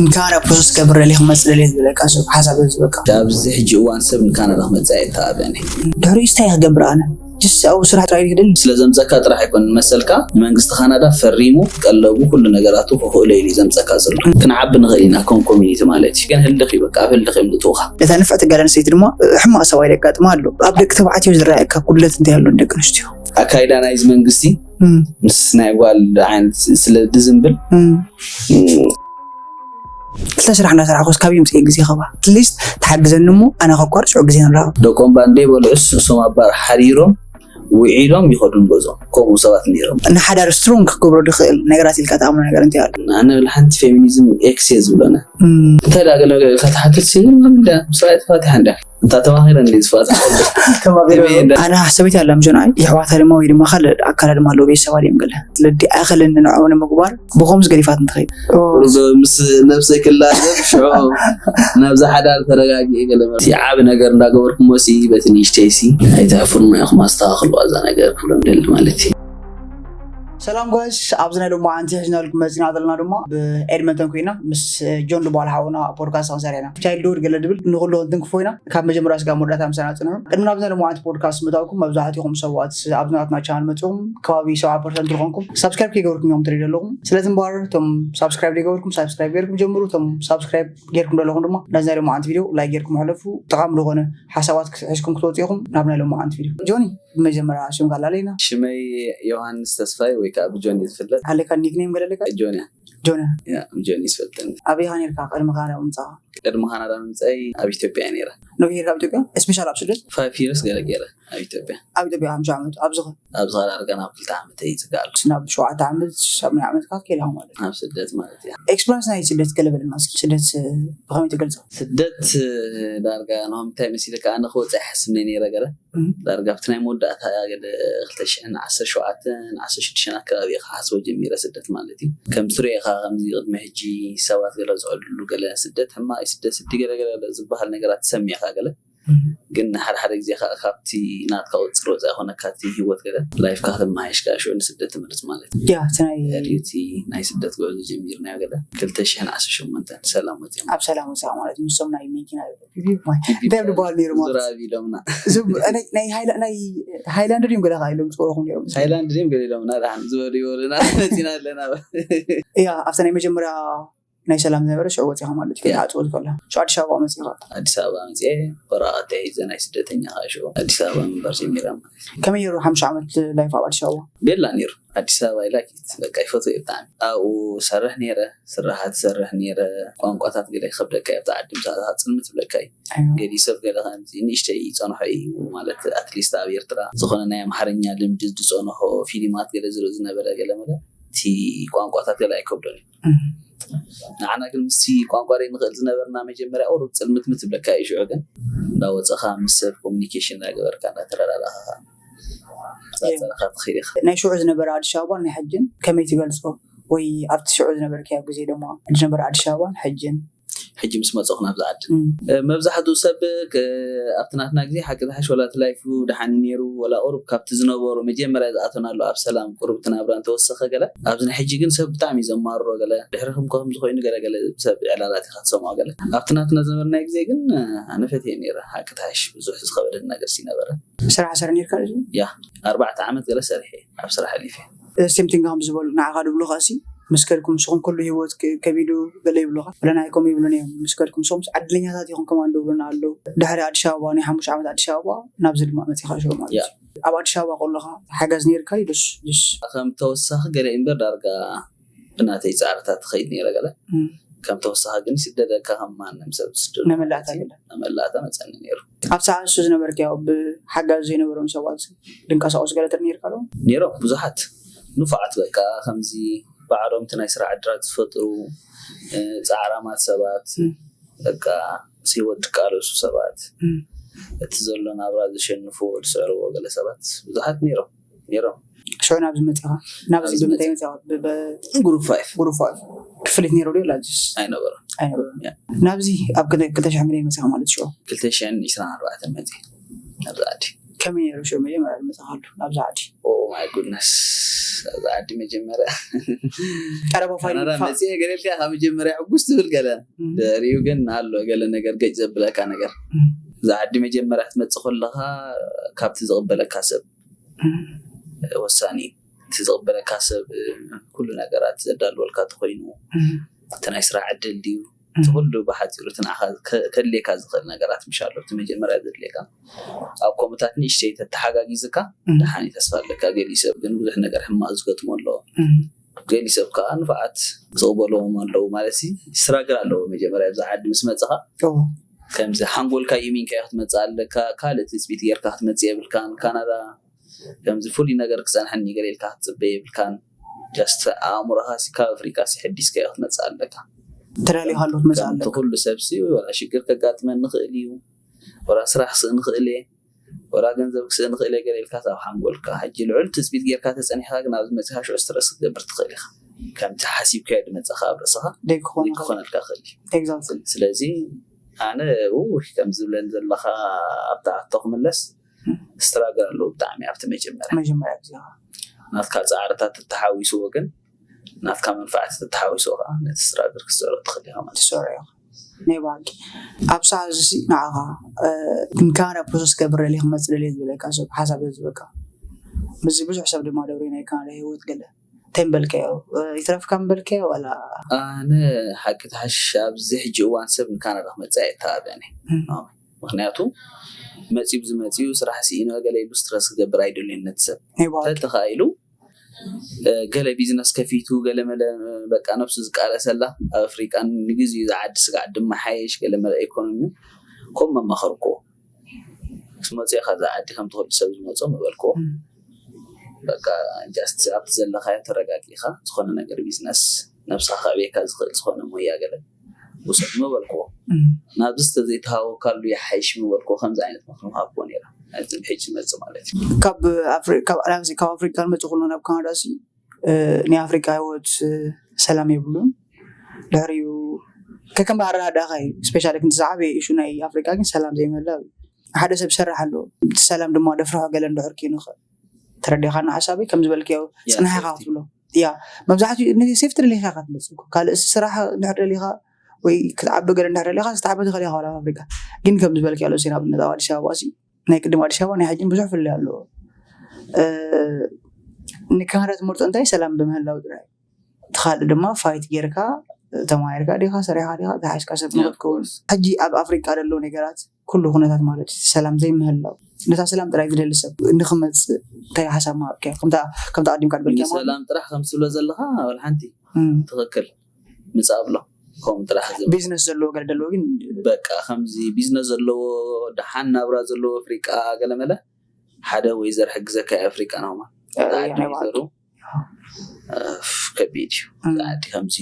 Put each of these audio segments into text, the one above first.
ንካናዳ ፕሮሰስ ገብር ደልየ ክመፅእ ደልየ ዝበለካ ሰብ ሓሳብ ዝበካ። ኣብዚ ሕጂ እዋን ሰብ ንካናዳ ክመፅእ ኣይተባብዕን እዩ። ድሕሪኡ እንታይ ክገብር ኣነ? ጅስ ኣብኡ ስራሕ ጥራይ ይደል። ስለ ዘምፀካ ጥራሕ ኣይኮን መሰልካ፣ ንመንግስቲ ካናዳ ፈሪሙ ቀለቡ ኩሉ ነገራቱ ክኽእሎ ኢሉ እዩ ዘምፀካ ዘሎ። ክንዓቢ ንኽእል ኢና ከም ኮሚኒቲ ማለት እዩ። ግን ህልኽ እዩ በቃ፣ ኣብ ህልኽ እዮም ዝጥውኻ። ነታ ንፍዕቲ ጓል ኣንስተይቲ ድማ ሕማቕ ሰብኣይ ደጋጥማ ኣሎ። ኣብ ደቂ ተባዕትዮ ዝረኣየካ ጉድለት እንታይ ኣሎ ንደቂ ኣንስትዮ? ኣካይዳ ናይዚ መንግስቲ እም፣ ምስ ናይ ጓል ዓይነት ስለ ዝዝንብል እም። ክልተ ስራሕ እናሰራሕኩስ ካበይ ምፅእ ግዜ ከባ? ኣትሊስት ተሓግዘኒ እሞ ኣነ ከኳርድ ሽዑ ግዜ ንራኸብ። ደቆም ባንዴ በልዑስ እሶም ኣባር ሓሪሮም ውዒሎም ይኸዱ ንገዝኦም። ከምኡ ሰባት ነይሮም። ንሓዳር ስትሮንግ ክገብሮ ዝኽእል ነገራት ኢልካ ትኣምኖ ነገር እንታይ ኣሎ? ኣነ ሓንቲ ፌሚኒዝም ኤክስ እየ ዝብሎነ። እም፣ እንታይ ዳ ገለ ገለ ከተሓትት ሲል እንዳ ምስራይ ተፋቲሓ እንዳ እንታ ተማኺረ እንዲ ዝፋት ኣነ ሰበይቲ ኣላ ምጆና የሕዋታ ድማ ወይ ድማ ካልእ ኣካላ ድማ ኣለዎ ቤተሰባ ድዮም ገለ ስለዲ ኣይኽእልን ንዕኡ ንምግባር ብኸምዚ ገዲፋት እንትኸይድ ቁሩብ ምስ ነብሰይ ክላዘብ ሽዑ ናብዛ ሓዳር ተረጋጊኤ ገለ ማለት እዩ። ዓቢ ነገር እንዳገበርኩሞ ሲ በቲ ንእሽተይ ሲ ኣይተሕፍሩና ኢኹም ኣስተኻኽልዋ እዛ ነገር ክብሎም ደሊ ማለት እዩ። ሰላም ጋይስ፣ ኣብዚ ናይ ሎማዓንቲ ሒዝናልኩም መፂና ዘለና ድማ ብኤድመንተን ኮይና ምስ ጆን ዝበሃል ሓውና ፖድካስት ክንሰርሕ ኢና። ቻይልድሁድ ገለ ድብል ንኩሉ ክንትንክፎ ኢና። ካብ መጀመርያ ስጋብ መወዳእታ ምሳና ፅንሑ። ቅድሚ ናብዚ ናይ ሎማዓንቲ ፖድካስት ምእታውኩም መብዛሕትኹም ሰባት ኣብዚ ናትና ቻናል መፂኹም ከባቢ ሰብዓ ፐርሰንት ዝኾንኩም ሳብስክራይብ ከይገበርኩም እዮም ትሪኢ ዘለኹም። ስለዚ እምበኣር እቶም ሳብስክራይብ ዘይገበርኩም ሳብስክራይብ ገይርኩም ጀምሩ። እቶም ሳብስክራይብ ገይርኩም ዘለኹም ድማ ነዚ ናይ ሎማዓንቲ ቪድዮ ላይክ ገይርኩም ሕለፉ። ጠቓሚ ዝኾነ ሓሳባት ሒዝኩም ክትወፁ ኢኹም ናብ ናይ ሎማዓንቲ ቪድዮ። ጆኒ ብመጀመርያ ሽምካ ኣላለይና። ሽመይ ዮሃንስ ተስፋይ ወይ ከዓ ብጆኒ ዝፍለጥ። ኣለካ ኒክኔም ገለ ኣለካ? ጆንያ ጆኒ ያ ብጆኒ ዝፈልጠኒ። ኣበይ ኢኻ ነርካ ቅድሚ ካናዳ ምምፃኻ? ቅድሚ ካናዳ ምምፀይ ኣብ ኢትዮጵያ ነይረ። ነዊሕ ጌርካ ኣብ ኢትዮጵያ ስፔሻል ኣብ ስደት? ፋይቭ ይርስ ገለ ገይረ ኣብ ኢትዮጵያ። ኣብ ኢትዮጵያ ሓምሻ ዓመት ኣብዚ ኸ? ኣብዚ ኸ ዳርጋ ናብ ክልተ ዓመት ይፅጋ ኣሎ። ናብ ሸውዓተ ዓመት ሳብ ናይ ዓመት ካብ ከይድ ኢኻ ማለት እዩ። ኣብ ስደት ማለት እያ። ኤክስፕሪንስ ናይ ስደት ገለ በለና እስኪ። ስደት ብኸመይ ትገልፆ? ስደት ዳርጋ ንሆም እንታይ መሲለ ከዓ ንክወፅእ ይሓስብ ናይ ነይረ ገለ እም። ዳርጋ ኣብቲ ናይ መወዳእታ ገለ ክልተ ሽሕን ዓሰርተ ሸውዓተን ዓሰርተ ሽዱሽተን ኣከባቢ እየ ክሓስቦ ጀሚረ ስደት ማለት እዩ። ከም ትሪኦ ኢኻ ከምዚ ቅድሚ ሕጂ ሰባት ገለ ዝዕልሉ ገለ ስደት ሕማቕ እዩ፣ ስደት ስዲ ገለ ገለ ዝበሃል ነገራት ትሰሚዕ ኢኻ ገለ። ግን ሓደ ሓደ ግዜ ከዓ ካብቲ ናትካ ቁፅሪ ወፃኢ ኮነ ካብቲ ህይወት ገለ ላይፍካ ከተመሓየሽ ከዓ ሽዑ ንስደት ትመርፅ ማለት እዩ። ያ እቲ ናይ ድዩ እቲ ናይ ስደት ጉዕዞ ጀሚርናዮ ገለ ክልተ ሽሕን ዓሰርተ ሸሞንተን ሰላም ወፂኦም። ኣብ ሰላም ወፃ ማለት ምስቶም ናይ መኪና እንታይ ዝበሃል ነይሩ ማለት ዙራብ ኢሎምና። እዞም ናይ- ናይ ሃይላ- ናይ ሃይላንድ ድዮም ገለ ኢሎም ዝፀወኹም ነይሮም። ሃይላንድ ድዮም ገለ ኢሎምና ደሓን ዝበሉ ይበሉና መፂና ኣለና። ያ ኣብታ ናይ መጀመርያ ናይ ሰላም ዝነበረ ሽዑ ወፂኻ ማለት እዩ። ያ። ከይትዓፅዎ ዝከላ ሽዑ ኣዲስ ኣበባ መፂኻ። ኣዲስ ኣበባ መፅአ ወረቐተይ ሒዘ ናይ ስደተኛ ከዓ ሽዑ ኣዲስ ኣበባ ምንባር ጀሚረ ማለት እዩ። ከመይ ነይሩ ሓምሻ ዓመት ላይፍ ኣብ ኣዲስ ኣበባ? ቤላ ነይሩ። ኣዲስ ኣበባ ኢላ ኪት በቃ ይፈትዎ እየ ብጣዕሚ። ኣብኡ ሰርሕ ነይረ፣ ስራሓት ሰርሕ ነይረ። ቋንቋታት ገለ ይኸብደካ እዩ ኣብቲ ዓዲ ምሳኻ ፅልምት ይብለካ እዩ። ኣይዋ። ገሊኡ ሰብ ገለ ከምዚ ንእሽተይ ይፀንሖ እዩ ማለት ኣትሊስት ኣብ ኤርትራ ዝኾነ ናይ ኣምሓርኛ ልምዲ ዝፀንሖ ፊሊማት ገለ ዝርኢ ዝነበረ ገለ መለ እቲ ቋንቋታት ገለ ኣይከብዶን እዩ። እም። ንዓና ግን ምስቲ ቋንቋ ደይ ንኽእል ዝነበርና መጀመርያ ቁሩብ ፅልምትምት ይብለካ እዩ። ሽዑ ግን እንዳወፀኻ ምስ ሰብ ኮሚኒኬሽን እንዳገበርካ እንዳተረዳዳኻ ፃፀረኻ ትኽእል ኢኻ። ናይ ሽዑ ዝነበረ ኣዲስ ኣበባ ናይ ሕጅን ከመይ ትገልፆ? ወይ ኣብቲ ሽዑ ዝነበርካዮ ግዜ ድማ ዝነበረ ኣዲስ ኣበባን ሕጅን? ሕጂ ምስ መፀኹ ናብዚ ዓዲ እም። መብዛሕትኡ ሰብ ክ- ኣብቲ ናትና ግዜ ሓቂ ዝሓሽ ወላ እቲ ላይፉ ደሓን እዩ ነይሩ ወላ ቁሩብ ካብቲ ዝነበሩ መጀመርያ ዝኣተናሉ ኣብ ሰላም ቁሩብ እቲ ናብራ እንተወሰኸ ገለ ኣብዚ ናይ ሕጂ ግን ሰብ ብጣዕሚ እዩ ዘማርሮ ገለ ድሕሪ ክም ከም ዝኾይኑ ገለ ገለ ሰብ ዕላላት ኢኻ ትሰምዖ ገለ ኣብቲ ናትና ዝነበርናይ ግዜ ግን ኣነ ፈትየ ነይረ ሓቂ ትሓሽ ብዙሕ ዝኸበደኒ ነገር ሲ ነበረ ስራሕ ሰር ነርካ ያ ኣርባዕተ ዓመት ገለ ሰርሐ ኣብ ስራሕ ኣሊፈ ሴምቲንግ ከም ዝበሉ ንዓኻ ድብሉኻ ሲ ምስ ከድኩም ንስኹም ኩሉ ህይወት ክ- ከቢዱ ገለ ይብሉኻ ብለ ናይ ከምኡ ይብሉን እዮም ምስ ከድኩም ንስኹም ዕድለኛታት ኢኹም ከማን ድብሉና ኣለዉ ድሕሪ ኣዲስ ኣበባ ናይ ሓሙሽተ ዓመት ኣዲስ ኣበባ ናብዚ ድማ መፂኻ ሽዑ ማለት ያ። እዩ ኣብ ኣዲስ ኣበባ ከለኻ ሓጋዝ ነርካ ዩ ዶስ ስ ከም ተወሳኺ ገለ እምበር ዳርጋ ብናተይ ፃዕርታት ትኸይድ ነይረ ገለ ከም ተወሳኺ ግን ይስደደካ ከም ማንም ሰብ ዝስደዱ ነመላእታ ገለ ነመላእታ መፀኒ ነይሩ ኣብ ሰዓት እሱ ዝነበርካዮ ብሓጋዝ ዘይነበሮም ሰባት ድንቀሳቀሱ ገለ ትርኢ ነርካ ዶ ነይሮም ብዙሓት ንፉዓት በቃ ከምዚ ባዕሎም እቲ ናይ ስራሕ ዕድላት ዝፈጥሩ እ፣ ፃዕራማት ሰባት እም። በቃ ምስ ህይወት ዝቃለሱ ሰባት እም። እቲ ዘሎ ናብራ ዘሸንፍዎ ዝስዕርዎ ገለ ሰባት ብዙሓት ነይሮም ነይሮም ሽዑ ናብዚ መፂኻ ናብዚ ብምንታይ መፂኻ ግሩፕ ፋይፍ ግሩፕ ክፍሊት ነይሩ ዶ ላጅስ ኣይነበረም ኣይነበረን ያ። ናብዚ ኣብ ክልተ ሽሕ ምንታይ መፂኻ ማለት ሽዑ ክልተ ሽሕን ዕስራን ኣርባዕተን መፂ ኣብዚ ዓዲ ከመይ ነይሩ ሽዑ መጀመርያ ዝመጻኻሉ ናብዛ ዓዲ? Oh my goodness፣ ኣብዛ ዓዲ መጀመርያ ቀረባ ፋይል ካናዳ ምጥፋእ? መፅየ ገለ ኢልካ ካብ መጀመርያ ሕጉስ ትብል ገለ እም፣ ድሕሪኡ ግን ኣሎ ገለ ነገር ገጭ ዘብለካ ነገር። እም፣ እዛ ዓዲ መጀመርያ ክትመፅእ ከለኻ ካብቲ ዝቕበለካ ሰብ እም፣ ወሳኒ እዩ። እቲ ዝቕበለካ ሰብ ኩሉ ነገራት ዘዳልወልካ ተኮይኑ እም፣ እቲ ናይ ስራሕ ዕድል ድዩ እም፣ እቲ ኩሉ ብሓፂሩ እቲ ንዓኻ ከ- ከድልየካ ዝኽእል ነገራት ምሽ ኣሎ። እቲ መጀመርያ ዘድልየካ ኣብ ኮምታት ንእሽተይ ተተሓጋጊዝካ እም፣ ደሓን እዩ ተስፋ ኣለካ። ገሊኡ ሰብ ግን ብዙሕ ነገር ሕማቕ ዝገጥሞ ኣሎ። እም፣ ገሊኡ ሰብ ከዓ ንፉዓት ዝቕበልዎም ኣለዉ ማለት ሲ ስትራግል ኣለዎ። መጀመርያ ኣብዚ ዓዲ ምስ መፅኻ ኦ፣ ከምዚ ሓንጎልካ ይሚንካ ክትመፅእ ኣለካ። ካልእ ትፅቢት ጌርካ ክትመፅእ የብልካን። ካናዳ ከምዚ ፍሉይ ነገር ክፀንሐኒ ገለ ኢልካ ክትፅበ የብልካን። ጃስት ኣእምሮኻ ሲ ካብ ኣፍሪቃ ሲ ሕዲስካዮ ክትመፅእ ኣለካ። ተዳሊኻ ኣሎ ክትመፅእ ከምቲ ኣለካ። ኩሉ ሰብ ሲ ወላ ሽግር ከጋጥመኒ ንኽእል እዩ፣ ወላ ስራሕ ክስእን ንኽእል እየ፣ ወላ ገንዘብ ክስእን ንኽእል እየ ገለ ኢልካ ኣብ ሓንጎልካ ሕጂ ልዑል ትፅቢት ጌርካ ተፀኒሕካ ግን ኣብዚ መፅኻ ሽዑ ስትረስ ክትገብር ትኽእል ኢኻ። ከምቲ ሓሲብካዮ ድመፅኻ ኣብ ርእስኻ ደይክኾን ይኽእል። ክኾነልካ ይኽእል እዩ። ኤግዛክትሊ። ስለዚ ኣነ ውይ ከም ዝብለን ዘለኻ ኣብታ ሕቶ ክምለስ ስትራግል ኣለዎ ብጣዕሚ ኣብቲ መጀመርያ መጀመርያ ግዜ ናትካ ፃዕርታት ተተሓዊስዎ ግን ናትካ መንፋዕቲ ተተሓዊስዎ ከዓ ነቲ ስትራግል ክትስዕሮ ትኽእል ኢኻ ማለት ትሰርዖ ኢኻ። ናይ ባህጊ ኣብ ሰዓት እዚ ንዓኻ እ፣ ንካናዳ ፕሮሰስ ገብር ደልየ ክመፅእ ደልየ ዝበለካ ሰብ ሓሳብ ዝህበካ ምስዚ ብዙሕ ሰብ ድማ ደብሪ ናይ ካናዳ ህይወት ገለ እንታይ ምበልካዮ? እ፣ ይትረፍካ ምበልካዮ ዋላ? ኣነ ሓቂ ተሓሽ ኣብዚ ሕጂ እዋን ሰብ ንካናዳ ክመፅእ ኣይተባብዕን እየ። እም፣ ምክንያቱ መፂኡ ዝመፅኡ ስራሕ ስኢኖ ገለ ኢሉ ስትረስ ክገብር ኣይደልዩን ነቲ ሰብ ናይ ባህጊ ተተኻኢሉ እ፣ ገለ ቢዝነስ ከፊቱ ገለ መለ በቃ ነብሱ ዝቃለሰላ ኣብ ኣፍሪቃ ንግዜኡ ዝዓዲ ስጋዕ ድማ ሓየሽ ገለ መለ ኢኮኖሚ ከምኡ መማኸርኩዎ። ምስ መፅኡ ካብዛ ዓዲ ከምቲ ኩሉ ሰብ ዝመፆ ምበልክዎ እም፣ በቃ ጃስት ኣብቲ ዘለካዮ ተረጋጊኻ ዝኾነ ነገር ቢዝነስ ነብስኻ ከዕብየካ ዝኽእል ዝኾነ ሞያ ገለ ውሰድ ምበልክዎ። እም። ናብዚ ዝተዘይተሃወካሉ ይሓይሽ ምበልክዎ። ከምዚ ዓይነት ምክሪ ምሃብክዎ ነይረ። ናብዚ ሕጂ ዝመፅእ ማለት እዩ። ካብ ኣፍሪ- ካብ ናብዚ ካብ ኣፍሪቃ ንመፅእ ኩሉ ናብ ካናዳ ሲ እ፣ ናይ ኣፍሪቃ ህይወት እ፣ ሰላም የብሉን። ድሕሪኡ ከከም ኣረዳድኣኻ እዩ። ስፔሻሊ ክንቲ ዝዓበየ ኢሹ ናይ ኣፍሪቃ ግን ሰላም ዘይምህላው እዩ። ሓደ ሰብ ይሰርሕ ኣሎ፣ እቲ ሰላም ድማ ደፍርሖ ገለ እንድሕር ኮይኑ ይኽእል። ተረዲኻና ሓሳበይ ከም ዝበልክዮ ያ፣ ፅንሓኻ ሴፍቲ። ክትብሎ ያ መብዛሕትኡ ንሴፍቲ ደሊኻ ኢኻ ትመፅእ እኮ። ካልእ ስራሕ እንድሕር ደሊኻ ወይ ክትዓቢ ገለ እንድሕር ደሊኻ ዝተዓበ ትኽእል ኢኻ ዋላ ኣብ ኣፍሪቃ። ግን ከም ዝበልክዮ ኣሎ ሲ ንኣብነት ኣብ ኣዲስ ኣበባ ሲ ናይ ቅድም ኣዲስ ኣበባ ናይ ሕጂን ብዙሕ ፍልልይ ኣለዎ። እ፣ ንካናዳ ትመርጦ እንታይ ሰላም ብምህላው ጥራይ። እቲ ካልእ ድማ ፋይት ጌርካ ተማሂርካ ዲኻ ሰሪሕካ ዲኻ ዝሓሽካ ሰብ Yeah, of ንክትከውን course. ሕጂ ኣብ ኣፍሪቃ ዘለዉ ነገራት ኩሉ ኩነታት ማለት እዩ ሰላም ዘይምህላው ነታ ሰላም ጥራይ ዝደሊ ሰብ ንክመፅእ እንታይ ሓሳብ ምሃብካዮ ከምታ ከምታ ቀዲምካ እንዲ ድበልካ ማለት ሰላም ጥራሕ ከም ትብሎ ዘለኻ ወላ ሓንቲ እም። ትኽክል ምጻእ ብሎ ከምኡ ጥራሕ ዝብል ቢዝነስ ዘለዎ ገለ ዘለዎ ግን በቃ ከምዚ ቢዝነስ ዘለዎ ደሓን ናብራ ዘለዎ ኣፍሪቃ ገለመለ ሓደ ወይዘር ሕግዘካ ኣፍሪቃ ናማ እ፣ ዓዲ ናይ ባዕሉ። ወይዘሩ እፍ፣ ከቢድ እዩ እም። ዓዲ ከምዚ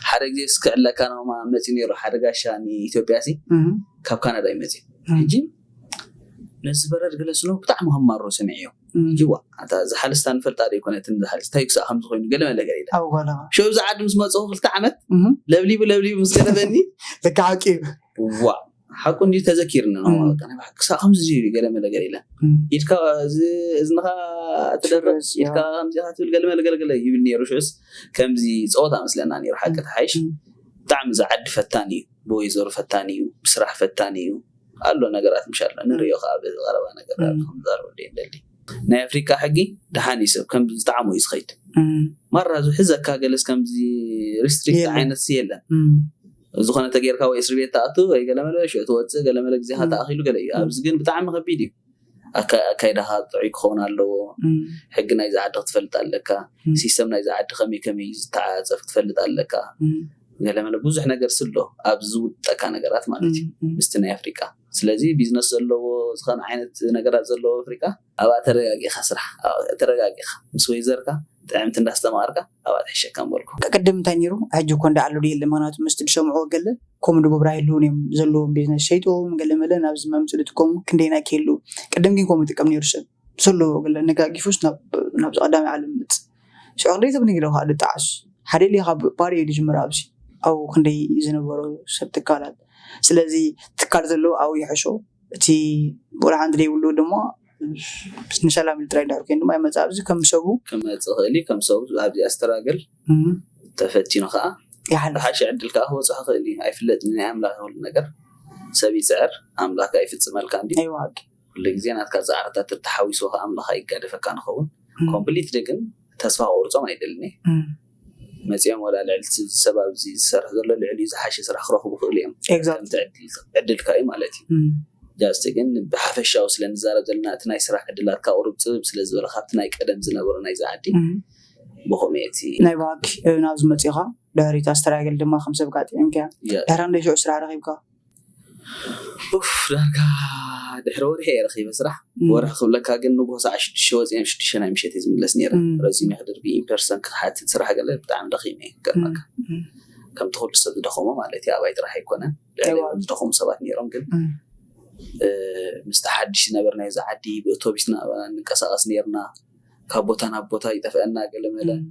ሓደ ግዜ ስክዕለካ ናማ መፂ ነይሩ ሓደ ጋሻ ንኢትዮጵያ ሲ እም። ካብ ካናዳ ይመፂ እም። ሕጂ ነዚ በረድ ገለ ስኖ ብጣዕሚ ከማሮ ሰሚዐዮ እም። ይዋ ኣታ ዝሓልስታ ንፈልጣ ዶ ይኮነትን ዝሓልስታ ይክሳእ ከም ዝኾይኑ ገለ መለ ገለ ኢለ ኣብ ጓለኻ ሸው ኣብዚ ዓዲ ምስ መፅኹ ክልተ ዓመት እም። ለብሊቡ ለብሊቡ ምስ ገለበኒ ልካ ሓቂ እዩ ዋ ሓቁ እንዲ ተዘኪርኒ ነው እም። በቃ ናይ ብሓቂ ክሳብ ከምዚ እዩ ገለ መለ ገለ ኢለ እም። ኢድካ እዚ እዝንኻ ትደርብ ትብረዝ፣ ኢድካ ያ። ከምዚኻ ትብል ገለ መለ ገለ ገለ ይብል ነይሩ ሽዑስ ከምዚ ፀወታ መስለና ነይሩ ሓቂ እም። ተሓይሽ እም። ብጣዕሚ ዝዓዲ ፈታኒ እዩ ብወይዘሮ ፈታኒ እዩ ብስራሕ ፈታኒ እዩ ኣሎ ነገራት ምሽ ኣሎ ንሪኦ ከዓ በዚ ቀረባ ነገራት እም። ከምዛረበ ደሊ ናይ ኣፍሪካ ሕጊ ደሓን እዩ ሰብ ከም ዝጠዓሞ እዩ ዝኸይድ እም። ማራ ዝሕዘካ ገለስ ከምዚ ሪስትሪክት የለን። ዓይነት የለን እም። ዝኾነ ተጌርካ ወይ እስሪ ቤት ተኣቱ ወይ ገለመለ ሽዑ ትወፅእ ገለመለ ግዜኻ እም። ተኣኪሉ ገለ እዩ እም። ኣብዚ ግን ብጣዕሚ ከቢድ እዩ ኣካ- ኣካይዳኻ ጥዑይ ክኸውን ኣለዎ እም። ሕጊ ናይ ዝዓዲ ክትፈልጥ ኣለካ እም። ሲስተም ናይ ዝዓዲ ከመይ ከመይ እዩ ዝተዓፀፍ ክትፈልጥ ኣለካ እም። ገለመለ ብዙሕ ነገር ስሎ ኣብ ዝውጠካ ነገራት ማለት እዩ እም። እም። ምስቲ ናይ ኣፍሪቃ ስለዚ ቢዝነስ ዘለዎ ዝኾነ ዓይነት ነገራት ዘለዎ ኣፍሪቃ ኣብኣ ተረጋጊኻ ስራሕ ኣብኣ ተረጋጊኻ ምስ ወይዘርካ ጥዕምቲ እንዳስተማርካ ኣብኣ ትሕሸካ ምበልኩ ቅድም እንታይ ነይሩ ሕጂ እኮ እንዳዓሉ ድየለ ምክንያቱ ምስቲ ዝሰምዕዎ ገለ ከምኡ ድጎብራ የለውን እዮም ዘለዎም ቢዝነስ ሸይጦም ገለ መለ ናብዚ መምፅእ ዝጥቀሙ ክንደይና ክህሉ ቅድም ግን ከምኡ ይጥቀም ነይሩ ሰብ ዘሎ ገለ ነጋጊፉስ ናብ ናብዚ ቀዳማይ ዓለም ምፅ ሽዑ ክንደይ ሰብ ንግደ ከዓ ድጣዓስ ሓደ ኢሊ ካብ ባዶ እዩ ዝጅምር ኣብዚ ኣብኡ ክንደይ ዝነበሩ ሰብ ትካላት ስለዚ ትካል ዘለዎ ኣብኡ ይሕሾ እቲ ወላ ሓንቲ ዘይብሉ ድማ ንሰላም ኢሉ ጥራይ ድሕር ኮይኑ ድማ ይመፅእ ኣብዚ ከም ሰቡ ክመፅእ ክእል እዩ። ከም ሰቡ ኣብዚኣ ስትራግል እም፣ ተፈቲኑ ከዓ ይሓልፍ። ዝሓሸ ዕድል ከዓ ክበፅሖ ክእል እዩ። ኣይፍለጥን፣ ናይ ኣምላኽ ይኹሉ ነገር። ሰብ ይፅዕር ኣምላኽ ከዓ ይፍፅመልካ። እንዲ ኣይዋ፣ ሓቂ። ኩሉ ግዜ ናትካ ፃዕርታት ተተሓዊስዎ ከዓ ኣምላኽ ኣይጋደፈካ ንኸውን። እም፣ ኮምፕሊት ግን ተስፋ ክቁርፆም ኣይደልን እየ። እም፣ መፂኦም ወላ ልዕሊ እቲ ሰብ ኣብዚ ዝሰርሕ ዘሎ ልዕሊ ዝሓሸ ስራሕ ክረኽቡ ክእሉ እዮም። ኤግዛክት። ከምቲ ዕድል- ዕድልካ እዩ ማለት እዩ። እም፣ ጃስቲ ግን ብሓፈሻዊ ስለ ንዛረብ ዘለና እቲ ናይ ስራሕ ዕድላት ካብ ቁሩብ ፅብብ ስለ ዝበለ ካብቲ ናይ ቀደም ዝነበሩ ናይዚ ዓዲ እም። ብኸመይ እቲ ናይ ባክ ናብዚ መፂኻ ድሕሪት ኣስተራገል ድማ ከም ሰብ ጋጥዒምካ ያ- ድሕሪ ክንደይ ሽዑ ስራሕ ረኺብካ? ኡፍ ዳርጋ ድሕሪ ወርሒ እየ ረኺበ ስራሕ። እም፣ ወርሒ ክብለካ ግን ንጎ ሰዓ ሽዱሽተ ወፂኦም ሽዱሽተ ናይ ምሸት እየ ዝምለስ ነይረ። እም። ረዚኒ ክድርቢ ኢንፐርሰን ክሓትት ስራሕ ገለ ብጣዕሚ ደኺመ እየ ክገርመካ። እም፣ ከምቲ ኩሉ ሰብ ዝደኸሞ ማለት እዩ። ኣባይ ጥራሕ ኣይኮነን፣ ልዕሊ እዋ። ዝደኸሙ ሰባት ነይሮም። ግን እም፣ እ፣ ምስቲ ሓድሽ ዝነበረ ናይዚ ዓዲ ብእቶቢስ ናባና ንንቀሳቐስ ነይርና። ካብ ቦታ ናብ ቦታ ይጠፍአና ገለመለ። እም፣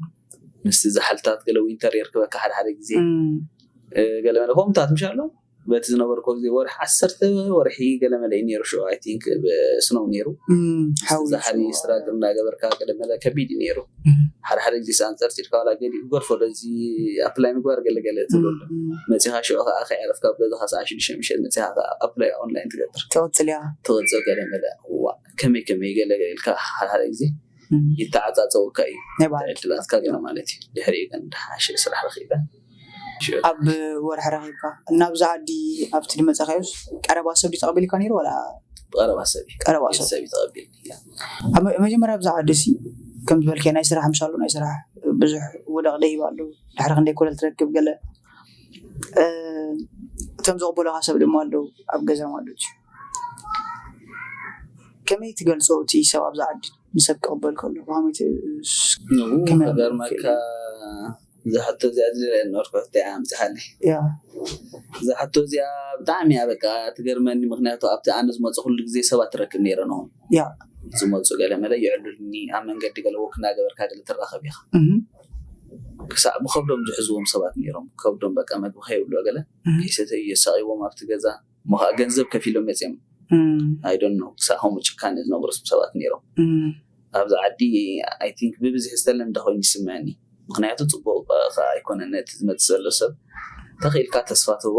ምስቲ ዛሕልታት ገለ ዊንተር የርክበካ ሓደ ሓደ ግዜ እም፣ እ፣ ገለመለ ከምታት ምሽ ኣሎ። በቲ ዝነበርኮ ግዜ ወርሒ ዓሰርተ ወርሒ ገለመለ እዩ ነይሩ። ሽዑ ኣይ ቲንክ ብስኖው ነይሩ። እም፣ ሓዊ ዛሕሪ ስትራግል እናገበርካ ገለመለ ከቢድ እዩ ነይሩ። እም፣ ሓደ ሓደ ግዜ ሰኣንፀርፂርካ ዋላ ገሊኡ ገርፎ ዶ እዚ ኣፕላይ ምግባር ገለገለ ትብለሉ እም፣ መፂኻ ሽዑ ከዓ ከይዕረፍካ ኣብ ገዛኻ ሰዓ ሽዱሽተ ምሸት መፂኻ ከዓ ኣፕላይ ኦንላይን ትገብር ትቕፅል እያ። ትቕፅል ገለመለ። ዋ ከመይ ከመይ ገለገለ ኢልካ ሓደ ሓደ ግዜ እም፣ ይተዓፃፀወካ እዩ ናይ ባህል ዕድላትካ ገለ ማለት እዩ። ድሕሪኡ ግን ድሓሽ ስራሕ ረኪበ ኣብ ወርሒ ረኺብካ እናብዛ ዓዲ ኣብቲ ድመፃኻዮስ ቀረባ ሰብ ድዩ ተቐቢልካ ነይሩ ዋላ? ብቐረባ ሰብ እዩ ቀረባ ሰብ ሰብ እዩ ተቐቢል። ኣብ መ- መጀመርያ ኣብዛ ዓዲ ሲ ከም ዝበልከ ናይ ስራሕ ምሻሉ ናይ ስራሕ ብዙሕ ውደቕ ደይብ ኣለዉ። ድሕሪ ክንደይ ኮለል ትረክብ ገለ እ፣ እቶም ዘቕበሉኻ ሰብ ድማ ኣለዉ ኣብ ገዛ ማለት እዩ። ከመይ ትገልፆ እቲ ሰብ ኣብዛ ዓዲ ንሰብ ክቕበል ከሎ ብኸመይ ት- ንኡ ከመይ ክገርመካ እዛ ሕቶ እዚኣ ዝደለየ ነበርኩ ሕቶ እያ ኣምፅሓለይ። ያ እዛ ሕቶ እዚኣ ብጣዕሚ እያ በቃ ትገርመኒ። ምክንያቱ ኣብቲ ኣነ ዝመፁ ኩሉ ግዜ ሰባት ትረክብ ነይረ ነው ያ ዝመፁ ገለ መለ ይዕሉልኒ ኣብ መንገዲ ገለ ወክ እናገበርካ ገለ ትራኸብ ኢኻ። እህ፣ ክሳዕ ብከብዶም ዝሕዝዎም ሰባት ነይሮም። ከብዶም በቃ መግቢ ከይብሉ ገለ እህ፣ ከይሰተዩ የሳቂዎም ኣብቲ ገዛ። እሞ ከዓ ገንዘብ ከፊሎም መፅዮም እም፣ ኣይዶን ነው ክሳዕ ከምኡ ጭካኔ ዝነብሩ ሰባት ነይሮም። እም፣ ኣብዚ ዓዲ ኣይ ቲንክ ብብዝሒ ዝተለምደ ኮይኑ ይስምዐኒ። ምክንያቱ ፅቡቅ ከዓ ኣይኮነን ነቲ ዝመፅእ ዘሎ ሰብ ተኽኢልካ ተስፋ ትህቦ፣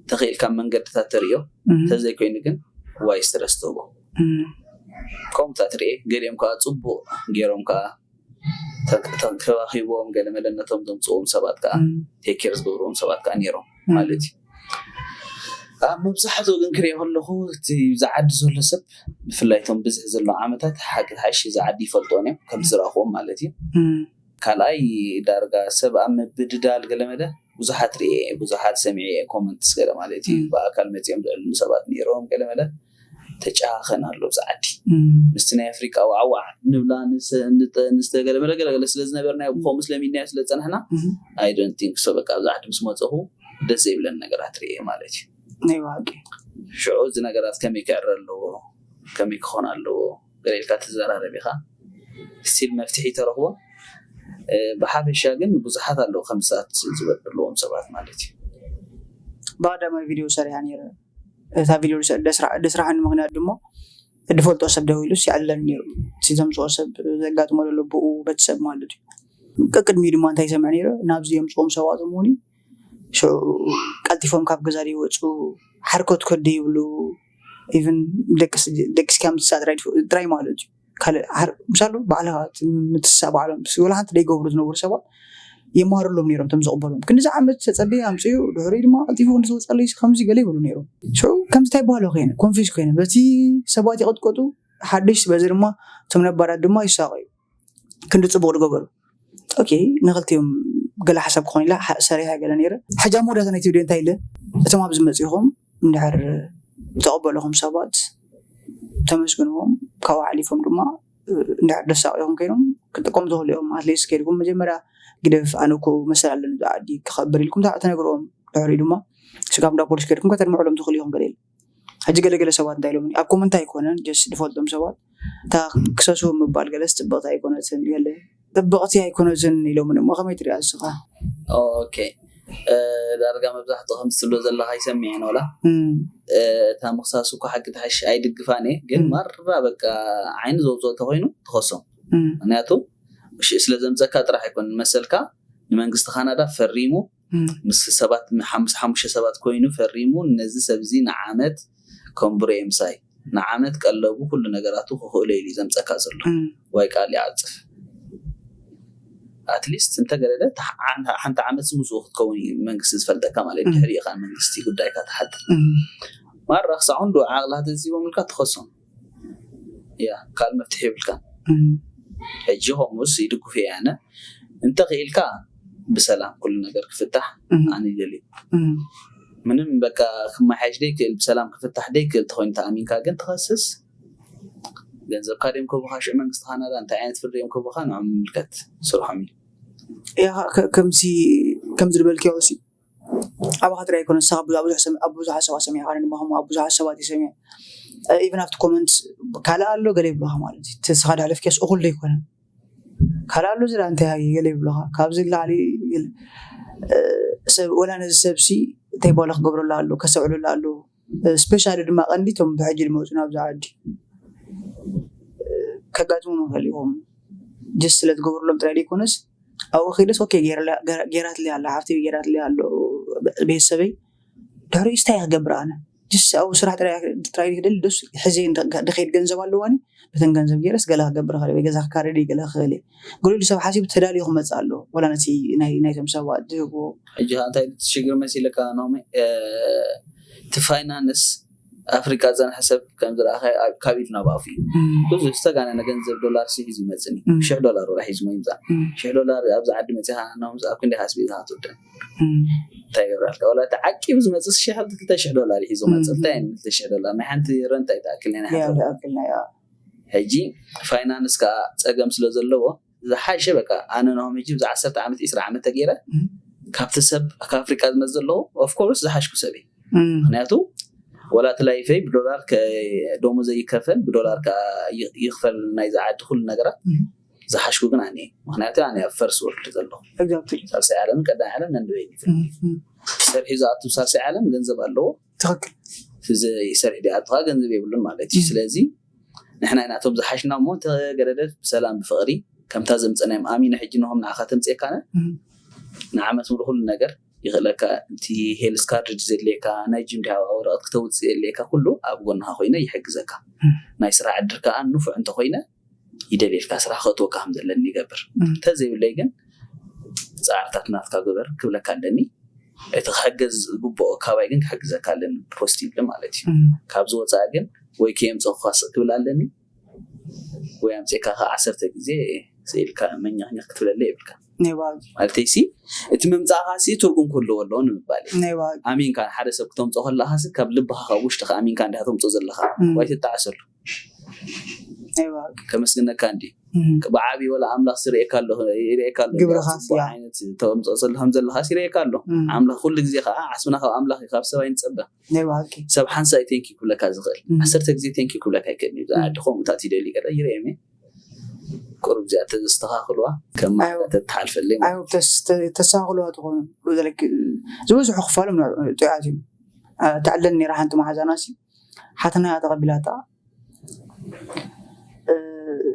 ተኽኢልካ መንገድታት ተርእዮ። እም፣ ተዘይኮይኑ ግን ዋይ ስትረስ ትህቦ። እም፣ ከምኡታት ርኤ። ገሊኦም ከዓ ፅቡቅ ገይሮም ከዓ ተን- ተንከባኺቦም ገለ መለ ነቶም ዘምፅዎም ሰባት ከዓ እም፣ ቴክ ኬር ዝገብርዎም ሰባት ከዓ ነይሮም እም፣ ማለት እዩ። ኣብ መብዛሕትኡ ግን ክሪኦ ከለኹ እቲ ዝዓዲ ዘሎ ሰብ ብፍላይ እቶም ብዝሒ ዘሎ ዓመታት ሓቂ ሓሽ ዝዓዲ ይፈልጥዎም እዮም ከም ዝረእኽዎም ማለት እዩ። እም፣ ካልኣይ ዳርጋ ሰብ ኣብ ምብድዳል ገለ መለ ብዙሓት ርኤ ብዙሓት ሰሚዐ ኮመንትስ ገለ ማለት እዩ። እም። ብኣካል መፂኦም ዝዕልሉ ሰባት ነይሮም ገለ መለ ተጨኻኸን ኣሎ ብዛ ዓዲ እም፣ ምስቲ ናይ ኣፍሪቃ ዋዕዋዕ ንብላ ንስ- ንጠ- ንስተ ገለ መለ ገለ ገለ ስለ ዝነበርና ብከምኡ ስለሚድናዮ ስለ ዝፀናሕና እም፣ ኣይ ዶንት ቲንክ ሶ በቃ ብዛ ዓዲ ምስ መፀኹ ደስ ዘይብለን ነገራት ርኤ ማለት እዩ። ናይ ብሓቂ ሽዑ እዚ ነገራት ከመይ ክዕረ ኣለዎ ከመይ ክኾን ኣለዎ ገለ ኢልካ ትዘራረብ ኢኻ ስቲል መፍትሒ ተረኽቦ። እ፣ ብሓፈሻ ግን ብዙሓት ኣለዉ ከምሳት ዝበደልዎም ሰባት ማለት እዩ። ብቐዳማይ ቪድዮ ሰሪሓ ነይረ። እታ ቪድዮ ደስራሕኒ ምክንያት ድማ ድፈልጦ ሰብ ደው ኢሉ ይዕልለኒ ነይሩ። እቲ ዘምፅኦ ሰብ ዘጋጥሞ ዘሎ ብኡ በቲ ሰብ ማለት እዩ። ቀቅድሚኡ ድማ እንታይ ይሰምዕ ነይረ ናብዚ የምፅኦም ሰባት እውን ሽዑ ቀልጢፎም ካብ ገዛ ዘይወፁ ሓርኮት ከደ ይብሉ ኢቭን ደቂ ደቂ ስኪያ ምትሳእ ጥራይ ድፍ- ጥራይ ማለት እዩ። ካልእ ሓር- ምሳሉ ባዕልኻ እቲ ምትሳእ ባዕሎም ስ- ወላ ሓንቲ ደይገብሩ ዝነበሩ ሰባት የማርሎም ነይሮም እቶም ዝቕበሎም ክንዚ ዓመት ተፀበየ ኣምፅኡ ድሕሪ ድማ ቀልጢፉ ክንዲ ዝወፀለይ ከምዚ ገለ ይብሉ ነይሮም። ሽዑ ከምዚ እንታይ ባህሎ ኮይነ ኮንፊዝ ኮይነ በቲ ሰባት ይቐጥቀጡ ሓደሽቲ በዚ ድማ እቶም ነባራት ድማ ይሳቐዩ። ክንዲ ፅቡቅ ዝገበሩ ኦኬ ንክልቲኦም ገለ ሓሳብ ክኾን ኢላ ሓ- ሰሪሐ ገለ ነይረ። ሕጂ ኣብ መወዳእታ ናይቲ ቪድዮ እንታይ ኢለ እቶም ኣብዚ መፂኹም እንድሕር ዝተቐበልኹም ሰባት ተመስግንዎም ካብኡ ሓሊፎም ድማ እ፣ እንድሕር ደሳቂኹም ኮይኖም ክጥቀሙ ዝኽእሉ እዮም። ኣትሊስት ከይድኩም መጀመርያ ግደፍ ኣነ እኮ መሰል ኣለኒ እዚ ዓዲ ክኸብር ኢልኩም ታ- ተነግርዎም ድሕሪ ድማ ስጋብ እንዳ ፖሊስ ከይድኩም ከተድምዕሎም ትኽእሉ ኢኹም ገለ ኢለ ሕጂ ገለገለ ሰባት እንታይ ኢሎምኒ ኣብ ኮመንት ኣይኮነን ጀስት ድፈልጦም ሰባት እታ ክሰሱ ምባል ገለስ ፅብቕቲ ኣይኮነትን ገለ ፅብቕቲ ኣይኮነትን ኢሎምኒ እሞ ከመይ ትሪኣ ንስኻ? ኦኬ ዳርጋ መብዛሕትኡ ከምዚ ትብሎ ዘለካ ይሰሚዐን ወላ እታ ምክሳሱ እኮ ሓቂ ትሓሽ ኣይድግፋን እየ፣ ግን ማራ በቃ ዓይኒ ዘውፅኦ ተኮይኑ ትኸሶም። ምክንያቱ ሽእ ስለ ዘምፀካ ጥራሕ ኣይኮን መሰልካ፣ ንመንግስቲ ካናዳ ፈሪሙ ምስ ሰባት ምስ ሓሙሽተ ሰባት ኮይኑ ፈሪሙ ነዚ ሰብ እዚ ንዓመት ከምብሮ ምሳይ ንዓመት ቀለቡ ኩሉ ነገራቱ ክኽእሎ ኢሉ እዩ ዘምፀካ ዘሎ። ዋይ ቃል ይዓፅፍ። ኣትሊስት እንተገለለ ሓንቲ ዓመት ምስኡ ክትከውን እዩ መንግስቲ ዝፈልጠካ ማለት እዩ። ድሕሪ ኢኻ መንግስቲ ጉዳይካ ትሓትት። ማራ ክሳዕ ንዱ ዓቕላ ተዚቦምልካ ትኸሶም። ያ ካልእ መፍትሒ የብልካን። ሕጂ ከምኡስ ይድግፍ እየ ኣነ። እንተኽኢልካ ብሰላም ኩሉ ነገር ክፍታሕ ኣነ ይደሊ። ምንም በቃ ክመሓየሽ ደይክእል ብሰላም ክፍታሕ ደይክእል ተኮይኑ ተኣሚንካ ግን ትኸስስ። ገንዘብካ ድዮም ክህቡኻ ሽዑ መንግስቲ ካናዳ እንታይ ዓይነት ፍርዲ እዮም ክህቡኻ ንዖም ምምልከት ስርሖም እዩ። ከምዚ ከምዚ ዝበልክዮ ሲ ኣባኻ ጥራይ ኣይኮነ ንስኻ ኣብ ብዙሓት ሰባት ሰሚዕካ ኣነ ድማ ከምኡ ኣብ ብዙሓት ሰባት ይሰሚዕ ኢቨን ኣብቲ ኮመንት ካልእ ኣሎ ገለ ይብሉኻ ማለት እዩ እቲ ንስኻ ድሕለፍክዮስ እኹል ዶ ኣይኮነን ካልእ ኣሎ ዝላ እንታይ ሃየ ገለ ይብሉኻ ካብዚ ላዕሊ ሰብ ወላ ነዚ ሰብሲ እንታይ በለ ክገብረሉ ኣሎ ከሰብዕሉሉ ኣሎ ስፔሻሊ ድማ ቀንዲቶም ብሕጂ ዝመፁ ናብዚ ዓዲ ከጋጥሙ ምኽእል ኢኹም ጅስ ስለ ትገብርሎም ጥራይ ዘይኮነስ ኣብኡ ኪደስ ኦኬ ጌራትለይ ኣላ ሓፍቲ ጌራትለይ ኣሎ ቤተሰበይ ድሕሪኡ ስታይ ክገብር ኣነ ጅስ ኣብኡ ስራሕ ጥራይ ክደሊ ደስ ሕዘ ድኸይድ ገንዘብ ኣለዋኒ በተን ገንዘብ ገይረስ ገለ ክገብር ኸ ገዛ ክካረድ ገለ ክኽእል ገሊሉ ሰብ ሓሲቡ ተዳልዩ ክመፅእ ኣሎ ወላ ነቲ ናይቶም ሰባት ዝህብዎ ሕጂ እንታይ ሽግር መሲለካ ኖሚ እቲ ፋይናንስ ኣፍሪቃ ዝፀንሐ ሰብ ከም ዝረኣኸ ካብ ኢድ ናብ ኣፉ እዩ ብዙ ዝተጋነነ ገንዘብ ዶላር ሲ ሒዙ ይመፅኒ ሽሕ ዶላር ወላ ሒዝሞ ይምፃእ ሽሕ ዶላር ኣብዚ ዓዲ መፂኻ ናብ ኣብ ክንደይ ኣስቤዛ ክትውድእ እንታይ ይገብራልካ ወላ እቲ ዓቂቡ ዝመፅእ ሽሕ ክልተ ሽሕ ዶላር ሒዙ መፅእ እንታይ ክልተ ሽሕ ዶላር ናይ ሓንቲ ረንታ ይትኣክል ናይ ሓንቲ ሕጂ ፋይናንስ ከዓ ፀገም ስለ ዘለዎ ዝሓሸ በቃ ኣነ ነሆም ሕጂ ብዛ ዓሰርተ ዓመት ዒስራ ዓመት ተገይረ ካብቲ ሰብ ካብ ኣፍሪቃ ዝመፅ ዘለኹ ኦፍኮርስ ዝሓሽኩ ሰብ እዩ ምክንያቱ ወላ እቲ ላይፈይ ብዶላር ደሞዘይ ይከፈል ብዶላር ከዓ ይክፈል ናይ ዝዓዲ ኩሉ ነገራት ዝሓሽኩ ግን ኣነ ምክንያቱ ኣነ ኣብ ፈርስ ወርልድ ዘለኹ ሳልሳይ ዓለምን ቀዳማይ ዓለም ነንበይን ይፍል ሰብ ሒዙ ኣቱ ሳልሳይ ዓለም ገንዘብ ኣለዎ ትክክል እዚ ይሰርሕ ዲኣቱካ ገንዘብ የብሉን ማለት እዩ ስለዚ ንሕና ኢና እቶም ዝሓሽና እሞ እንተገደደት ብሰላም ብፍቅሪ ከምታ ዘምፀናዮም ኣሚነ ሕጂ ንሆም ንዓኻ ተምፅኤካነ ንዓመት ሙሉ ኩሉ ነገር ይኽእለካ እቲ ሄልስ ካርድ ዘድልየካ ናይ ጅም ዲሃ ወረቐት ክተውፅእ የድልየካ ኩሉ ኣብ ጎንኻ ኮይነ ይሕግዘካ ናይ ስራሕ ዕድል ከዓ ንፉዕ እንተኮይነ ይደልየልካ ስራሕ ከእትወካ ከም ዘለኒ ይገብር እንተዘይብለይ ግን ፃዕርታት ናትካ ግበር ክብለካ ኣለኒ እቲ ክሕገዝ ዝግብኦ ካባይ ግን ክሕግዘካ ኣለኒ ፖስት ይብል ማለት እዩ ካብዚ ወፃኢ ግን ወይ ከየምፀኩካ ስቕ ክብል ኣለኒ ወይ ኣምፅእካ ከዓ ዓሰርተ ግዜ ስኢልካ መኛኽኛኽ ክትብለለ የብልካ ናይ ዋጊ ማለተይ ሲ እቲ ምምፃእኻ ሲ ትርጉም ክህልዎ ኣለዎ ንምባል እዩ ናይ ዋጊ ኣሚንካ ሓደ ሰብ ክተምፆ ከለኻ ሲ ካብ ልብኻ ካብ ውሽጥኻ ኣሚንካ እንዲኻ ተምፆ ዘለኻ እም። ዋይ ትጣዓሰሉ ናይ ዋጊ ከመስግነካ እንዲ እም። ብዓብዪ ወላ ኣምላኽ ሲ ርእየካ ኣሎ ይርእየካ ኣሎ ግብርኻ እንዲኻ ሲ ጽቡቕ ያ። ዓይነት ተምፆ ዘሎ ከም ዘለኻ ሲ ይርእየካ ኣሎ እም። ኣምላኽ ኩሉ ግዜ ከዓ ዓስብና ካብ ኣምላኽ እዩ ካብ ሰብ ኣይንፀበ ናይ ዋጊ ሰብ ሓንሳእ እዩ ቴንኪ ክብለካ ዝኽእል እም። ዓሰርተ ግዜ ቴንኪ ክብለካ ይክእል እዩ ዝዓዲ ከምኡታት ይደሊ ገለ ይርእየም እየ ቁሩብ እዚኣ ተዘስተኻኽልዋ ከም ማዕዳ ተተሓልፈለይ ማለት እዩ። ተስተኻኽልዋ ትኾኑ ዝበዝሑ ክፋሎም ጥዑያት እዮም። ተዕለን ነራ ሓንቲ መሓዛና ሲ ሓትና እያ ተቐቢላታ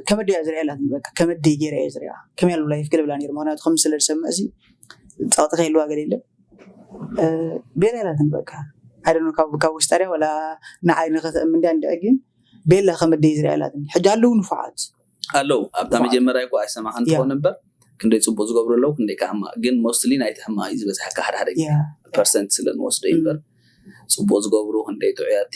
ከመዲ እያ ዝሪያ ኢላት በቃ ከመዲ ገይረ እየ ዝሪያ ከመይ ያሉ ላይፍ ገለ ብላ ነይሩ ምክንያቱ ከም ስለ ዝሰምዕ ሲ ፀቕጢ ከይልዋ ገለ የለን ቤላ ኢላትን በቃ ኣይደኖ ካብ ውሽጣ ድያ ወላ ንዓይ ንኸተእምን ድያ እንድዒ ግን ቤላ ከመዲ ዝሪያ ኢላትን ሕጂ ኣለዉ ንፉዓት ኣለዉ ኣብታ መጀመርያ እኮ ኣይሰማዕን ትኾን እምበር ክንደይ ፅቡቅ ዝገብሩ ኣለዉ ክንደይ ከዓ ሕማቅ ግን ሞስትሊ ናይቲ ሕማቅ እዩ ዝበዝሓካ ሓደ ሓደ ግዜ ፐርሰንት ስለ ንወስዶ እዩ እምበር ፅቡቅ ዝገብሩ ክንደይ ጥዑያት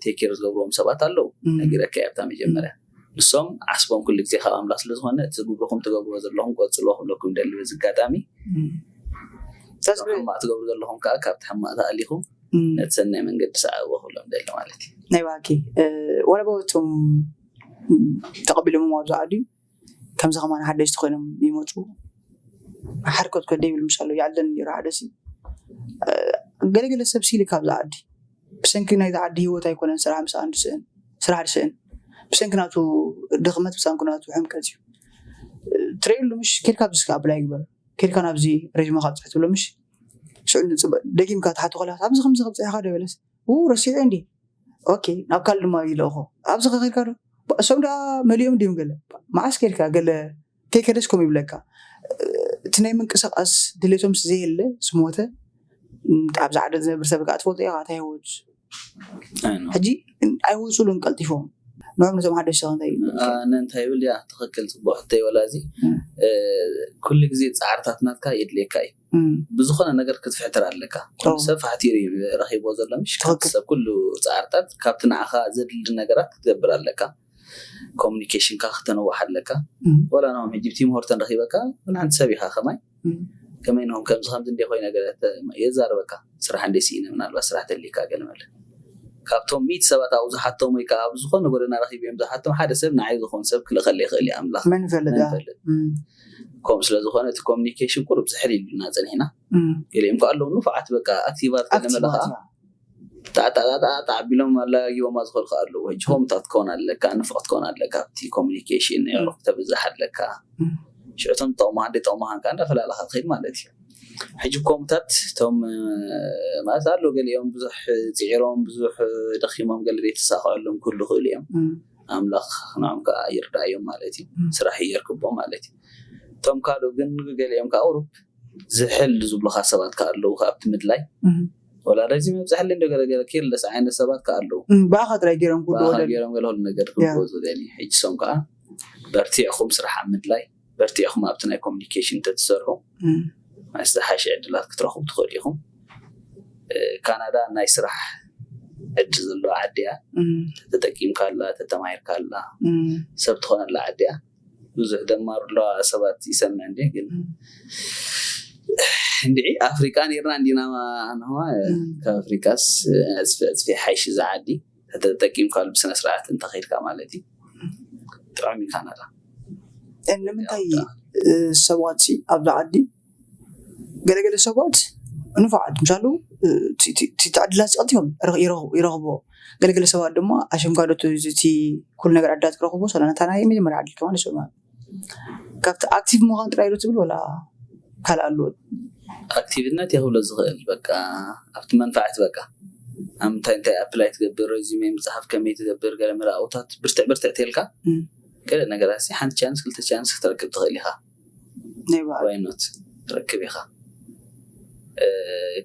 ቴክ ኬር ዝገብርዎም ሰባት ኣለዉ ነጊረካ እየ ኣብታ መጀመርያ ንሶም ዓስቦም ኩሉ ግዜ ካብ ኣምላኽ ስለ ዝኾነ እቲ ዝግብርኹም ትገብርዎ ዘለኹም ቀፅልዎ ክብለኩም ይደሊ በዚ ኣጋጣሚ ሕማቅ ትገብሩ ዘለኹም ከዓ ካብቲ ሕማቅ ተኣሊኹም ነቲ ሰናይ መንገዲ ሰዓብዎ ክብሎም ደሊ ማለት እዩ ናይ ባኪ ወረበ እቶም ተቐቢሎምም ኣብዚ ዓዲ ከምዚ ከማን ሓደሽቲ ኮይኖም ይመፁ ሓርኮት ኮ ደይብል ምሻሎ ይዓለን ነይሩ ሓደ ሲ ገለገለ ሰብ ሲሊ ካብዚ ዓዲ ብሰንኪ ናይዚ ዓዲ ህይወት ኣይኮነን ስራሕ ምስኣን ድስእን ስራሕ ድስእን ብሰንኪ ናቱ ድኽመት ብሰንኪ ናቱ ሕምቀት እዩ ትርእየሉ ምሽ ኬድካ ኣብዚ ስካ ኣፕላይ ግበር ኬድካ ናብዚ ሬዝማ ካብ ፅሕት ብሎ ምሽ ሽዑ ንፅበ ደጊምካ ትሓቶ ከለካ ኣብዚ ከምዚ ከምፂ ኢኻ ዶ በለስ ኡ ረሲዑ እንዲ ኦኬ ናብ ካልእ ድማ ይልእኾ ኣብዚ ከኸድካ ዶ እሶም ደኣ መሊኦም ድዮም ገለ መዓስ ከድካ ገለ ከይከደስ ከም ይብለካ እቲ ናይ ምንቅስቃስ ድሌቶም ዘየለ ስሞተ ኣብዚ ዓደ ዝነብር ሰብ ከዓ ትፈልጦ ኢኻ እንታይ ህይወት ሕጂ ኣይወፁሉን ቀልጢፎም ኖም ነቶም ሓደሽ ሰው እንታይ ይብሉ ኣነ እንታይ ይብል ያ ትኽክል ፅቡቅ ሕተይ ወላ እዚ ኩሉ ግዜ ፃዕርታት ናትካ የድልየካ እዩ ብዝኾነ ነገር ክትፍሕትር ኣለካ ኩሉ ሰብ ፋሕቲሩ እዩ ረኪቦ ዘሎ ምሽ ሰብ ኩሉ ፃዕርታት ካብቲ ንዓኻ ዘድሊ ነገራት ክትገብር ኣለካ ኮሚኒኬሽንካ ክተነዋሕ ኣለካ ወላ ንኦም ሕጂ ቲም ሆርተን ረኪበካ ሓንቲ ሰብ ኢኻ ከማይ ከመይ ንኦም ከምዚ ከምዚ እንደ ኮይነ ገለ የዛርበካ ስራሕ እንደ ስኢነ ምናልባት ስራሕ ተሊካ ገለ መለ ካብቶም ሚት ሰባት ኣብኡ ዝሓቶም ወይ ከዓ ኣብ ዝኾነ ጎደና ረኪብ እዮም ዝሓቶም ሓደ ሰብ ንዓይ ዝኾን ሰብ ክልእኸለ ይኽእል እዩ ኣምላኽ መን ይፈልጥ ከምኡ ስለዝኾነ እቲ ኮሚኒኬሽን ቁሩብ ዝሕል ኢሉና ፀኒሕና ገሊኦም ከዓ ኣለዉ ንፉዓት በቃ ኣክቲቫት ገለ መለ ከዓ ጣጣጣጣጣ ኣቢሎም ኣላጊቦማ ዝኸዱ ኣለዉ ሕጂ ሆምታት ክኾን ኣለካ ንፍቕ ትኮን ኣለካ ኣብቲ ኮሚኒኬሽን የዕሩኽ ተብዛሕ ኣለካ ሽዕቶም ጠቕሙሃን ደይጠቕሙሃን ከዓ እንዳፈላለኻ ትኸይድ ማለት እዩ ሕጂ ኮምታት እቶም ማለት ኣሎ ገሊኦም ብዙሕ ፅዒሮም ብዙሕ ደኪሞም ገለ ዘይተሳኽዐሎም ክህሉ ክእሉ እዮም ኣምላኽ ንዖም ከዓ ይርዳዮም ማለት እዩ ስራሕ ይየርክቦም ማለት እዩ እቶም ካልኡ ግን ገሊኦም ከዓ ቁሩብ ዝሕል ዝብሉኻ ሰባት ከዓ ኣለዉ ካብቲ ምድላይ ወላ ረዚ መብዛሕሊ እንዶ ገለገለ ኬርለስ ዓይነት ሰባት ከዓ ኣለዉ ብኣኻ ጥራይ ገይሮም ክብልዎ ብኣኻ ደልዩ። ገይሮም ገለ ሁሉ ነገር ክብልዎ ዝደሊ ሕጂ ሶም ከዓ በርቲዕኹም ስራሕ ኣብ ምድላይ በርቲዕኹም ኣብቲ ናይ ኮሚኒኬሽን እንተትሰርሑ እም፣ ናይ ዝሓሸ ዕድላት ክትረኽቡ ትኽእሉ ኢኹም እ፣ ካናዳ ናይ ስራሕ ዕድል ዘለዋ ዓዲ እያ እም፣ ተጠቂምካላ ተተማሂርካላ እም፣ ሰብ ትኾነላ ዓዲ እያ ብዙሕ ደማሩ ኣለዋ ሰባት ይሰምዕ እንዲ ግን እም። እንድዒ ኣፍሪቃ ኔርና እንዲና ንሆ ካብ ኣፍሪቃስ ዕፅፊ ዕፅፊ ሓይሽ እዛ ዓዲ ተጠቂምካሉ ብስነ ስርዓት እንተኸይድካ ማለት እዩ ጥዑም እዩ ካናዳ ንምንታይ ሰባት ኣብዛ ዓዲ ገለገለ ሰባት ንፉዓት ምስ ኣለዉ እቲ ዕድላት ቀልጢፎም ይረኽብዎ ገለገለ ሰባት ድማ ኣሸምጋዶ እቲ ኩሉ ነገር ዕድላት ክረኽብዎ ስለ ነታ ናይ መጀመርያ ዕድል ከማን ይስእኑ ካብቲ ኣክቲቭ ምዃን ጥራይ ዶ ትብል ወላ ካልእ ኣለዎ ኣክቲቭነት የኽብሎ ዝኽእል በቃ ኣብቲ መንፋዕቲ በቃ ኣብ ምንታይ እንታይ ኣፕላይ ትገብር ረዚሜ ምፅሓፍ ከመይ ትገብር ገለ መላእውታት ብርትዕ ብርትዕ ተልካ ገለ ነገራት ሓንቲ ቻንስ ክልተ ቻንስ ክትረክብ ትኽእል ኢኻ ዋይኖት ትረክብ ኢኻ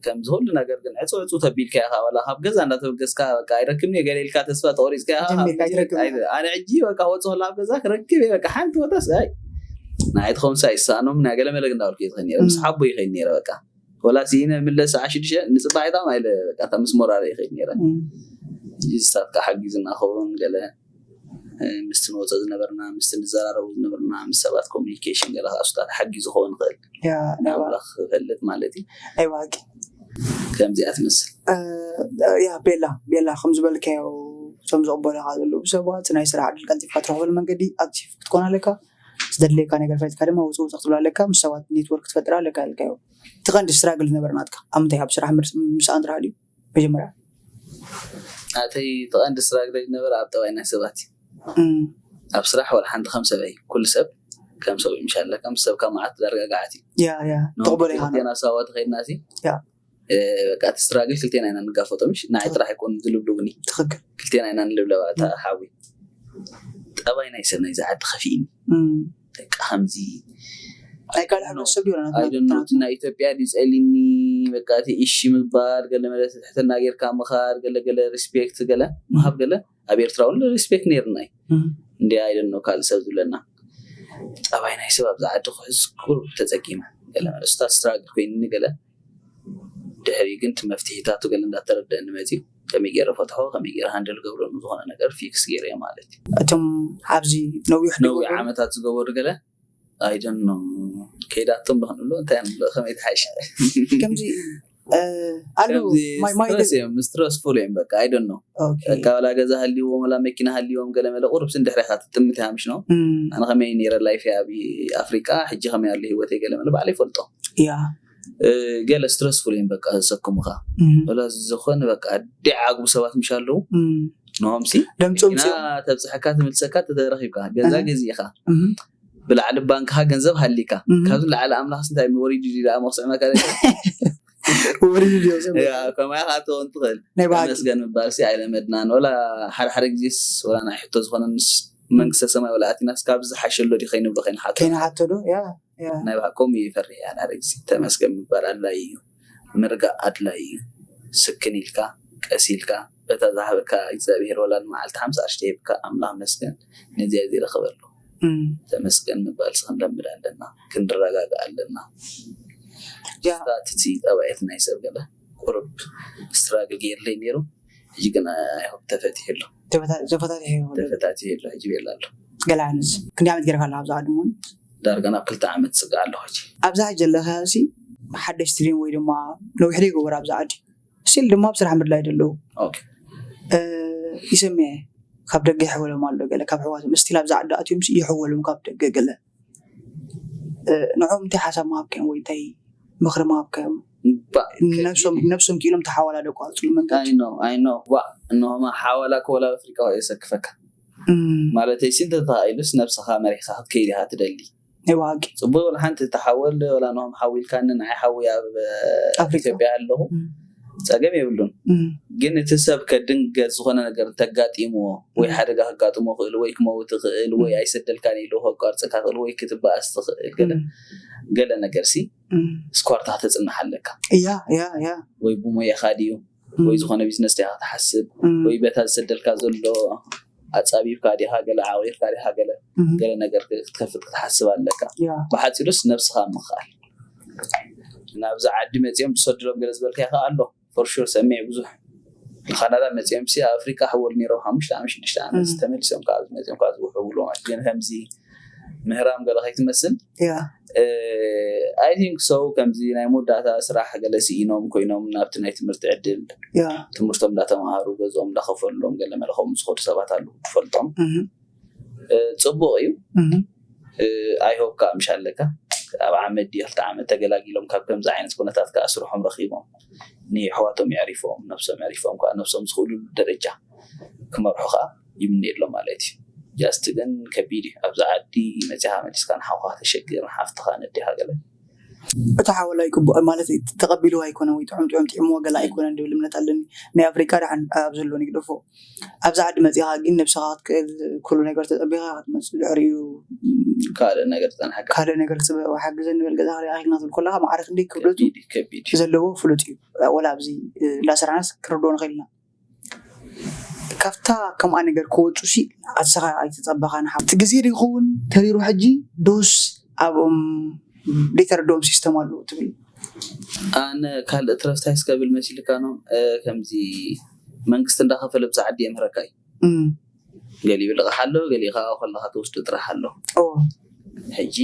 ከምዚ ኩሉ ነገር ግን ዕፁ ዕፁ ተቢልካ ኢኻ ዋላ ካብ ገዛ እንዳተበገስካ በቃ ኣይረክብኒ ገለ ኢልካ ተስፋ ተቆሪፅካ ኢኻ ኣነ ሕጂ በቃ ወፅእ ከላ ኣብ ገዛ ክረክብ እየ በቃ ሓንቲ ወተስ ኣይ ንዓይ ትኸውን ሳ ይሳኖም ናይ ገለ መለግ እንዳበልኩ ይትኽእል ነረ ምስ ሓቦ ይኸይድ ነረ በቃ ወላ ሲኢነ ምለስ ሰዓ ሽዱሽተ ንፅባሒታ ማይለ በቃ ምስ ሞራረ ይኸይድ ነረ ንሳትካ ሓጊዝና ኸውን ገለ ምስቲ ንወፀ ዝነበርና ምስቲ ንዘራረቡ ዝነበርና ምስ ሰባት ኮሚኒኬሽን ገለ ከዓ ሱታት ሓጊዙ ክኸውን ይኽእል ኣምላኽ ክፈልጥ ማለት እዩ ኣይዋቂ ከምዚኣ ትመስል ያ ቤላ ቤላ ከም ዝበልካዮ እቶም ዝቕበሉካ ዘለዉ ሰባት ናይ ስራሕ ዕድል ቀልጢፍካ ትረኽበሉ መንገዲ ኣክቲቭ ክትኮን ኣለካ ዝደድለየካ ነገር ፈሊጥካ ድማ ውፅእ ውፅእ ክትብል ኣለካ ምስ ሰባት ኔትወርክ ክትፈጥር ኣለካ ኢልካዮ እቲ ቀንዲ ስትራግል ዝነበረ ናትካ ኣብ ምንታይ ኣብ ስራሕ ምስኣን ጥራሕ ድዩ መጀመርያ ኣተይ ተቐንዲ ስራግለይ ዝነበረ ኣብ ጠባይ ናይ ሰባት እዩ ኣብ ስራሕ ወላ ሓንቲ ከም ሰበይ ኩሉ ሰብ ከም ሰብይ ምሽ ኣለካ ምስ ሰብካ መዓት ዳርጋ ገዓት እዩ ያ ያ ትቕበሎ ኢኻ ክልቴና ሰባዊ ተኸይድና ሲ ያ። በቃ እቲ ስትራግል ክልቴና ኢና ንጋፈጦ ምሽ ንዓይ ጥራሕ ኣይኮን ዝልብልቡኒ ትኽክል ክልቴና ኢና ንልብለባ እታ ሓዊ ጠባይ ናይ ሰብ ናይዚ ዓዲ ከፊእኒ እም። በቃ ከምዚ ናይ ካልእ ሕብረተሰብ ድዩ ወላ ናትና- ኣይደኖ ናይ ኢትዮጵያ ድዩ ፀሊኒ በቃ እቲ እሺ ምባል ገለ መለ ትሕትና ጌርካ ምኻድ ገለ ገለ ሪስፔክት ገለ ምሃብ ገለ ኣብ ኤርትራ እውን ሪስፔክት ነይርና እዩ እም። እንዲ ኣይደኖ ካልእ ሰብ ዝብለና ጠባይ ናይ ሰብ ኣብዚ ዓዲ ክሕዝ ቁሩብ ተፀጊመ ገለ መለ ስታት ስትራግል ኮይንኒ ገለ ድሕሪ ግን እቲ መፍትሒታቱ ገለ እንዳተረደእኒ መፂኡ ከመይ ገይረ ፈትሖ ከመይ ገይረ ሃንደል ገብሮ ንዝኾነ ነገር ፊክስ ገይረ ማለት እዩ እቶም ኣብዚ ነዊሕ ነዊሕ ዓመታት ዝገበሩ ገለ ኣይደኖ ከይዳቶም ዶ ክንብሎ እንታይ ንብሎ ከመይ ትሓይሽ ከምዚ ኣሎ ማይ ማይ ስትረስፉል እዮም በቃ ኣይደኖ በቃ ወላ ገዛ ሃልዎም ወላ መኪና ሃልዎም ገለ መለ ቁርብ ስን ድሕሪኻ ትጥምት ያምሽ ነው ኣነ ከመይ ነይረ ላይፍ ኣብ ኣፍሪቃ ሕጂ ከመይ ኣሎ ህይወተይ ገለ መለ ባዕለ ይፈልጦ ያ ገለ ስትረስፉል እዮም በቃ ዘሰክሙኻ ወላ ዝኾነ በቃ ዲዓግቡ ሰባት ምሽ ኣለዉ ንሆምሲ ደምፅም ኢና ተብፅሐካ ትምልሰካ ተረኺብካ ገዛ ገዚእኻ ብላዕሊ ባንክኻ ገንዘብ ሃሊካ ካብዚ ላዕሊ ኣምላኽስ እንታይ ወሪዱ ድዩ ደኣ መኽስዕመካ ወሪዱ ድዮ ሰብ ያ ከማይ ክትኸውን ትኽእል። ናይ ባህጊ ተመስገን ምባል ሲ ኣይለመድናን። ወላ ሓደ ሓደ ግዜስ ወላ ናይ ሕቶ ዝኾነ ምስ መንግስተ ሰማይ ወላ ኣቲናስ ካብ ዝሓሸሎ ድዩ ከይንብሎ ከይንሓቶ ከይንሓቶ ዶ ያ ያ ናይ ባህ ከምኡ ይፈርሕ እያ። ሓደ ግዜ ተመስገን ምባል ኣድላይ እዩ። ምርጋእ ኣድላይ እዩ። ስክን ኢልካ ቀስ ኢልካ በታ ዝሃበካ እግዚኣብሔር ወላ ንመዓልቲ ሓምሳ ቅርሺ ተሂብካ ኣምላኽ መስገን ነዚኣ እዚ ረኸበሉ እም፣ ተመስገን ምባል ክንለምድ ኣለና። ክንረጋጋእ ኣለና። ያ ስታትቲ ጠባየት ናይ ሰብ ገለ ቁርብ ስትራግል ገይርለይ ነይሩ። ሕጂ ግን ኣይሆፕ ተፈቲሕሉ ተፈታ- ተፈታቲሑ ይኸውን። ተፈታቲሕሉ ሕጂ ቤላ ኣሎ። ገለ ዓይነት ክንደይ ዓመት ገይርካ ኣለካ ኣብዚ ዓዲ ሙን? ዳርጋ ናብ ክልተ ዓመት ስጋዕ ኣለኹ ሕጂ። ኣብዛ ሕጂ ዘለካ ሲ ሓደሽቲ ድዮም ወይ ድማ ነዊሕ ዶ ይገብር ኣብዚ ዓዲ? ስቲል ድማ ኣብ ስራሕ ምድላይ ደለዉ ኦኬ ይሰምዐ ካብ ደገ ይሕወሎም ኣሎ ገለ ካብ ሕዋቶም ስቲል ኣብዚ ዓዲ ኣትዮም ሲ ይሕወሎም ካብ ደገ ገለ ንዖም እንታይ ሓሳብ መሃብካዮም ወይ እንታይ ምኽሪ መሃብካዮም? ባ- ነብሶም ክኢሎም ተሓዋላ ደቋፅሉ መንገዲ I know I know ዋ እነሆማ ሓዋላ ከወላ ኣፍሪቃ የሰክፈካ። ማለተይ ሲ እንተተኻኢሉስ ነብስኻ መሪሕኻ ክትከይድ ኢኻ ትደሊ። ናይ ብሃቂ ጽቡቅ ወላ ሓንቲ ተሓወል ወላ ነሆም ሓዊልካኒ ንዓይ ሓዊ ኣብ ኣፍሪቃ። ኢትዮጵያ ኣለኹ እም፣ ጸገም የብሉን። እም፣ ግን እቲ ሰብ ከድንገጽ ዝኾነ ነገር እንተጋጢምዎ ወይ እም። ሓደጋ ከጋጥሞ ክእል ወይ ክመውት ክእል ወይ ኣይሰደልካን ኢሉ ከቋርጽካ ክእል ወይ ክትበኣስ ትኽእል ገለ እም፣ ገለ ነገር ሲ እም። ስኳርታ ከተጽንሕ ኣለካ ያ ያ ያ ወይ ብሞያኻ ድዩ እም፣ ወይ ዝኾነ ቢዝነስ ዲኻ ክትሓስብ እም፣ ወይ በታ ዝሰደልካ ዘሎ ኣጻቢብካ ዲኻ ገለ ዓቂርካ ዲኻ ገለ እም፣ ገለ ነገር ክትከፍት ክትሓስብ ኣለካ። ያ ብሓፂሩስ ነብስኻ ምኽኣል ናብዚ ዓዲ መፂኦም ዝሰድሎም ገለ ዝበልካ ይኸ ኣሎ for sure ሰሚዕ ብዙሕ ንካናዳ መፂኦም ሲ ኣብ ኣፍሪቃ ሕወል ነይሮም ሓሙሽተ ዓመት ሽዱሽተ ዓመት እም። ተመሊሶም ካብ መፂኦም ካብ ዝውሕብሉ ግን ከምዚ ምህራም ገለ ከይትመስል ያ I think so ከምዚ ናይ መወዳእታ ስራሕ ገለ ስኢኖም ኮይኖም ናብቲ ናይ ትምህርቲ ዕድል ያ ትምህርቶም እንዳተምሃሩ ገዝኦም እንዳኸፈሉሎም ገለ መለኸም ዝኸዱ ሰባት ኣለዉ ትፈልጦም እም፣ እ፣ ጽቡቕ እዩ እም፣ ኣይሆብ ከዓ ምሽ ኣለካ ኣብ ዓመት ድዩ ክልተ ዓመት ተገላጊሎም ካብ ከምዚ ዓይነት ኩነታት ከዓ ስርሖም ረኪቦም ንየሕዋቶም የዕሪፎም ነብሶም የዕሪፎም ከዓ ነብሶም ዝኽእሉ ደረጃ ክመርሑ ከዓ ይምነየሎም ማለት እዩ just ግን ከቢድ እዩ ኣብዚ ዓዲ መፅኻ መሊስካ ንሓውካ ተሸግር ንሓፍትኻ ነዴኻ ገለ እቲ ሓወላይ ቅቡእ ማለት እዩ። ተቐቢልዎ ኣይኮነ ወይ ጥዑም ጥዑም ጥዕምዎ ገላ ኣይኮነን ድብል እምነት ኣለኒ። ናይ ኣፍሪቃ ደሓን ኣብ ዘሎ ንግደፎ ኣብዚ ዓዲ መፂኻ ግን ነብስኻ ክትክእል ኩሉ ነገር ተፀቢኻ ክትመፅእ ድሕሪኡ ካልእ ነገር ዝፀንሐካ ካልእ ነገር ክፅበ ሓግዘ ንበል ገዛ ክሪኣ ኢልና ትብል ከለካ ማዕረ ክንደይ ክብደቱ ከቢድ እዩ ከቢድ እዩ ዘለዎ ፍሉጥ እዩ። ወላ ኣብዚ እንዳሰራሕናስ ክርድኦ ንኽእል ኢና። ካብታ ከምኣ ነገር ክወፁ ሲ ኣስኻ ኣይተፀበኻን ሓ እቲ ግዜ ዶ ይኸውን ተሪሩ ሕጂ ዶስ ኣብኦም ዘይተረድኦም ሲስተም ኣለዉ ትብል? ኣነ ካልእ ትረፍታይ ስከብል መሲልካ ኖም ከምዚ መንግስቲ እንዳኸፈለ ብፃ ዓዲ የምህረካ እዩ እም፣ ገሊኡ ልቕሕ ኣሎ ገሊኡ ከዓ ከለካ ትወስዱ ጥራሕ ኣሎ ኦ፣ ሕጂ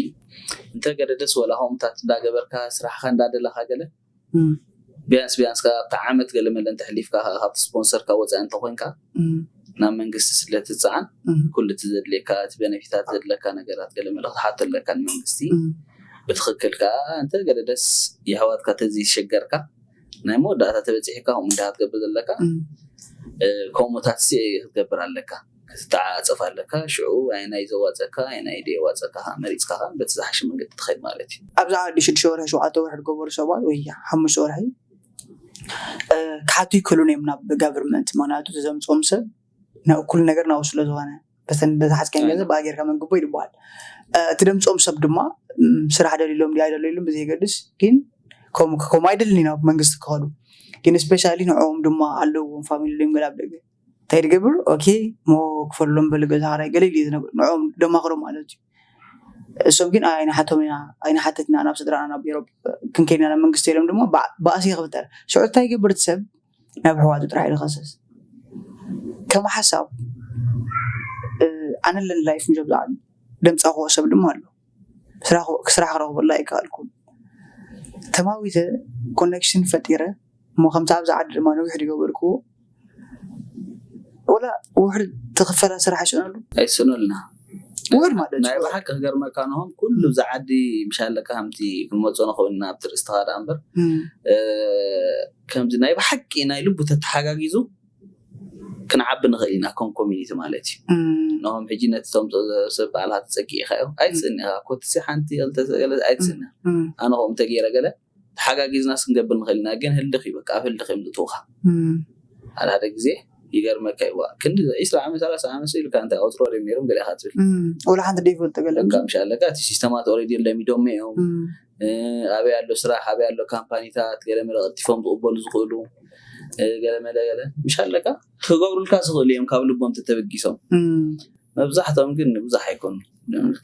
እንተ ገለ ደስ ወላ ከምታት እንዳገበርካ ስራሕካ እንዳደለካ ገለ እም፣ ቢያንስ ቢያንስ ከዓ ኣብቲ ዓመት ገለ መለ እንተሕሊፍካ ከዓ ካብቲ ስፖንሰርካ ወፃኢ እንተኮይንካ እም፣ ናብ መንግስቲ ስለ ትፀዓን እም፣ ኩሉ እቲ ዘድልየካ እቲ ቤነፊታት ዘድለካ ነገራት ገለ መለ ክትሓቶ ኣለካ ንመንግስቲ እም፣ ብትክክል ከዓ እንተ ገለ ደስ የሕዋትካ ተዘይሸገርካ ናይ መወዳእታ ተበፂሕካ ከምኡ እንዳ ክትገብር ዘለካ እም፣ ከምኡታት ሲ ክትገብር ኣለካ ክትተዓፀፍ ኣለካ ሽዑ ኣይናይ ዘዋፀካ ኣይናይ ደየዋፀካ መሪፅካ ከዓ በቲ ዝሓሸ መንገዲ ትኸይድ ማለት እዩ ኣብዚ ዓዲ ሽዱሽተ ወርሒ ሸውዓተ ወርሒ ዝገበሩ ሰባት ወይ ሓሙሽተ ወርሒ እ፣ ክሓቱ ይክእሉን እዮም ናብ ጋቨርንመንት ምክንያቱ ዘምፅኦም ሰብ ናብ ኩሉ ነገር ናብኡ ስለ ዝኾነ በተን በዝሓዝካዮ ገንዘብ ብኣ ጌርካ መንግቦ ይልበሃል እ፣ እቲ ደምፅኦም ሰብ ድማ ም፣ ስራሕ ደሊሎም ድዩ ኣይደለይሎም ብዘየገድስ ግን ከም- ከምኡ ኣይደልን እዩ ናብ መንግስቲ ክኸዱ ግን ስፔሻሊ ንዕኦም ድማ ኣለዎም ፋሚሊ ዶም ገላ ኣብ ደገ እንታይ ትገብር ኦኬ ሞ ክፈሎም በል ገዛ ክራይ ገለ ኢሉ እዩ ዝነግር ንዕኦም ደማኽሮም ማለት እዩ እሶም ግን ኣይንሓቶም ኢና ኣይንሓተት ኢና ናብ ስድራና ናብ ኤሮፕ ክንከይድ ኢና ናብ መንግስቲ ኢሎም ድማ ባእ- ባእሲ ክፍጠር ሽዑ እንታይ ይገብር እቲ ሰብ ናብ ኣሕዋቱ ጥራሕ እዩ ዝኸስስ ከም ሓሳብ ኣነለን ላይፍ ንጀብዛ ደምፃ ክዎ ሰብ ድማ ኣሎ ስራሕ ክረኽበላ ኣይከኣልኩን ተማዊተ ኮኔክሽን ፈጢረ እሞ ከምቲ ኣብዚ ዓዲ ድማ ነዊሕ ዝገበርክዎ ወላ ውሕድ ትኽፈላ ስራሕ ይስእነሉ ኣይስእነልና ውሕድ ማለት ናይ እዩ ብሓቂ ክገርመካ ንሆም ኩሉ ብዛ ዓዲ ምሻለካ ከምቲ ክንመፆ ንኽእል ኢና ኣብቲ ርእስቲ ካዳ እምበር እም፣ እ፣ ከምዚ ናይ ብሓቂ ናይ ልቡ ተተሓጋጊዙ ክንዓቢ ንኽእል ኢና ከም ኮሚኒቲ ማለት እዩ እም፣ ንሆም ሕጂ ነቲ ተምፅኦ ሰብ ባዕልካ ተፀጊዕካ እዮም ኣይትፅእኒ ኢኻ ኮትሲ ሓንቲ ክልተ ገለ ኣይትፅእኒ እም፣ ኣነ ከምኡ ተገይረ ገለ ተሓጋጊዝናስ ክንገብር ንኽእል ኢና፣ ግን ህልኽ እዩ፣ በቃ ኣብ ህልኽ እዮም ዝእትውኻ። ሓደ ሓደ ግዜ ይገርመካ እዩ። ዋ፣ ክንዲ ዒስራ ዓመት፣ ሰላሳ ዓመት ኢልካ እንታይ ቁፅሮ ድዮም ነይሮም ገለ ኢኻ ትብል። ወላ ሓንቲ ደይፈልጦ ገለ በቃ ምሽ ኣለካ፣ እቲ ሲስተማት ኦልሬዲ ለሚዶም እዮም። ኣበይ ኣሎ ስራሕ፣ ኣበይ ኣሎ ካምፓኒታት፣ ገለ መለ ቀልጢፎም ዝቕበሉ ዝኽእሉ፣ ገለ መለ ገለ ምሽ ኣለካ፣ ክገብሩልካ ዝኽእሉ እዮም ካብ ልቦም ተተበጊሶም። መብዛሕትኦም ግን ብዙሕ ኣይኮኑ፣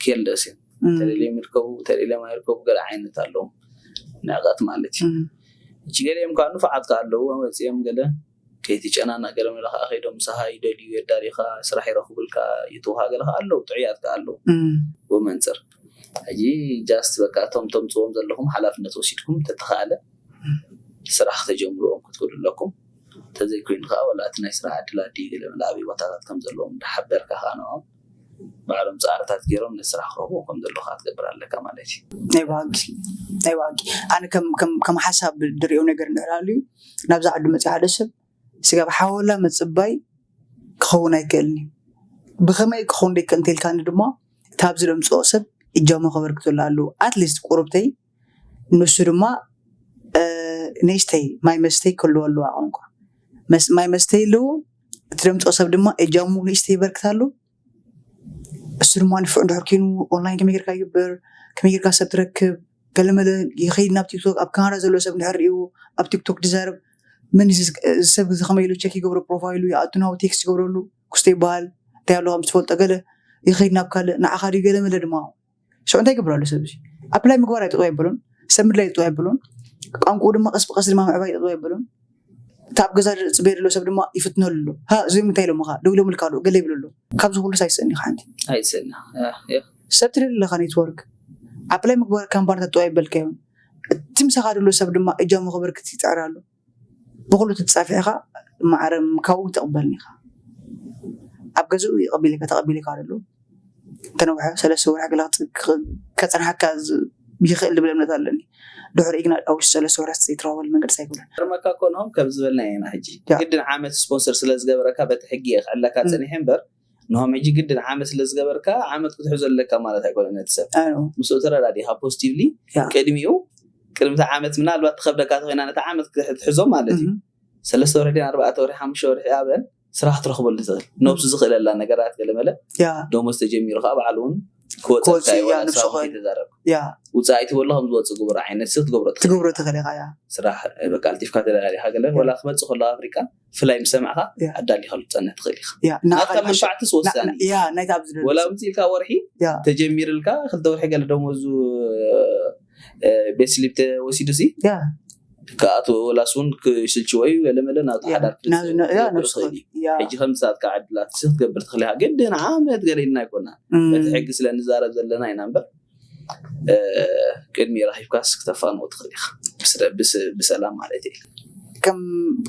ኬርለስ እዮም። ተደልዮም ይርከቡ፣ ተደልዮም ኣይርከቡ፣ ገለ ዓይነት ኣለዎም ንዕቐት ማለት እዩ። እቺ ገሊኦም ከዓ ንፉዓት ከዓ ኣለዉ፣ መፂኦም ገለ ከይትጨናነቕ፣ ገለ መለ ከዓ ከይዶም ምሳኻ ይደልዩ፣ የዳሊኻ፣ ስራሕ ይረኽቡልካ፣ ይእትውኻ፣ ገለ ከዓ ኣለዉ፣ ጥዑያት ከዓ ኣለዉ። ብኡ መንፅር ሕጂ ጃስት በቃ እቶም ተምፅዎም ዘለኹም ሓላፍነት ወሲድኩም ተተኻእለ ስራሕ ተጀምርዎም ክትክእሉ ኣለኩም። ተዘይኮይኑ ከዓ ወላ እቲ ናይ ስራሕ ዕድል ኣድዩ ገለ መለ ኣበይ ቦታታት ከም ዘለዎም እንዳሓበርካ ከዓ ንኦም ባዕሎም ፃዕርታት ገይሮም ነቲ ስራሕ ክረኽቦ ከም ዘለካ ክትገብር ኣለካ ማለት እዩ። ናይ ብሃቂ ናይ ብሃቂ ኣነ ከም ከም ከም ሓሳብ ድሪኦ ነገር እንድሕር ሃልዩ ናብዛ ዓዲ መፅእ ሓደ ሰብ ስጋብ ሓወላ ምፅባይ ክኸውን ኣይክእልን እዩ። ብኸመይ ክኸውን ደይክእል እንተልካኒ ድማ እታ ኣብዚ ደምፅኦ ሰብ እጃሙ ከበርክተሉ ኣለዎ። ኣትሊስት ቁርብተይ ንሱ ድማ ንእሽተይ ማይ መስተይ ክህልዎ ኣለዋ። ቋንቋ ማይ መስተይ ኣለዎ። እቲ ደምፅኦ ሰብ ድማ እጃሙ ንእሽተይ ይበርክት ኣሎ። እሱ ድማ ንፉዕ እንድሕር ኮይኑ ኦንላይን ከመይ ጌርካ ይግበር፣ ከመይ ጌርካ ሰብ ትረክብ፣ ገለመለ ይኸይድ ናብ ቲክቶክ። ኣብ ካናዳ ዘሎ ሰብ እንድሕር ሪእዎ ኣብ ቲክቶክ ድዛረብ መን እዚ ሰብ እዚ ከመይ ኢሉ ቸክ ይገብሮ፣ ፕሮፋይሉ ይኣቱ፣ ናብኡ ቴክስት ይገብረሉ፣ ኩስቶ ይበሃል፣ እንታይ ኣሎ ከም ትፈልጦ ገለ ይኸይድ ናብ ካልእ፣ ንዓኻ ድዩ ገለመለ ድማ ሽዑ እንታይ ይገብር ኣሎ ሰብ እዚ? ኣፕላይ ምግባር ኣይጠጠው ኣይበሎን፣ ሰብ ምድላይ ጠጠው ኣይበሎን፣ ቋንቋኡ ድማ ቀስ ብቀስ ድማ ምዕባይ ጠጠው ኣይበሎን። እቲ ኣብ ገዛ ዝፅበየ ዘሎ ሰብ ድማ ይፍትነሉ ኣሎ። ሃ እዚኦም እንታይ ኢሎምኻ? ደው ኢሎምልካ ዶ? ገለ ይብል ኣሎ። ካብዚ ኩሉስ ኣይስእን ኢኻ ሓንቲ። ኣይትስእን። ሰብ ትደሊ ኣለኻ ኔትወርክ ኣፕላይ ምግባር ካምፓኒታት ጠጠው ኣይበልካዮም። እቲ ምሳኻ ዘሎ ሰብ ድማ እጃሙ ከበርክት ይፅዕር ኣሎ። ብኩሉ ተፃፊዕኻ ማዕረ ካብኡ ተቕበልኒ ኢኻ። ኣብ ገዝኡ ይቐቢልካ ተቐቢልካ ደሎ እንተነውሐ ሰለስተ ወርሒ ገለ ከፅንሓካ ይኽእል ዝብል እምነት ኣለኒ። ድሕሪኡ ግና ኣብ ውሽጢ ሰለስተ ወርሒ ዘይትረኸበሉ መንገዲ ኣይኮነን። ርመካ ኮንኦም ከም ዝበልና ኢና ሕጂ ግድን ዓመት ስፖንሰር ስለ ዝገበረካ በቲ ሕጊ እየ ክዕለካ ፀኒሐ እምበር ንሆም ሕጂ ግድን ዓመት ስለ ዝገበርካ ዓመት ክትሕዞ ኣለካ ማለት ኣይኮነን። ነቲ ሰብ ምስኡ ተረዳዲኻ ፖዚቲቭሊ ቅድሚኡ ቅድሚቲ ዓመት ምናልባት ትኸብደካ ተኮይና ነቲ ዓመት ክትሕዞ ማለት እዩ። ሰለስተ ወርሒ ድን ኣርባዕተ ወርሒ ሓሙሽተ ወርሒ ኣበን ስራሕ ትረኽበሉ ትኽእል ነብሱ ዝኽእለላ ነገራት ገለመለ ደሞዝ ተጀሚሩ ከዓ ባዕሉ እውን ክወፀካ ተዛረብ ውፃእ ኣይትበሎ ከም ዝወፅእ ግብሮ ዓይነት ሲ ክትገብሮ ትገብሮ ትኽእል ኢኻ። ስራሕ በቃ ኣልጢፍካ ተደላሊኻ ገለ ወላ ክመፅእ ከሎ ኣፍሪቃ ብፍላይ ምስ ሰማዕካ ኣዳሊኻሉ ትፀንሕ ትኽእል ኢኻ። ናትካ መንፋዕትስ ወሳኒ እዩ። ወላ ምፅእ ኢልካ ወርሒ ተጀሚርልካ ክልተ ወርሒ ገለ ደሞዙ ቤት ስሊፕ ተወሲዱ ሲ ክኣትዎ ወላስ እውን ክስልችዎ እዩ ገለ መለ ናብ ሓዳር ክብል ይኽእል እዩ። ሕጂ ከምዚ ናትካ ዕድላት ሲ ክትገብር ትኽእል ኢኻ። ግድን ዓመት ገለ ኢልና ኣይኮና በቲ ሕጊ ስለ ንዛረብ ዘለና ኢና እምበር ቅድሚ ረኺብካስ ክተፋንዎ ትኽእል ኢኻ ብሰላም ማለት እዩ።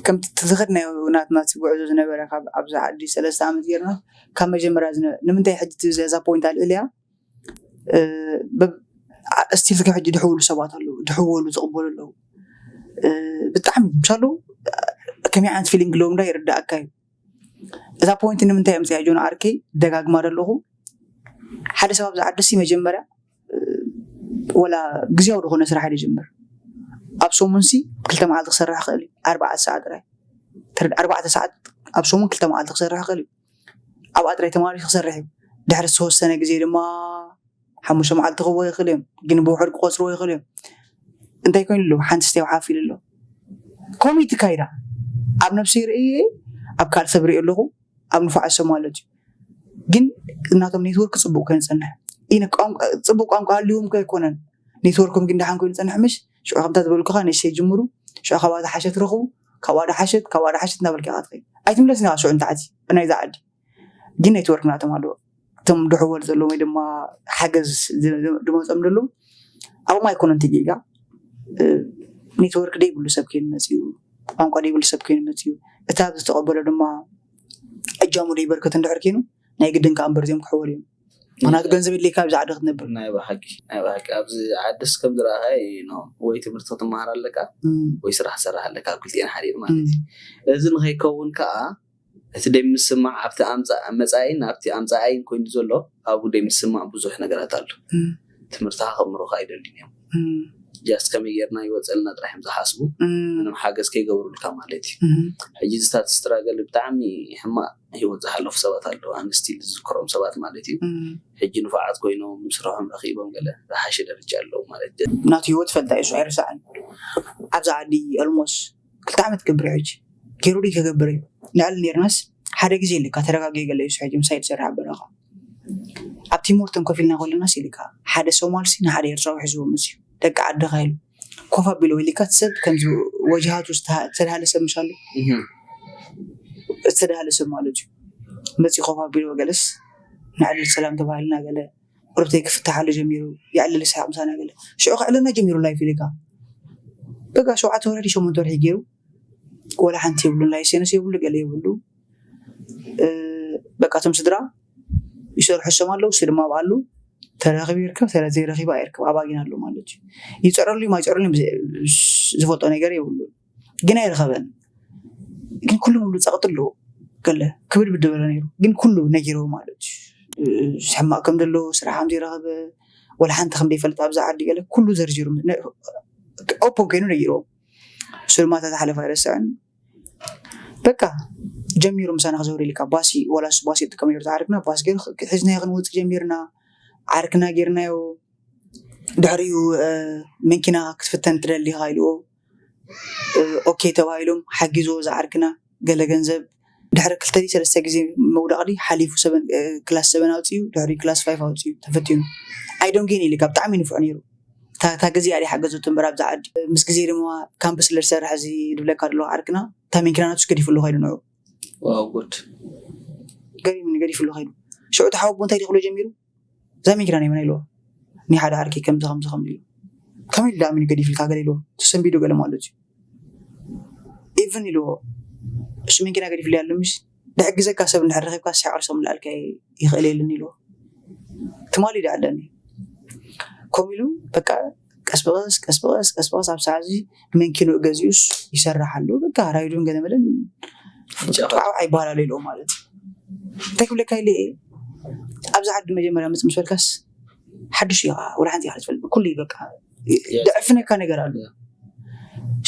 ከምቲ ዝኸድናዮ ናትና ጉዕዞ ዝነበረ ካብ ኣብዚ ዓዲ ሰለስተ ዓመት ጌርና ካብ መጀመርያ ንምንታይ ሕጂ እዛ ፖይንት ኣልዕል እያ ስቲል ክሕጂ ድሕውሉ ሰባት ኣለዉ ድሕወሉ ዝቕበሉ ኣለዉ። ብጣዕሚ ምሳሉ ከመይ ዓይነት ፊሊንግ ኣለዎም ዳ ይርዳእካ እዩ። እዛ ፖይንት ንምንታይ እምፅያ ጆን ዓርከይ ደጋግማ ደለኹ ሓደ ሰብ ኣብዚ ዓዲ ሲ መጀመርያ ወላ ግዜያዊ ዝኾነ ስራሕ ይጀምር ኣብ ሰሙን ሲ ክልተ መዓልቲ ክሰርሕ ክእል እዩ ኣርባዕተ ሰዓት ጥራይ ኣርባዕተ ሰዓት ኣብ ሰሙን ክልተ መዓልቲ ክሰርሕ ክእል እዩ ኣብኣ ጥራይ ተማሪሽ ክሰርሕ እዩ ድሕሪ ዝተወሰነ ግዜ ድማ ሓሙሽተ መዓልቲ ክህቦ ይኽእል እዮም ግን ብውሕድ ክቆፅርዎ ይኽእል እዮም እንታይ ኮይኑ ኣሎ ሓንቲ ስተይ ሓፍ ኢሉ ኣሎ ኮሚቲ ካይዳ ኣብ ነብሲ ርእየ ኣብ ካልእ ሰብ ርእየ ኣለኹ ኣብ ንፋዕ ሰብ ማለት እዩ ግን እናቶም ኔትወርክ ፅቡቅ ኮይኑ ፀንሕ ኢነ ጽቡቅ ቋንቋ ሃልዎም ከ ኣይኮነን ኔትወርኩም ግን ደሓን ኮይኑ ፀንሕ ምሽ ሽዑ ከምታ ዝበልኩኻ ንእሽተይ ጅምሩ ሽዑ ካብኣ ዝሓሸት ረኽቡ ካብኣ ደሓሸት ካብኣ ደሓሸት እናበልካ ኢኻ ትኸይድ ኣይትምለስን ኢኻ ሽዑ ንታሕቲ ብናይዛ ዓዲ ግን ኔትወርክ ናቶም ኣለዎ እቶም ድሕወል ዘለዎም ወይ ድማ ሓገዝ ዝመፆም ዘለዉ ኣብኦም ኣይኮነን ትጌጋ ኔትወርክ ደይብሉ ሰብ ኮይኑ መፅኡ ቋንቋ ደይብሉ ሰብ ኮይኑ መፅኡ እቲ ኣብ ዝተቐበሎ ድማ እጃሙ ደይበርከት እንድሕር ኮይኑ ናይ ግድን ከዓ እምበር እዚኦም ክሕወሉ እዮም ምክንያቱ ገንዘብ የድልየካ ኣብዚ ዓዲ ክትነብር ናይ ብሓቂ ናይ ብሓቂ ኣብዚ ዓድስ ከም ዝረኣኻይ ወይ ትምህርቲ ክትመሃር ኣለካ ወይ ስራሕ ትሰርሕ ኣለካ ኣብ ክልቲኤን ሓዲር ማለት እዩ እዚ ንኸይከውን ከዓ እቲ ደይምስማዕ ኣብቲ ኣምፃ- መፃኢን ኣብቲ ኣምፃኣይን ኮይኑ ዘሎ ኣብኡ ደይምስማዕ ብዙሕ ነገራት ኣሎ ትምህርትኻ ከምህሩኻ ኣይደልን እዮም ጃስት ከመይ ጌርና ይወፀልና ጥራሕ እዮም ዝሓስቡ። ምንም ሓገዝ ከይገብሩልካ ማለት እዩ። ሕጂ ዝታት ስትራገል ብጣዕሚ ሕማቕ ህይወት ዝሓለፉ ሰባት ኣለዉ። ኣንስቲ ዝዝክሮም ሰባት ማለት እዩ። ሕጂ ንፉዓት ኮይኖም ስርሖም ረኺቦም ገለ ዝሓሸ ደረጃ ኣለዉ ማለት እዩ። ናቱ ህይወት ፈልጣ እዩ፣ ኣይርሳዕን። ኣብዚ ዓዲ ኦልሞስ ክልተ ዓመት ክገብር ሕጂ ገይሩ ድዩ ከገብር እዩ። ንዕል ኔርናስ ሓደ ግዜ ኢልካ ተረጋጊ ገለ እዩ ሕጂ ምሳይ ትሰርሕ ኣብ በረኻ ኣብ ቲሞርተን ኮፍ ኢልና ከለናስ ኢልካ ሓደ ሶማልሲ ንሓደ ኤርትራዊ ሒዝዎ መፅዩ ደቂ ዓድኻ ኢሉ ኮፍ ኣቢሎ ኢልካ እቲ ሰብ ከምዚ ወጅሃቱ ዝተሃ- ዝተደሃለ ሰብ ምሻሉ ዝተደሃለ ሰብ ማለት እዩ መፂ ኮፍ ኣቢሎ ገለስ ንዕልል ሰላም ተባሂልና ገለ ቁርብተይ ክፍትሓሉ ጀሚሩ የዕልል ሰሓቅ ምሳና ገለ ሽዑ ክዕለና ጀሚሩ ላይፍ ኢልካ በቃ ሸውዓተ ወርሒ ሸሞንተ ወርሒ ገይሩ ወላ ሓንቲ የብሉን ላይሰንስ የብሉ ገለ የብሉ በቃ እቶም ስድራ ይሰርሑ ሰም ኣለዉ እሱ ድማ ኣብኣሉ ተረኺቡ ይርከብ ተረ ዘይረኺቡ ኣይርከብ ኣባጊን ኣሎ ማለት እዩ ይፀረሉ ይም ኣይፀረሉ ዝፈልጦ ነገር የብሉ ግን ኣይረኸበን ግን ኩሉ ሙሉ ፀቕጢ ኣለዎ ገለ ክብድ ብድበለ ነይሩ ግን ኩሉ ነጊርዎ ማለት እዩ ሕማቕ ከም ዘለዎ ስራሕ ከም ዘይረኸበ ወላ ሓንቲ ከም ዘይፈልጥ ኣብዛ ዓዲ ገለ ኩሉ ዘርዚሩ ኦፖን ኮይኑ ነጊርዎም እሱ ድማ እታ ዝሓለፈ ኣይረስዕን በቃ ጀሚሩ ምሳና ክዘውር ኢልካ ባሲ ወላ እሱ ባሲ ይጥቀም ነይሩ ዓርክና ባስ ገይሩ ሒዝናዮ ክንወፅእ ጀሚርና ዓርክና ጌርናዮ ድሕሪኡ መኪና ክትፍተን ትደሊ ኢኻ ኢልዎ ኦኬ ተባሂሎም ሓጊዝዎ ዝዓርክና ገለ ገንዘብ ድሕሪ ክልተ ሰለስተ ግዜ መውዳቕዲ ሓሊፉ ክላስ ሰበን ኣውፅኡ ድሕሪ ክላስ ፋይፍ ኣውፅኡ ተፈትኑ ኣይዶንጌን ኢልካ ብጣዕሚ ንፉዕ ነይሩ እታ ግዜ ኣዲ ሓገዘቱ እምበር ኣብዛ ዓዲ ምስ ግዜ ድማ ካምፕስ ለሰርሕ እዚ ድብለካ ደለዋ ዓርክና እታ መኪና ናቱ ገዲፉሉ ከይዱ ንዑ ዋው ጉድ ገሪሙኒ ገዲፉሉ ከይዱ ሽዑ ተሓወቦ እንታይ ክብሎ ጀሚሩ እዛ መኪና ናይ መን ኢልዎ ናይ ሓደ ዓርኪ ከምዚ ከምዚ ከምዚ ኢሉ ከመይ ኢሉ ኣሚኑ ገዲፍልካ ገለ ኢልዎ ተሰንቢዱ ገለ ማለት እዩ ኢቭን ኢልዎ እሱ መኪና ገዲፍሉ ኣሎ ምስ ድሕግዘካ ሰብ እንድሕር ረኺብካ ስሕቕ ርእሶም ልኣልካ ይኽእል የለን ኢልዎ ትማሊ ዳ ኣለኒ ከምኡ ኢሉ በቃ ቀስ ብቐስ ቀስ ብቐስ ቀስ ብቐስ ኣብ ሰዓት እዚ መንኪኑ ገዚኡስ ይሰርሕ ኣሎ በቃ ራይዱን ገለ መለን ተባዕባዕ ይበሃል ኣሎ ኢልዎ ማለት እዩ እንታይ ክብለካ ኢለ ኣብዚ ዓዲ መጀመርያ ምፅ ምስ በልካስ ሓድሽ እዩ ከዓ ወላ ሓንቲ ኢኻ ትፈልጥ ኩሉ እዩ በቃ ድዕፍነካ ነገር ኣሎ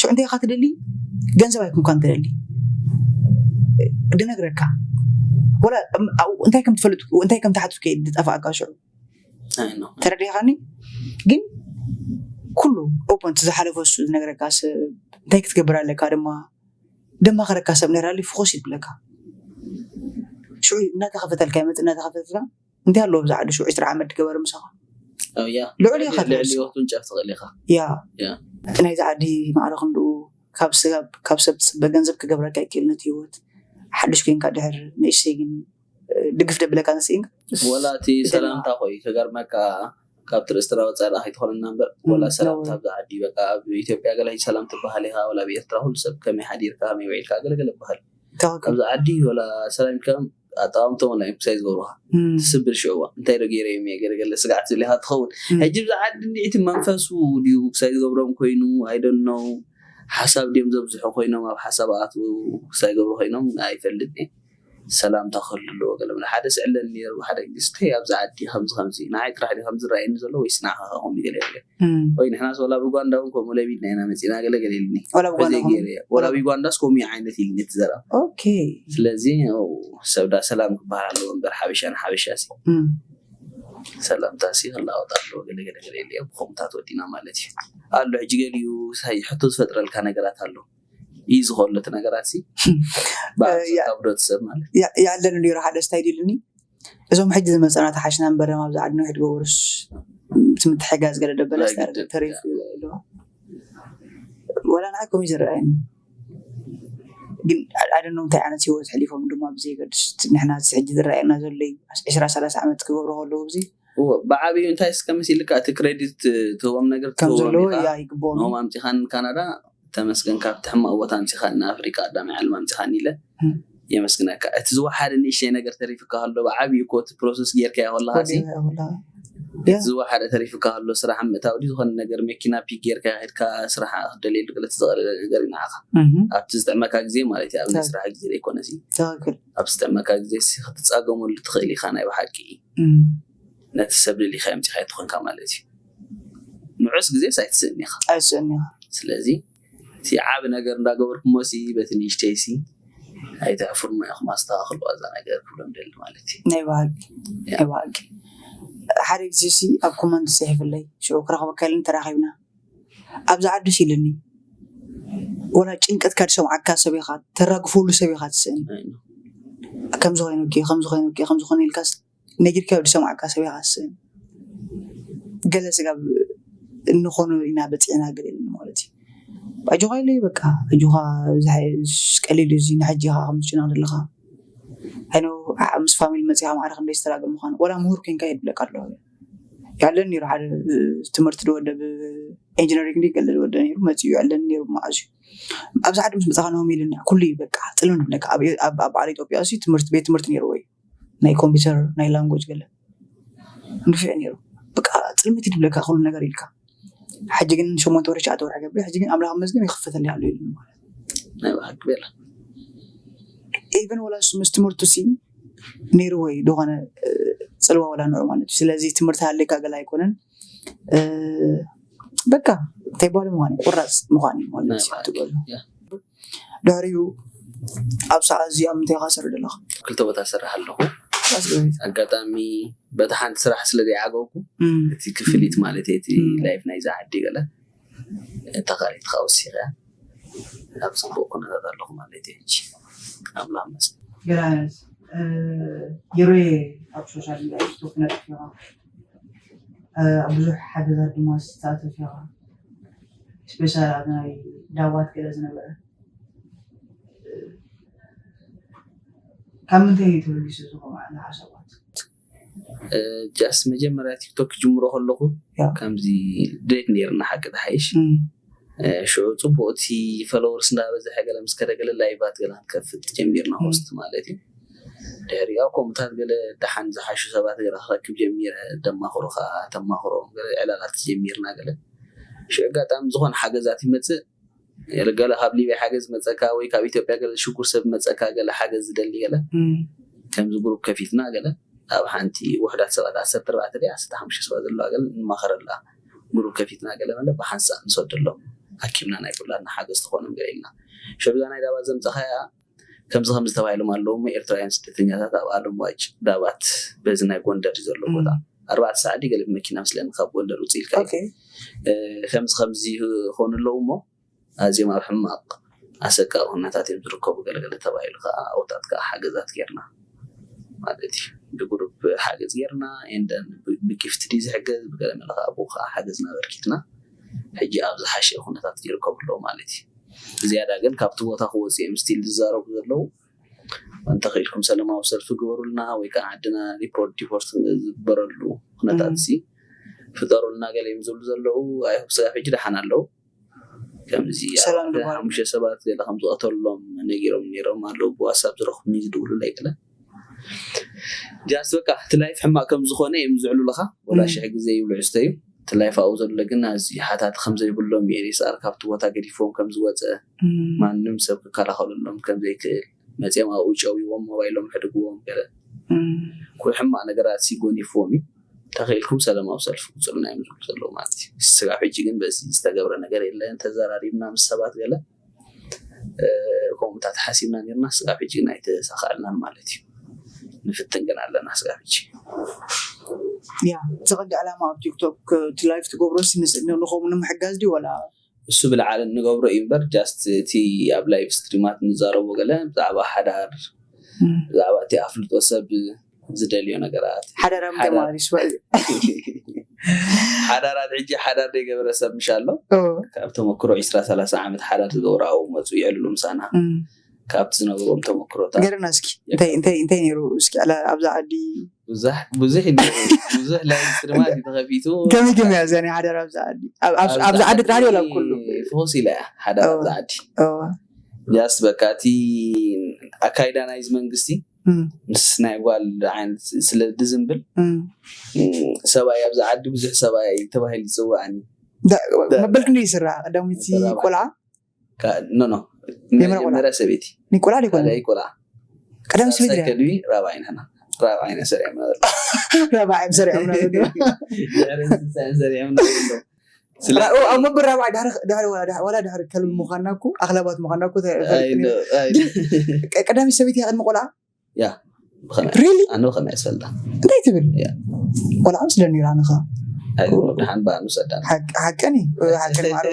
ሽዑ እንታይ ኢኻ ትደሊ ገንዘብ ኣይኮንካን ትደሊ ድነግረካ ወላ እንታይ ከም ትፈልጥ እንታይ ከም ትሓትት ከ ዝጠፋእካ ሽዑ ተረዲኻኒ ግን ኩሉ ኦፖን ዝሓለፈ እሱ ዝነግረካ ሰብ እንታይ ክትገብር ኣለካ ድማ ደማኽረካ ሰብ ነራሊ ፍኾስ ይብለካ ሽዑ እናተኸፈተልካ ይመፅ እናተኸፈተልካ እንታይ ኣለዎ ብዛ ዓዲ ሽዑ ዕስራ ዓመት ትገበር ምሳኻ ልዑል ኢኻ ልዕሊ ወቅቱን ጨፍ ትኽእል ኢኻ ያ ናይዚ ዓዲ ማዕረ ክንድኡ ካብ ስጋብ ካብ ሰብ ትፅበ ገንዘብ ክገብረካ ይክእል ነቲ ህይወት ሓድሽ ኮይንካ ድሕር ንእሽተይ ግን ድግፍ ደብለካ ንስኢን ወላ እቲ ሰላምታ ኮይ ክገርመካ ካብ ትርእስቲ ራወፃ ዳ ከይትኾነና እምበር ወላ ሰላምታ ኣብዚ ዓዲ በቃ ኣብ ኢትዮጵያ ገለ ሰላም ትበሃል ኢኻ ወላ ኣብ ኤርትራ ኩሉ ሰብ ከመይ ሓዲርካ ከመይ ውዒልካ ገለገለ ይበሃል ኣብዚ ዓዲ ወላ ሰላም ኢልካ ኣጠማምቶም ወላ እዮም ክሳይ ዝገብሩኻ ትስብር ሽዕዋ እንታይ ዶ ገይረ እዮም ገለገለ ስጋዕት ዝብል ኢኻ ትኸውን ሕጂ ብዚ ዓዲ እንዲዒቲ መንፈሱ ድዩ ክሳይ ዝገብሮም ኮይኑ ኣይደኖው ሓሳብ ድዮም ዘብዝሑ ኮይኖም ኣብ ሓሳብ ኣትዉ ክሳይ ገብሩ ኮይኖም ኣይፈልጥ ሰላምታ ክህሉ ኣለዎ ገለ ሓደ ስዕለን ነይሩ ሓደ ግዜ ስተይ ኣብዚ ዓዲ ከምዚ ከምዚ ንዓይ ጥራሕ ድዩ ከምዚ ረኣየኒ ዘሎ ወይስ ንዓኻ ከምኡ ገለ ገለ ወይ ንሕናስ ወላ ብጓንዳ እውን ከምኡ ለቢድና ኢና መፂና ገለ ገለ ኢልኒ ወላ ብጓንዳ ከምኡ ገይረ እየ። ወላ ብጓንዳስ ከምኡ እዩ ዓይነት ኢልኒ እቲ ዘረባ ኦኬ ስለዚ ያው ሰብ ዳ ሰላም ክበሃል ኣለዎ እምበር ሓበሻ ንሓበሻ ሲ እም። ሰላምታ ሲ ክለዋወጥ ኣለዎ ገለ ገለ ገለ ኢለ ብኸምታት ወዲና ማለት እዩ ኣሎ ሕጂ ገሊኡ ሳይ ሕቶ ዝፈጥረልካ ነገራት ኣሎ እዩ ዝኾሎ እቲ ነገራት ሲ ባዕልካ ያ- ካብ ህብረተሰብ ማለት ያ- ያለን ነይሩ ሓደ ስታይል ኢሉኒ እዞም ሕጂ ዝመፀና ተሓሽና እምበር ኣብዚ ዓድና ሕድ ገበሩስ እቲ ምትሕጋዝ ገለ ደበለ ናይ ግድን። ተሪፉ ኣለዋ ወላ ንዓይ ከምኡ ዝረኣየኒ ግን ኣደኖም እንታይ ዓይነት ህይወት ሕሊፎም ድማ ብዘይገድስ ንሕና እዚ ሕጂ ዝረኣየና ዘሎ እዩ ዕስራ ሰላሳ ዓመት ክገብሩ ከለዉ እዚ እዎ፣ ብዓብዩ እንታይ እስከ መሲልካ እቲ ክሬዲት ትህቦም ነገር ከም ትህቦም ዘለዉ ኢኻ። ያ ይግብኦም እዩ። ንኦም ኣምፂኻን ካናዳ ተመስገን ካብቲ ሕማቕ ቦታ ኣምፂኻን ንኣፍሪካ ቀዳማይ ዓለም ኣምፂኻን ኢለ እም። የመስግነካ። እቲ ዝወሓደ ንእሽተይ ነገር ተሪፍካ ከሎ ብዓብዩ እኮ እቲ ፕሮሰስ ጌርካዮ ከለኻ ሲ ወዲያ ወላ። እቲ ዝወሓደ ተሪፍካ ከሎ ስራሕ ምእታው ድዩ ዝኾነ ነገር መኪና ፒክ ጌርካ ከድካ ስራሕ ክትደልየሉ ገለ እቲ ዝቐለለ ነገር እዩ ንዓኻ። እም። ኣብቲ ዝጥዕመካ ግዜ ማለት እዩ ኣብዚ ስራሕ ግዜ ዘይኮነ ሲ ትክክል። ኣብ ዝጥዕመካ ግዜ ሲ ክትፃገመሉ ትኽእል ኢኻ ናይ ብሓቂ። እም። ነቲ ሰብ ደሊኻ የምፂኻ ኣይትኾንካ ማለት እዩ። ንዑስ ግዜስ ኣይትስእን ኢኻ። ኣይስእን ኢኻ። ስለዚ እቲ ዓቢ ነገር እንዳገበርኩሞ ሲ በቲ ንእሽተይ ሲ ኣይተሕፍሩና ኢኹም፣ ኣስተኻኽልዋ እዛ ነገር ክብሎም ደሊ ማለት እዩ። ናይ ባህጊ ናይ ባህጊ ሓደ ግዜ ሲ ኣብ ኮመንት ጽሒፍለይ ሽዑ ክረኽበካ ኢለን ተራኺብና ኣብዚ ዓዲ ሲ ኢልኒ። ወላ ጭንቀትካ ዝሰምዓካ ሰብ ኢኻ፣ ተራግፈሉ ሰብ ኢኻ ትስእን። ከምዚ ኮይኑኪ ከምዚ ኮይኑኪ ከምዚ ኮይኑ ኢልካስ ነጊርካዮ ዝሰምዓካ ሰብ ኢኻ ትስእን። ገለ ስጋብ እንኾኑ ኢና በፂዕና ገለ ኢልኒ ማለት እዩ። ኣጆኻ ኢለይ በቃ ኣጆኻ ቀሊል እዚ ንሕጂ ኢኻ ከም ትጭነቕ ዘለኻ ኣይኖ ምስ ፋሚሊ መፂኻ ማዕረ ክንደይ ስተራግል ምዃኑ ወላ ምሁር ኮንካ የድብለካ ኣለኹ። ያለን ነይሩ ሓደ ትምህርቲ ዝወደ ብኢንጂነሪንግ ገለ ዝወደ ነይሩ መፂኡ ያለን ነይሩ መዓዝ እዩ ኣብዚ ዓዲ ምስ መፃኻ ነሆም ኢልና ኩሉ እዩ በቃ ፅልም ንብለካ ኣብ በዓል ኢትዮጵያ ሲ ትምህርቲ ቤት ትምህርቲ ነይሩ ወይ ናይ ኮምፒውተር ናይ ላንጎጅ ገለ ንፍዕ ነይሩ በቃ ፅልምት ይድብለካ ኩሉ ነገር ኢልካ ሕጂ ግን ሸሞንተ ወርሒ ትሽዓተ ወርሒ ገብር ሕጂ ግን ኣምላኽ መስገን ይኽፈተልይ ኣሎ ኢሉ ማለት ናይ ብሓቂ ቤላ ኢቨን ወላ ምስ ትምህርቱ ሲ ነይሩ ወይ ዝኾነ ፅልዋ ወላ ንዑ ማለት እዩ ስለዚ ትምህርቲ ሃልካ ገላ ኣይኮነን በቃ እንታይ በሉ ምዃን ቁራፅ ምዃን እዩ ማለት እዩ ትበሉ ድሕሪኡ ኣብ ሰዓት እዚኣ ምንታይ ኢኻ ሰሪ ዘለኻ ክልተ ቦታ ሰርሕ ኣለኹ ኣጋጣሚ በቲ ሓንቲ ስራሕ ስለ ዘይዓገብኩ እቲ ክፍሊት ማለት እቲ ላይፍ ናይዛ ዓዲ ገለ እታ ካልኢት ከዓ ወሲኸ ኣብ ፅቡቅ ኩነታት ኣለኹ ማለት እዩ ሕጂ ኣምላኽ መስገን ገላነት የሮየ ኣብ ሶሻል ሚዲያ ቲክቶክ ነጥፍ ኢኻ ኣብ ብዙሕ ሓገዛት ድማ ዝተሳተፍ ኢኻ ስፔሻል ኣብ ናይ ዳባት ገለ ዝነበረ ካብ ምንታይ እዩ ተበጊሱ እዚ ከምኡ ዓይነት ሓሳባት ጃስ መጀመርያ ቲክቶክ ክጅምሮ ከለኹ ከምዚ ድሌት ነይርና ሓቂ ተሓይሽ ሽዑ ፅቡቅ እቲ ፈለወርስ እንዳበዝሐ ገለ ምስ ከደ ገለ ላይቫት ገለ ክንከፍት ጀሚርና ሆስት ማለት እዩ ድሕሪኡ ከምኡታት ገለ ደሓን ዝሓሹ ሰባት ገለ ክረክብ ጀሚረ ደማኽሮ ከዓ ተማኽሮም ገለ ዕላላት ጀሚርና ገለ ሽዑ ኣጋጣሚ ዝኾነ ሓገዛት ይመፅእ ገለ ካብ ሊብያ ሓገዝ መፀካ ወይ ካብ ኢትዮጵያ ገለ ሽኩር ሰብ መፀካ ገለ ሓገዝ ዝደሊ ገለ ከምዚ ግሩፕ ከፊትና ገለ ኣብ ሓንቲ ውሕዳት ሰባት ዓሰርተ ኣርባዕተ ድያ ዓሰርተ ሓሙሽተ ሰባት ዘለዋ ገለ ንማኸረላ ግሩፕ ከፊትና ገለ መለ ብሓንሳእ ንሰደሎም ኣኪብና ናይ ኩላትና ሓገዝ ትኾኖም ገለ ኢልና ሸብዛ ናይ ዳባት ዘምፀኻያ ከምዚ ከምዚ ተባሂሎም ኣለዉ እሞ ኤርትራውያን ስደተኛታት ኣብ ኣለም ዋጭ ዳባት በዚ ናይ ጎንደር እዩ ዘሎ ቦታ ኣርባዕተ ሰዓት ድዩ ገለ ብመኪና ምስለኒ ካብ ጎንደር ውፅእ ኢልካ እዩ። ኦኬ። እ፣ ከምዚ ከምዚ ይኾኑ ኣለዉ እሞ ኣዝዮም ኣብ ሕማቕ ኣሰቃቂ ኩነታት እዮም ዝርከቡ ገለገለ ተባሂሉ ከዓ ኣብታት ከዓ ሓገዛት ጌርና ማለት እዩ ብግሩፕ ሓገዝ ጌርና and then ብ- ብጊፍት ድዩ ዝሕገዝ ብገለ መለ ከዓ ብኡ ከዓ ሓገዝና ኣበርኪትና ሕጂ ኣብ ዝሓሸ ኩነታት ይርከቡ ኣለዉ ማለት እዩ ዝያዳ ግን ካብቲ ቦታ ክወፁ እዮም ስቲል ዝዛረቡ ዘለዉ እንተኽኢልኩም ሰለማዊ ሰልፊ ግበሩልና ወይ ከዓ ዓድና ሪፖርት ዲፖርት ዝግበረሉ ኩነታት ሲ ፍጠሩልና ገለ እዮም ዝብሉ ዘለዉ ኣይሆፕ ስጋብ ሕጂ ደሓን ኣለዉ ከምዚ ሰላም ድባር። ሓሙሽተ ሰባት ገለ ከም ዝቐተሎም ነጊሮም ነይሮም ኣለዉ ብዋትሳፕ ዝረኽቡኒ ዝድውሉለይ ገለ ጃስት በቃ እቲ ላይፍ ሕማቅ ከም ዝኾነ እዮም ዝዕሉልኻ ወላ ሽሕ ግዜ ይብሉ ዕስተ እዩ እቲ ላይፍ ኣብኡ ዘሎ ግን ኣዝዩ ሓታት ከም ዘይብሎም እዩ ኤልኤስኣር ካብቲ ቦታ ገዲፍዎም ከም ዝወፀ ማንም ሰብ ክከላኸለሎም ከም ዘይክእል መፅኦም ኣብኡ ጨውይዎም ሞባይሎም ሕድግዎም ገለ ኩሉ ሕማቅ ነገራት ሲ ጎኒፍዎም እዩ ተኽኢልኩም ሰላማዊ ሰልፊ ውፅኡልና እዮም ዝብሉ ዘለዉ ማለት እዩ ስጋብ ሕጂ ግን በዚ ዝተገብረ ነገር የለን ተዘራሪብና ምስ ሰባት ገለ ከምኡታት ሓሲብና ነርና ስጋብ ሕጂ ግን ኣይተሳኻዕልናን ማለት እዩ ንፍትን ግን ኣለና ስጋብ ሕጂ ያ እቲ ቀንዲ ዕላማ ኣብ ቲክቶክ እቲ ላይፍ ትገብሮ ንኸም ንምሕጋዝ ድዩ ወላ እሱ ብልዓል እንገብሮ እዩ እምበር ጃስት እቲ ኣብ ላይቭ ስትሪማት ንዛረቦ ገለ ብዛዕባ ሓዳር ብዛዕባ እቲ ኣፍልጦ ሰብ ዝደልዮ ነገራት ሓዳራ ምንታይ ሓዳር- ማለት እዩ ስባ- ሓዳራት ሕጂ ሓዳር ዘይገበረ ሰብ ምሽ ኣሎ ካብ ተመክሮ ዒስራ ሰላሳ ዓመት ሓዳር ዝገብሩ ኣብኡ መፁ ይዕልሉ ምሳና እም። ካብቲ ዝነበሮም ተመክሮታት ገርና እስኪ እንታይ እንታይ እንታይ ነይሩ እስኪ ኣላ ኣብዛ ዓዲ ብዙሕ ብዙሕ እዩ ነይሩ። ብዙሕ ላይቭ ስትሪማት እዩ ተኸፊቱ ከመይ ገመያ እዚኣ ናይ ሓዳር ኣብዛ ዓዲ ኣብ- ኣብ- ኣብዛ ዓዲ ጥራሕ ወላ ኣብ ኩሉ ፈውስ ኢላ እያ ሓዳር ኣብዛ ዓዲ እዋ ጃስት በቃ እቲ ኣካይዳ ናይዚ መንግስቲ እም፣ ምስ ናይ ጓል ዓይነት ስለ ዝዝንብል እም። ሰብኣይ ኣብዚ ዓዲ ብዙሕ ሰብኣይ ተባሂሉ ዝፅዋዕኒ ዳ- መበል ክንደይ ይስራሕ ቀዳመይቲ ቆልዓ ኖ ኖ የመን ቆልዓ? መጀመርያ ሰበይቲ ናይ ቆልዓ ደይኮነ ካልኣይ ቆልዓ ቀዳመይቲ ስለ ሳልሳይ ከድዊ ራብዓይ ንሕና ራብዓይ ኢና ሰሪዖምና ዘሎ ራብዓ እዮም ሰሪዖምና ዘሎ ድሕሪ እንስሳ እዮም ሰሪዖምና ዘሎ ስለ- ራ- ኣብ መበል ራብዓይ ድሕሪ ድሕሪ ወላ ድሕሪ- ወላ ድሕሪ ከልቢ ምዃንና እኮ ኣኽላባት ምዃንና እኮ ተ- ኣይ፣ ኖ፣ ኣይ። ቀ- ቀዳመይቲ ሰበይቲ እያ ቅድሚ ቆልዓ። ያ ብኸመይ ሪሊ ኣነ ብኸመይ ኣስፈልጣ? እንታይ ትብል? ያ። ቆልዓ ምስለ ነይራ ንኻ ኣይ፣ ደሓን በኣ ንውሰዳ። ሓቀኒ ሓቀኒ ማዕረ።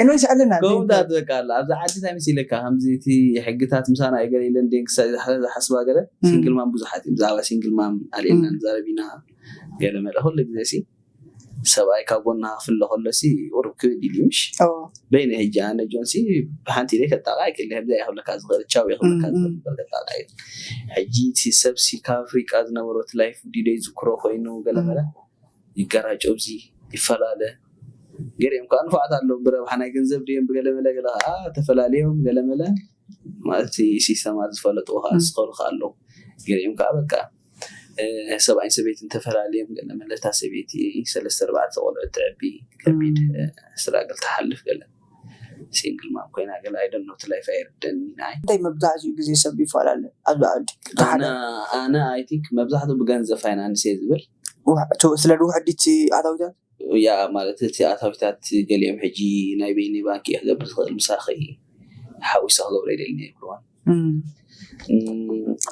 እንወይስ ኣለና ከምታት በቃ ኣሎ ኣብዚ ዓዲ እንታይ መሲለካ ከምዚ እቲ ሕግታት ምሳና እየ ገለ ኢለን ደን ክሳይ ዝሓስባ ገለ ሲንግል ማም ብዙሓት እዩ ብዛዕባ ሲንግል ማም ኣልየልና ንዛረብ ኢና ገለ መለ ኩሉ ግዜ ሲ ሰብኣይ ካብ ጎና ክፍለ ከሎ ሲ ቁሩብ ክብድ ኢሉ ምሽ በይነ ሕጂ ኣነ ጆን ሲ ብሓንቲ ኢለ ከጣቃ ይክእል ከምዚ ይክብለካ ዝኽእል ቻው ይክብለካ ዝኽእል ከጣቃ እዩ ሕጂ እቲ ሰብ ሲ ካብ ኣፍሪቃ ዝነበሮ እቲ ላይፍ ዲዶ ይዝክሮ ኮይኑ ገለ መለ ይጋራጨው እዚ ይፈላለ ገሊኦም ከዓ ንፉዓት ኣለዎም ብረብሓ ናይ ገንዘብ ድዮም ብገለመለ ገለ ከዓ ተፈላለዮም ገለመለ ማለት እቲ ሲስተማት ዝፈለጡ ከዓ ዝኸሉ ከዓ ኣለዉ ገሊኦም ከዓ በቃ ሰብኣይን ሰበይትን ተፈላለዮም ገለመለ እታ ሰበይቲ ሰለስተ ኣርባዕተ ቆልዑ ትዕቢ ከቢድ ስራግል ትሓልፍ ገለ ሲንግል ማም ኮይና ገለ ኣይደኖ እቲ ላይፍ ኣይርደኒ ናይ እንታይ መብዛሕትኡ ግዜ ሰብ ይፈላለ ኣብዚ ዓዲ እቲ ሓደ ኣነ ኣይ ቲንክ መብዛሕትኡ ብገንዘብ ፋይናንስ እየ ዝብል ውሕ- ቱ- ስለ ድውሕዲት ኣታዊታት ያ ማለት እቲ ኣታዊታት ገሊኦም ሕጂ ናይ በይኒ ባንክ እየ ክገብር ዝኽእል ምሳኺ ሓዊሰ ክገብሮ ይደልኒ ይብልዋን እም፣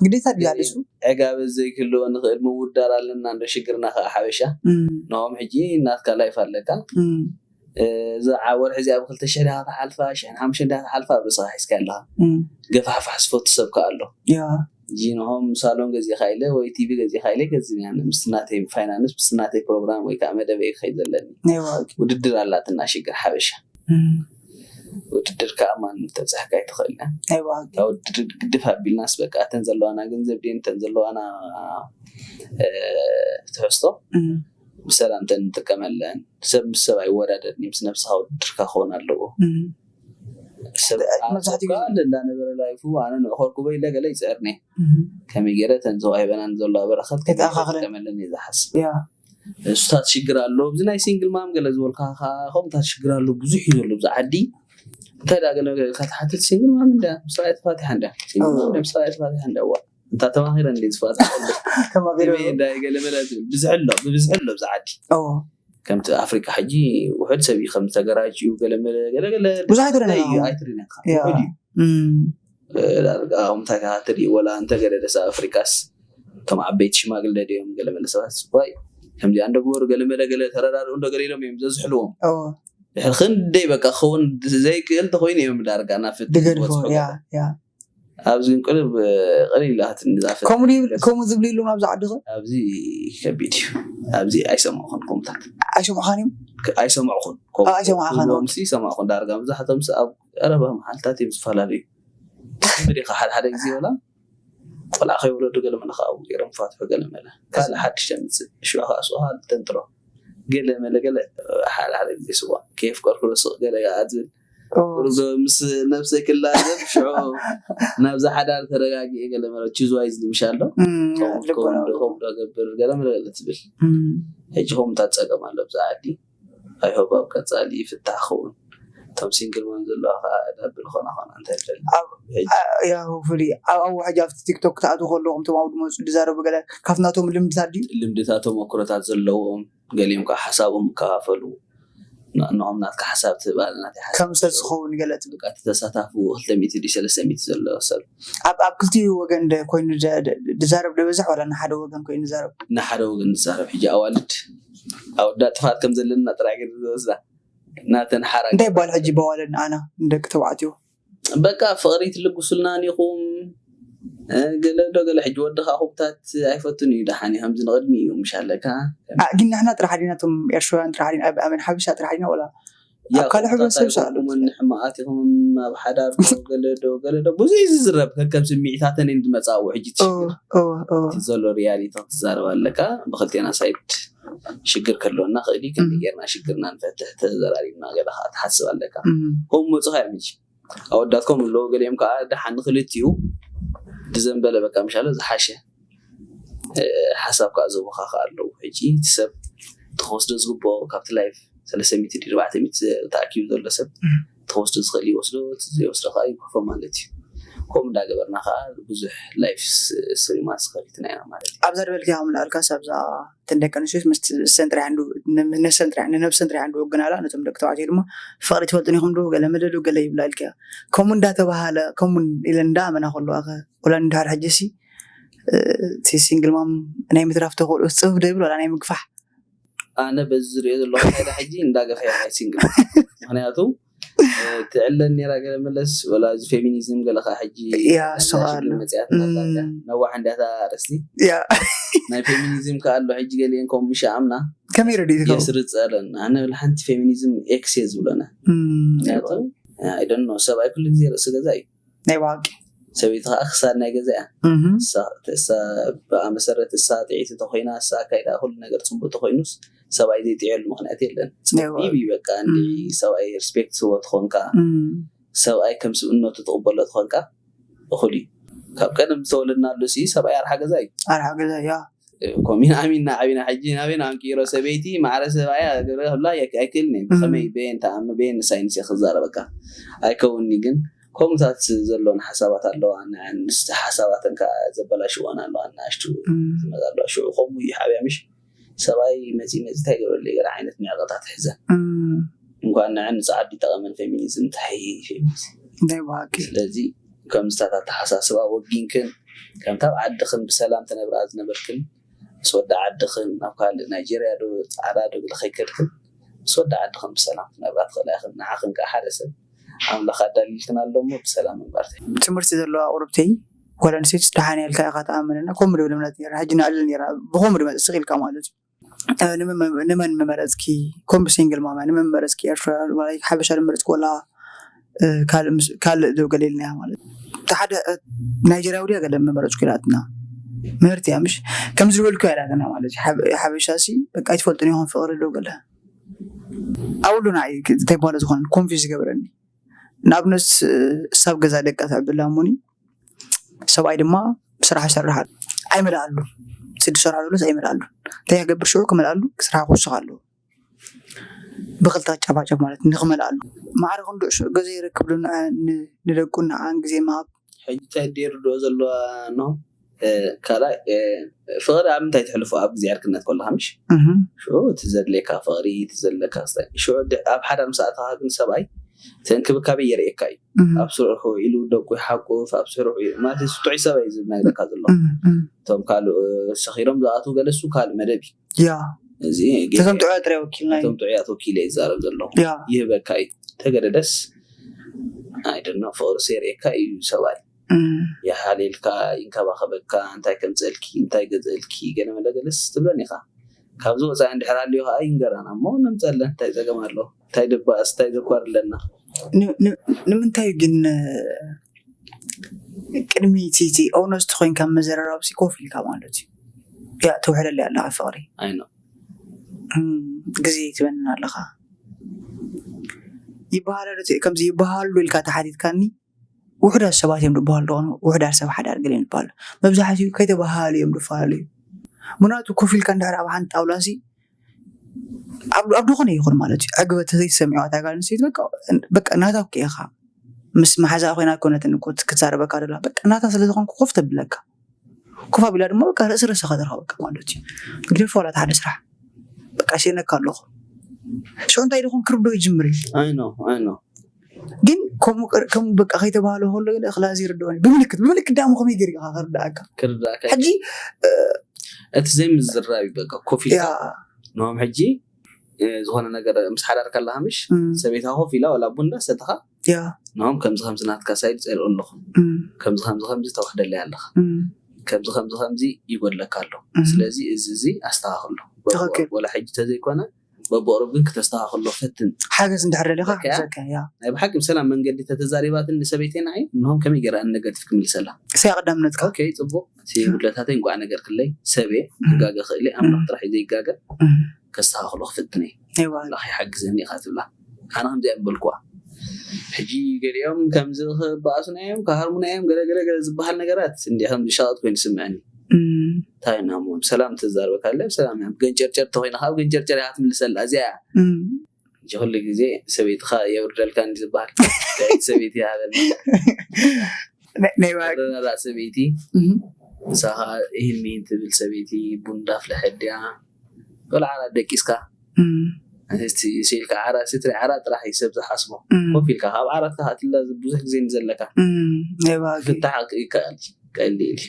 ግዴታ ድያ ልሱ ዕጋበት ዘይክህልዎ ንኽእል ምውዳር ኣለና እንዶ ሽግርና ከዓ ሓበሻ እም፣ ንኦም ሕጂ ናትካ ላይፍ ኣለካ እም፣ እዛ ወርሒ እዚኣ ብክልተ ሽሕ ዲኻ ትሓልፋ ሽሕን ሓሙሽተን ዲኻ ትሓልፋ ኣብ ርእስኻ ሒዝካ ኣለኻ እም፣ ገፋሕፋሕ ዝፈቱ ሰብ ከዓ ኣሎ ያ ጂንሆም ሳሎን ገዚእካ ኢለ ወይ ቲቪ ገዚእካ ኢለ ገዝእ እያ ምስቲ ናተይ ፋይናንስ ምስቲ ናተይ ፕሮግራም ወይ ከዓ መደበይ ክኸይድ ዘለኒ ናይ ዋቂ ውድድር ኣላትና ሽግር ሓበሻ እም፣ ውድድር ከዓ ማን ተብፅሕካ ኣይትኽእል እያ ናይ ዋቂ ካብ ውድድር ግድፍ ኣቢልናስ በቃ እተን ዘለዋና ገንዘብ ድን እተን ዘለዋና እ፣ ትሕዝቶ እም፣ ብሰላም እተን ንጥቀመለን ሰብ ምስ ሰብ ኣይወዳደርን ምስ ነብስኻ ውድድርካ ክኸውን ኣለዎ እም፣ ሰብ መብዛሕትኡ ግዜ- ኣቶካ እንዳነበረ ላይፉ ኣነ ንዕኸርኩ በይለ ገለ ይፅዕርኒ እም፣ ከመይ ገይረ እተን ዘዋሂበናን ዘለዋ በረኸት ከመይ ገይረ ተኣኻኽለን። ክጥቀመለን እየ ዝሓስብ ያ እሱታት ሽግር ኣሎ እዚ ናይ ሲንግል ማም ገለ ዝበልካ ከዓ ከምታት ሽግር ኣሎ ብዙሕ እዩ ዘሎ ብዚ ዓዲ እንታይ ዳ ገለ ገለ ኢልካ ትሓትት ሲንግል ማም እንዳ ምስ ሰብኣይ ተፋቲሓ እንዳ ሲንግል ማም እንዳ ምስ ሰብኣይ ተፋቲሓ እንዳ ዋ እንታ ተማኺረ እንደ ዝፋታ ተማኺረ እንዳ ገለ መለ ትብል ብዝሕ ኣሎ ብብዝሕ ኣሎ ብዚ ዓዲ ኦ ከምቲ ኣፍሪቃ ሕጂ ውሑድ ሰብ እዩ ከም ተገራጭ እዩ ገለ መለ ገለ ገለ ብዙሕ ኣይትረዳዳእ እዩ እሞ። ኣይትርዳዳእ ያ ውሑድ እዩ እም፣ ዳርጋ ከምታ ትርኢ ወላ እንተገለ ደሳ ኣፍሪቃስ እቶም ዓበይቲ ሽማግለ ድዮም ገለ መለ ሰባት ዋይ ከምዚኣ እንደግበሩ ገለ መለ ገለ ተረዳድኡ እንዶ ገለ ኢሎም እዮም ዘዝሕልዎም ኦ ድሕሪ ክንደይ በቃ ክኸውን ዘይክእል እንተኮይኑ እዮም ዳርጋ ናብ ፍትሒ ድገድፎ ዝበፅሑ ያ ያ ኣብዚ ግን ቅልብ ቀሊል ኢላትኒ እዛ ፍትሒ ከምኡ ድዩ- ከምኡ ዝብሉ የለውን ኣብዚ ዓድኸ ኣብዚ ከቢድ እዩ ኣብዚ ኣይሰማዕኹን ከምታት ኣይሰምዑኻን እዮም ኣይሰማዕኹን ኣዎ፣ ኣይሰማዕኻን። ሲ ሰማዕኹን ዳርጋ መብዛሕቶም ሲ ኣብ ቀረባ መዓልታት እዮም ዝተፈላለዩ ምድኻ ሓደ ሓደ ግዜ ወላ ቆልዓ ከይወለዱ ገለ መለ ከዓ ገይሮም ፋትሑ ገለ መለ ካልእ ሓድሽ የምፅእ ሽዑ ከዓ ስብሃ ተንጥሮ ገለ መለ ገለ ሓደ ሓደ ግዜ ስዋ ከየፍቀርኩ ዶ ስቕ ገለ ከዓ ዝብል ቁሩብ ዶ ምስ ነብሰይ ክላዘብ ሽዑ ናብዛ ሓዳር ተረጋጊኤ ገለ መለ ችዝ ዋይዝ ልብሻ ኣሎ እም፣ ከምኡ ልቦና ከምኡ ዶ ገብር ገለ መለ ገለ ትብል እም፣ ሕጂ ከምኡታት ፀገም ኣሎ ብዛ ዓዲ ኣይሆብ ኣብ ቀፃሊ ይፍታሕ ክኸውን እቶም ሲንግል ማም ዘለዋ ከዓ ዳብል ኾና ኾና እንታይ ደል ኣብ- ያ ሆፉሊ ኣብኡ ሕጂ ኣብቲ ቲክቶክ ክትኣትዉ ከለኹም እቶም ኣብኡ ድመፁ ዝዛረቡ ገለ ካብ ናቶም ልምድታት ድዩ ልምድታት ተመክሮታት ዘለዎም ገሊኦም ከዓ ሓሳቦም ይከፋፈሉ ንዕኦም ናትካ ሓሳብ ትህብ ኣለ ናተይ ሓሳብ ከም ሰብ ዝኸውን ገለ ትብል በቃ እቲ ተሳታፉ ክልተ ሚእቲ ድዩ ሰለስተ ሚእቲ ዘሎ ሰብ ኣብ ኣብ ክልቲኡ ወገን ደ ኮይኑ ደ- ደ- ድዛረብ ደበዝሕ ዋላ ንሓደ ወገን ኮይኑ ዝዛረብ ንሓደ ወገን ዝዛረብ ሕጂ ኣዋልድ ኣወዳ ጥፋት ከም ዘለና ጥራሕ ገይሩ ዝወስዳ ናተን ሓራ እንታይ ይበሃል ሕጂ በዋለን ኣና ንደቂ ተባዕትዮ በቃ ፍቕሪ ትልግሱልናን ኢኹም እ፣ ገለ ዶ ገለ ሕጂ ወድኻ ኩብታት ኣይፈቱን እዩ ደሓን እዩ ከምዚ ንቕድሚ እዩ ምሽ ኣለካ ኣ፣ ግን ንሕና ጥራሕ ዲና እቶም ኤርትራውያን ጥራሕ ዲና ኣብ ኣመን ሓበሻ ጥራሕ ዲና ወላ ኣብ ካልእ ሕብረተሰብ ሰኣሉ ሕማቓት ኢኹም ኣብ ሓዳር ዶ ገለ ዶ ገለ ዶ ብዙሕ እዩ ዝዝረብ ከከም ስምዒታተን እየን ዝመፃእዎ ሕጂ እቲ ኦ፣ ሽግር ኦ፣ ኦ። እቲ ዘሎ ሪያሊቲ ክትዛረብ ኣለካ ብክልቴና ሳይድ ሽግር ከለወና ክእል እዩ ከመይ ጌርና ሽግርና ንፈትሕ ተዘራሪብና ገለ ከዓ ትሓስብ ኣለካ እም፣ ከምኡ መፁኻ እዮም ሕጂ ኣወዳትኩም ኣለዉ ገሊኦም ከዓ ደሓን ንክልቲኡ ብዘንበለ በቃ ምሻለ ዝሓሸ እ፣ ሓሳብ ከዓ ዝህቡካ ከዓ ኣለዉ ሕጂ እቲ ሰብ ተወስዶ ዝግብኦ ካብቲ ላይፍ ሰለስተ ሚእቲ ድዩ ኣርባዕተ ሚእቲ ተኣኪቡ ዘሎ ሰብ ተወስዶ ዝኽእል ይወስዶ እቲ ዘይወስዶ ከዓ ይግፎ ማለት እዩ ከምኡ እንዳገበርና ከዓ ብዙሕ ላይፍ ስትሪማት ከፊትና ኢና ማለት እዩ። ኣብዛ ዝበልክያ ከም ንኣልካስ ኣብዛ እተን ደቂ ኣንስትዮስ ምስቲ ሰን ጥራሕ ንዱ- ን- ነሰን ጥራሕ ንነብሰን ጥራሕ ንዱ ወግናላ፣ ነቶም ደቂ ተባዕትዮ ድማ ፍቕሪ ትፈልጥን ኢኹም ዶ ገለ መለ ዶ ገለ ይብላ ኢልክያ። ከምኡ እንዳተባሃለ ከምኡ ኢለ እንዳኣመና ከለዋ ከ ወላ እንድሕር ሕጂ ሲ እቲ ሲንግል ማም ናይ ምትራፍ ተኽእሎ ጽብብ ዶ ይብል ወላ ናይ ምግፋሕ? ኣነ በዚ ዝሪኦ ዘለኹ ካይዳ ሕጂ እንዳገፈያ ናይ ሲንግል ምክንያቱ ትዕለን ነራ ገለ መለስ ወላ እዚ ፌሚኒዝም ገለ ከዓ ሕጂ ያ፣ እሱ ከዓ ኣሎ። መፅያት ነዋሕ እንዲያታ ኣርእስቲ ያ ናይ ፌሚኒዝም ከዓ ኣሎ ሕጂ ገሊአን ከም ምሻ ኣምና ከመይ ረድእ ትገብሩ? የስርፀለን ኣነ ብል ሓንቲ ፌሚኒዝም ኤክስ እየ ዝብለና ምክንያቱ ኣይደኖ ሰብኣይ ኩሉ ግዜ ርእሲ ገዛ እዩ ናይ ብሓቂ ሰበይቲ ከዓ ክሳድ ናይ ገዛ እያ እህ፣ እሳ- እሳ ብኣ መሰረት እሳ ጥዕይቲ ተኮይና እሳ ኣካይዳ ኩሉ ነገር ፅቡቅ ተኮይኑስ ሰብኣይ ዘይጥዕየሉ ምክንያት የለን ናይ ብሓቂ። ቢቢ በቃ እንዲ ሰብኣይ ሪስፔክት ስቦ ትኮንካ እም፣ ሰብኣይ ከም ስብእነቱ ትቕበሎ ትኾንካ እኹል እዩ ካብ ቀደም ዝተወለድናሉ ሲ ሰብኣይ ኣርሓ ገዛ እዩ ኣርሓ ገዛ ያ ኮሚን ኣሚና ዓቢና ሕጂ ናበይ ኣንቂሮ ሰበይቲ ማዕረ ሰብኣይ ገለ ክብላ የክ- ኣይክእልን እዩ ብኸመይ በየን ተኣም በየን ሳይንስ እየ ክዛረበካ ኣይከውንኒ ግን ከምኡታት ዘለውን ሓሳባት ኣለዋ ንዓን ምስ ሓሳባተን ከዓ ዘበላሽወን ኣለዋ ንኣሽቱ እም፣ ዝመጣ ኣለዋ ሽዑ ከምኡ እዩ ሓብያ ምሽ ሰብኣይ መፂ መፂ እንታይ ገብረለይ ገለ ዓይነት ንዕቐታት ሕዘ እም፣ እንኳን ንዐን ንፃዓዱ ይጠቐመን ፌሚኒዝም እንታይ ፌሚኒዝም ናይ ብሓቂ ስለዚ ከምዝታት ኣተሓሳስባ ወጊንክን ከምታ ኣብ ዓድኽን ብሰላም ትነብራ ዝነበርክን ምስ ወዲ ዓድኽን ናብ ካልእ ናይጀርያ ዶ ፃዕዳ ዶ ገለ ከይከድክን ምስ ወዲ ዓድኽን ብሰላም ክትነብራ ትኽእላ ኢኽን ንዓኽን ከዓ ሓደ ሰብ ኣምላኽ ኣዳሊልክን ኣሎ እሞ ብሰላም ምንባር ትኽእሊ ትምህርቲ ዘለዋ ቁርብተይ ጓል ኣንስተይቲ ደሓን ያልካ ኢኻ ተኣመነና ከምኡ ድብል እምነት ነራ ሕጂ ንዕልል ነራ ብኸምኡ ድመፅእ ስቕ ኢልካ ማለት እዩ እ፣ ንመን- ንመን መመረፅኪ ከምኡ ሲንግል ማማ ንመን መመረፅኪ ኤርትራ ማለት ሓበሻ ድመረፅኪ ወላ እ፣ ካልእ ምስ- ካልእ ዶ ገለ ኢልና ማለት እዩ ሓደ እ፣ ናይጀርያዊ ድያ ገለ መመረፅኩ ኢላትና ምህርቲ እያ ምሽ ከምዚ ዝበልኩ ኢላትና ማለት እዩ ሓበ- ሓበሻ ሲ በቃ ኣይትፈልጡን ኢኹም ፍቕሪ ዶ ገለ ኣብሉና እዩ እንታይ በሃለ ዝኾነ ኮንፊዝ ዝገብረኒ ንኣብነት እሳብ ገዛ ደቃ ተዕብላ እሞኒ ሰብኣይ ድማ ስራሕ ይሰርሕ ኣሎ ኣይመልኣሉ ስዲ ሰርሕ ሎስ ኣይመልኣሉ እንታይ ክገብር ሽዑ ክመልኣሉ ስራሕ ክውስኽ ኣለዎ ብክልተ ጨፋጨፍ ማለት ንክመልኣሉ ማዕረ ክንድኡ ሽዑ ገዛ ይረክብ ዶ ንደቁ ንዓን ግዜ ምሃብ ሕጂ እንታይ እንደ ይርድኦ ዘለዋ ኖ ካልኣይ ፍቕሪ ኣብ ምንታይ ትሕልፎ ኣብ ግዜ ዕርክነት ከለካ ምሽ ሽዑ እቲ ዘድልየካ ፍቕሪ እቲ ዘለካ ክስታይ ሽዑ ድ- ኣብ ሓዳር ምስ ኣተኻ ግን ሰብኣይ እቲ እንክብካቤ የርእየካ እዩ ኣብ ስርሑ ውዒሉ ደቁ ይሓቁፍ ኣብ ስርሑ ውዒሉ ማለት እዩ ጥዑይ ሰብኣይ እዩ ዝነግረካ ዘሎ እቶም ካልእ ሰኺሮም ዝኣትዉ ገለ እሱ ካልእ መደብ እዩ ያ እዚ ተቶም ጥዑያት ጥራይ ወኪልና እዩ እቶም ጥዑያት ወኪለ ይዛረብ ዘለኹ ያ ይህበካ እዩ ተገደደስ ኣይደኖ ፍቕሪ የርእየካ እዩ ሰብኣይ እም፣ ይሓልየልካ ይንከባኸበካ እንታይ ከምፀልኪ እንታይ ገዘእልኪ ገለ መለ ገለስ ትብለን ኢኻ ካብዚ ወፃኢ እንድሕር ኣልዮ ከዓ ይንገራና እሞ ነምፀለን እንታይ ፀገም ኣሎ እንታይ ደባእስ እንታይ ዘኳር ኣለና ን- ን- ንምንታይ ግን እ፣ ቅድሚ እቲ እቲ ኦነስት ኮይንካ መዘራረብሲ ኮፍ ኢልካ ማለት እዩ ያ ትውሕደለይ ኣለካ ፍቕሪ ኣይኖ እም፣ ግዜ ትበንን ኣለካ ይበሃለሉ እቲ- ከምዚ ይበሃሉ ኢልካ ተሓቲትካኒ ውሕዳት ሰባት እዮም ዝበሃሉ ደኾኑ ውሕዳት ሰብ ሓዳር ገለ ይበሃሉ መብዛሕትኡ ከይተበሃሉ እዮም ዝፈላለዩ ምክንያቱ ኮፍ ኢልካ እንድሕር ኣብ ሓንቲ ጣውላሲ ኣብ ኣብ ዝኾነ ይኹን ማለት እዩ ዕግበት ተዘይተሰሚዕዋ እታ ጓል ኣንስተይቲ በቃ በቃ ናታ እኮ ኢኻ ምስ መሓዛ ኮይና ኮነትን እኮ ክትዛረበካ ደላ በቃ ናታ ስለ ዝኾንኩ ኮፍ ተብለካ ኮፍ ኣቢላ ድማ በቃ ርእሲ ርእሲ ከተርኸበካ ማለት እዩ ግደፎ ዋላ ሓደ ስራሕ በቃ ሸነካ ኣለኹ ሽዑ እንታይ ደኹን ክርዶ ይጅምር እዩ ኣይኖ ኣይኖ ግን ከምኡ ቅር- ከምኡ በቃ ከይተባህለ ከሎ ገለ እኽላ ዘይርድኦኒ ብምልክት ብምልክት ዳሞ ከመይ ገይርካ ከርዳእካ ክርዳእካ ሕጂ እቲ ዘይምዝራብ እዩ በቃ ኮፍ ኢልካ ያ ንሆም ሕጂ እ፣ ዝኾነ ነገር ምስ ሓዳር ከለካ ምሽ እም፣ ሰበይታ ኮፍ ኢላ ወላ ቡንዳ ሰተኻ ያ ንሆም ከምዚ ከምዚ ናትካ ሳይድ ፀልኦ ኣለኹ እም፣ ከምዚ ከምዚ ከምዚ ተዋሕደለይ ኣለኻ እም፣ ከምዚ ከምዚ ከምዚ ይጎድለካ ኣሎ እም፣ ስለዚ እዚ እዚ ኣስተኻኽሎ ትኽክል። ወላ ሕጂ ተዘይኮነ በብቕሩብ ግን ክተስተኻኽሎ ፈትን ሓገዝ እንድሕር ደሊኻ በቃ። ሓገዘካ ያ ናይ ብሓቂ ብሰላም መንገዲ ተተዛሪባትን ንሰበይተይ ንዓይ ንሆም ከመይ ገይራ ንነገቲቭ ክምልሰላ እሳይ ቀዳምነትካ ኦኬ ፅቡቅ እቲ ጉድለታተይ እንቋዕ ነገር ክለይ ሰብየ ክጋገ ክእለ ኣምላኽ ጥራሕ እዩ ዘይጋገ እም፣ ከስተኻኽሎ ክፍትነ እዋ፣ ኣምላኽ ይሓግዘኒ ኢኻ ትብላ ኣነ ከምዚኣ ዝበልኩዋ ሕጂ ገሊኦም ከምዚ ክበኣሱና እዮም ክሃርሙና እዮም ገለገለ ገለ ዝበሃል ነገራት እንዲ ከም ዝሻቐጥ ኮይኑ ስምዐኒ እም፣ እንታይ ናሞ ሰላም ተዛርበካ ኣለ ሰላም እዮም ገንጨርጨር ተኮይና ካብ ገንጨርጨር ኢኻ ትምልሰላ እዚኣ እያ እም፣ እንጂ ኩሉ ግዜ ሰበይትኻ የውርደልካ እንዲ ዝበሃል ሰበይቲ ይሃበልና ናይ- ናይ ባ- ረዳዳእ ሰበይቲ እህ፣ ንሳ ከዓ ይህን ሚን ትብል ሰበይቲ ቡን እንዳፍለሐት ድያ? ቆልዓ ዓራት ደቂስካ እም፣ እቲ ሲልካ ዓራት ስትሪ ዓራት ጥራሕ እዩ ሰብ ዝሓስቦ። እም፣ ኮፍ ኢልካ ካብ ዓራት ካትላ ብዙሕ ግዜ ዘለካ እም፣ ናይ ባህጊ ፍታሕ ይከኣል ቀሊል እዩ።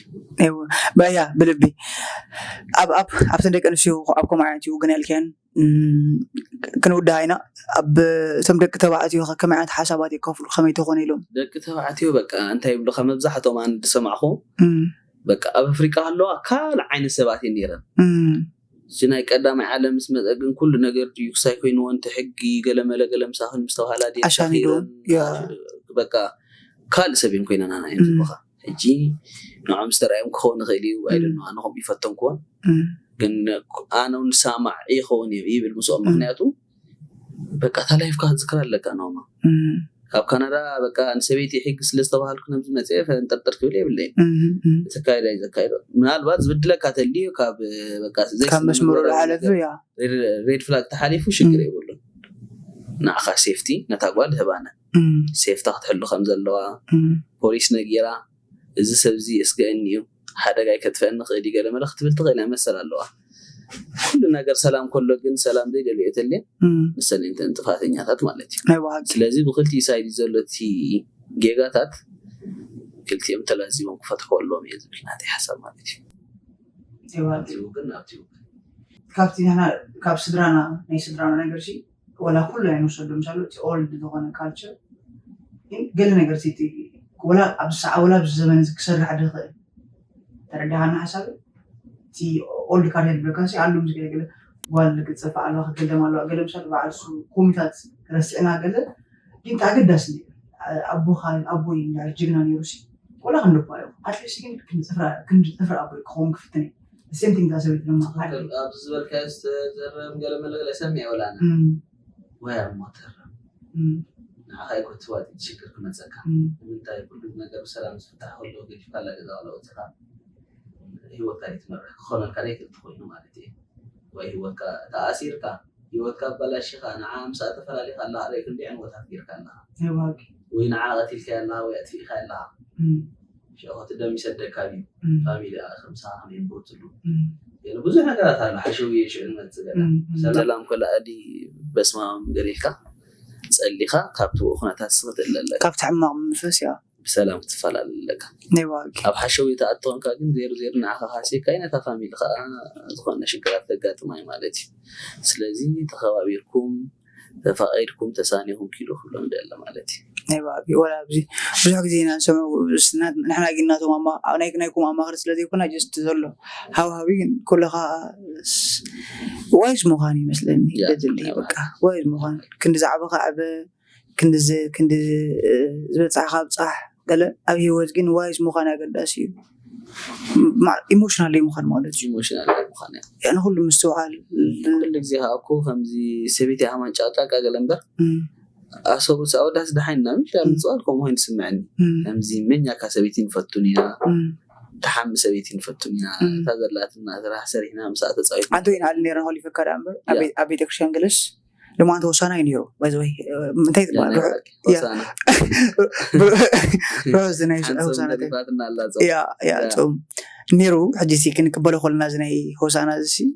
እዋ፣ በያ ብልቢ ኣብ ኣብ ኣብተን ደቂ ኣንስትዮ ኣብ ከምኡ ዓይነት እዩ ግን ያልክያን እም፣ ክንውድሃ ኢና። ኣብ እቶም ደቂ ተባዕትዮ ከ ከመይ ዓይነት ሓሳባት የካፍሉ ከመይ ተኾነ ኢሎም? ደቂ ተባዕትዮ በቃ እንታይ ይብሉካ፣ መብዛሕትኦም ኣነ ዝሰማዕኹ እም፣ በቃ ኣብ ኣፍሪቃ ኣለዋ ካልእ ዓይነት ሰባት እየን ነይረን። እም፣ እዚ ናይ ቀዳማይ ዓለም ምስ መፀ ግን ኩሉ ነገር ዲዩክሳይ ኮይንዎ፣ እንተ ሕጊ ገለመለ ገለ ምሳኽን ምስተባሃላ ድየን ኣሻሚዶም፣ ተኺለን፣ ያ። በቃ ካልእ ሰብ እዮም ኮይነና እዮም እም። ዝበኻ። ሕጂ ንዖም ዝተረኣዮም ክኸውን ይኽእል እዩ። ኣይደኖ ኣነ ከምኡ ይፈተንክዎን እም፣ ግን ኣነ እውን ሳማዕ ይኸውን እየ ይብል ምስኦም። እም። ምክንያቱ በቃ እታ ላይፍካ ክትዝክር ኣለካ። ኖማ እም፣ ካብ ካናዳ በቃ ንሰበይቲ ሕጊ ስለ ዝተባሃልኩ ነብዚ መፅአ ፈንጠርጠር ክብል የብለይን። እም፣ እም። ተካይዳ እዩ ዘካይዶ። ምናልባት ዝብድለካ ተልዩ ካብ በቃ ካብ መስመሩ ዝሓለፈ ያ ሬድ ፍላግ ተሓሊፉ ሽግር እም። የብሉን። ንዓኻ ሴፍቲ ነታ ጓል ህባና እም፣ ሴፍታ ክትሕሉ ከም ዘለዋ እም፣ ፖሊስ ነጊራ፣ እዚ ሰብ እዚ የስግአኒ እዩ፣ ሓደጋ ይከጥፈኒ ክእል እዩ ገለ መለ ክትብል ትኽእል እያ መሰል ኣለዋ። ኩሉ ነገር ሰላም ከሎ ግን ሰላም ዘይደልዮ ተልየ እም፣ መሰለኝ እተን ጥፋተኛታት ማለት እዩ። ናይ ባህጊ ስለዚ ብክልቲኡ ሳይድ ዘሎ እቲ ጌጋታት ክልቲኦም ተላዚቦም ክፈትሕዎ ኣለዎም እየ ዝብል ናተይ ሓሳብ ማለት እዩ። ይባል ኣብቲ ውግን ኣብቲ ውግን ካብቲ ንሕና ካብ ስድራና ናይ ስድራና ነገር ሲ ወላ ኩሉ ኣይንወሰዶ ምሳሉ እቲ ኦልድ ዝኾነ ካልቸር ግን ገለ ነገር ሲ ወላ ኣብዚ ሰዓ ወላ ኣብዚ ዘመን እዚ ክሰርሕ ድኽእል ተረዳሃና ሓሳብ እቲ ኦልድ ካልቸር ዝብለካ ሲ ኣሉ ምስ ገለ ገለ ጓል ክትፀፋ ኣለዋ ክትገልደም ኣለዋ ገለ ምሳሉ በዓል ሱ ኮሚታት ረስዕና ገለ ግን ኣገዳሲ ኣቦኻ ኣቦይ ጅግና ነይሩ ሲ ቆላ ክንደባ እዩ ኣትሊስት ግን ክንፅፍራ ኣቦይ ክኸውን ክፍትን እዩ ሴም ቲንግ ሰበይቲ ድማ ኣብዚ ዝበልካዮ ዝተዘረም ገለ መለገለ ሰሚዐ ወላና ወይ ኣብ ሞተር ንዓኻ ይኮትዋ ሽግር ክመፀካ ንምንታይ ኩሉ ነገር ብሰላም ዝፍታሕ ከሎ ገዲፍካ ላ ገዛ ለውፅኻ ህይወትካ ይትመርሕ ክኾነልካ ዘይክእል ተኮይኑ ማለት እዩ ወይ ህይወትካ ተኣሲርካ ህይወትካ ኣባላሽኻ ንዓ ምሳኣ ተፈላሊኻ ኣለኻ ርኢ ክንዲ ዕንወታት ጌርካ ኣለኻ ወይ ንዓ ቀቲልካያ ኣለኻ ወይ ኣጥፊእካ ኣለኻ ሽዑ ክትደም ይሰደካ ድዩ ፋሚሊ ከምሳ ከመይ ንክወፅሉ ገለ ብዙሕ ነገራት ኣሎ ሓሸውየ ሽዑ ንመፅእ ገለ ሰላም ከለኣሊ በስማም ገለ ኢልካ ፀሊኻ ካብቲ ኩነታት ስክትእለለ ካብቲ ሕማቕ መንፈስ ያ ብሰላም ክትፈላለ ኣለካ ናይ ዋጊ ኣብ ሓሸውየ ተኣተወንካ ግን ዜሩ ዜሩ ንዓኻ ካሲካ ነታ ፋሚሊ ከዓ ዝኾነ ሽግራት ተጋጥማ እዩ ማለት እዩ ስለዚ ተኸባቢርኩም ተፋቒድኩም ተሳኒኹም ኪዱ ክብሎም ደለ ማለት እዩ ናይ ባቢ ወላ ኣብዚ ብዙሕ ግዜ ኢና ንሰምዑ ንሕና ግን ናቶም ናይ ናይኩም ኣማኽሪ ስለ ዘይኮና ጀስት ዘሎ ሃውሃዊ ግን ኩልኻ ዋይዝ ምዃን ይመስለኒ ያ፣ ደድሊ ያ። በቃ ዋይዝ ምዃን ክንዲ ዝዓበኻ ዕበ ክንዲ ዝ- ክንዲ እ፣ ዝበፃሕኻ ብፃሕ ገለ ኣብ ሂወት ግን ዋይዝ ምዃን ኣገዳሲ እዩ ኢሞሽናል ምዃን ማለት እዩ ኢሞሽናል ምዃን እያ ንኩሉ ምስትውዓል ኩሉ ግዜ ከዓ እኮ ከምዚ ሰበይቲ ኣማን ጫቃቃ ገለ እምበር እም፣ ኣሰቡ ኣወዳት ድሓይና ምሽ ምፅዋል ከምኡ ኮይኑ ስምዐኒ እም፣ ከምዚ መኛካ ሰበይቲ ንፈቱን ኢና እም። ተሓሚ ሰበይቲ ንፈቱን ኢና እም። እታ ዘላትና ስራሕ ሰሪሕና ምሳኣ ተፃዊት ኣንተ ይንኣል ነይረ ሆሊፈካ ዳ እምበር ኣብ ቤት- ኣብ ቤተክርስትያን ገለስ ድማ ኣንተ ሆሳና እዩ ነይሩ ባይዘወይ እንታይ ትበሃል ርሑስ- ያ። ሆሳና ርሑስ ናይ ሓንሶም ሆሳና ነሪፋትና ኣላ ያ ያ ያ። ጾም ነይሩ ሕጂ ሲ ክንቅበሎ ከለና እዚ ናይ ሆሳና እዚ ሲ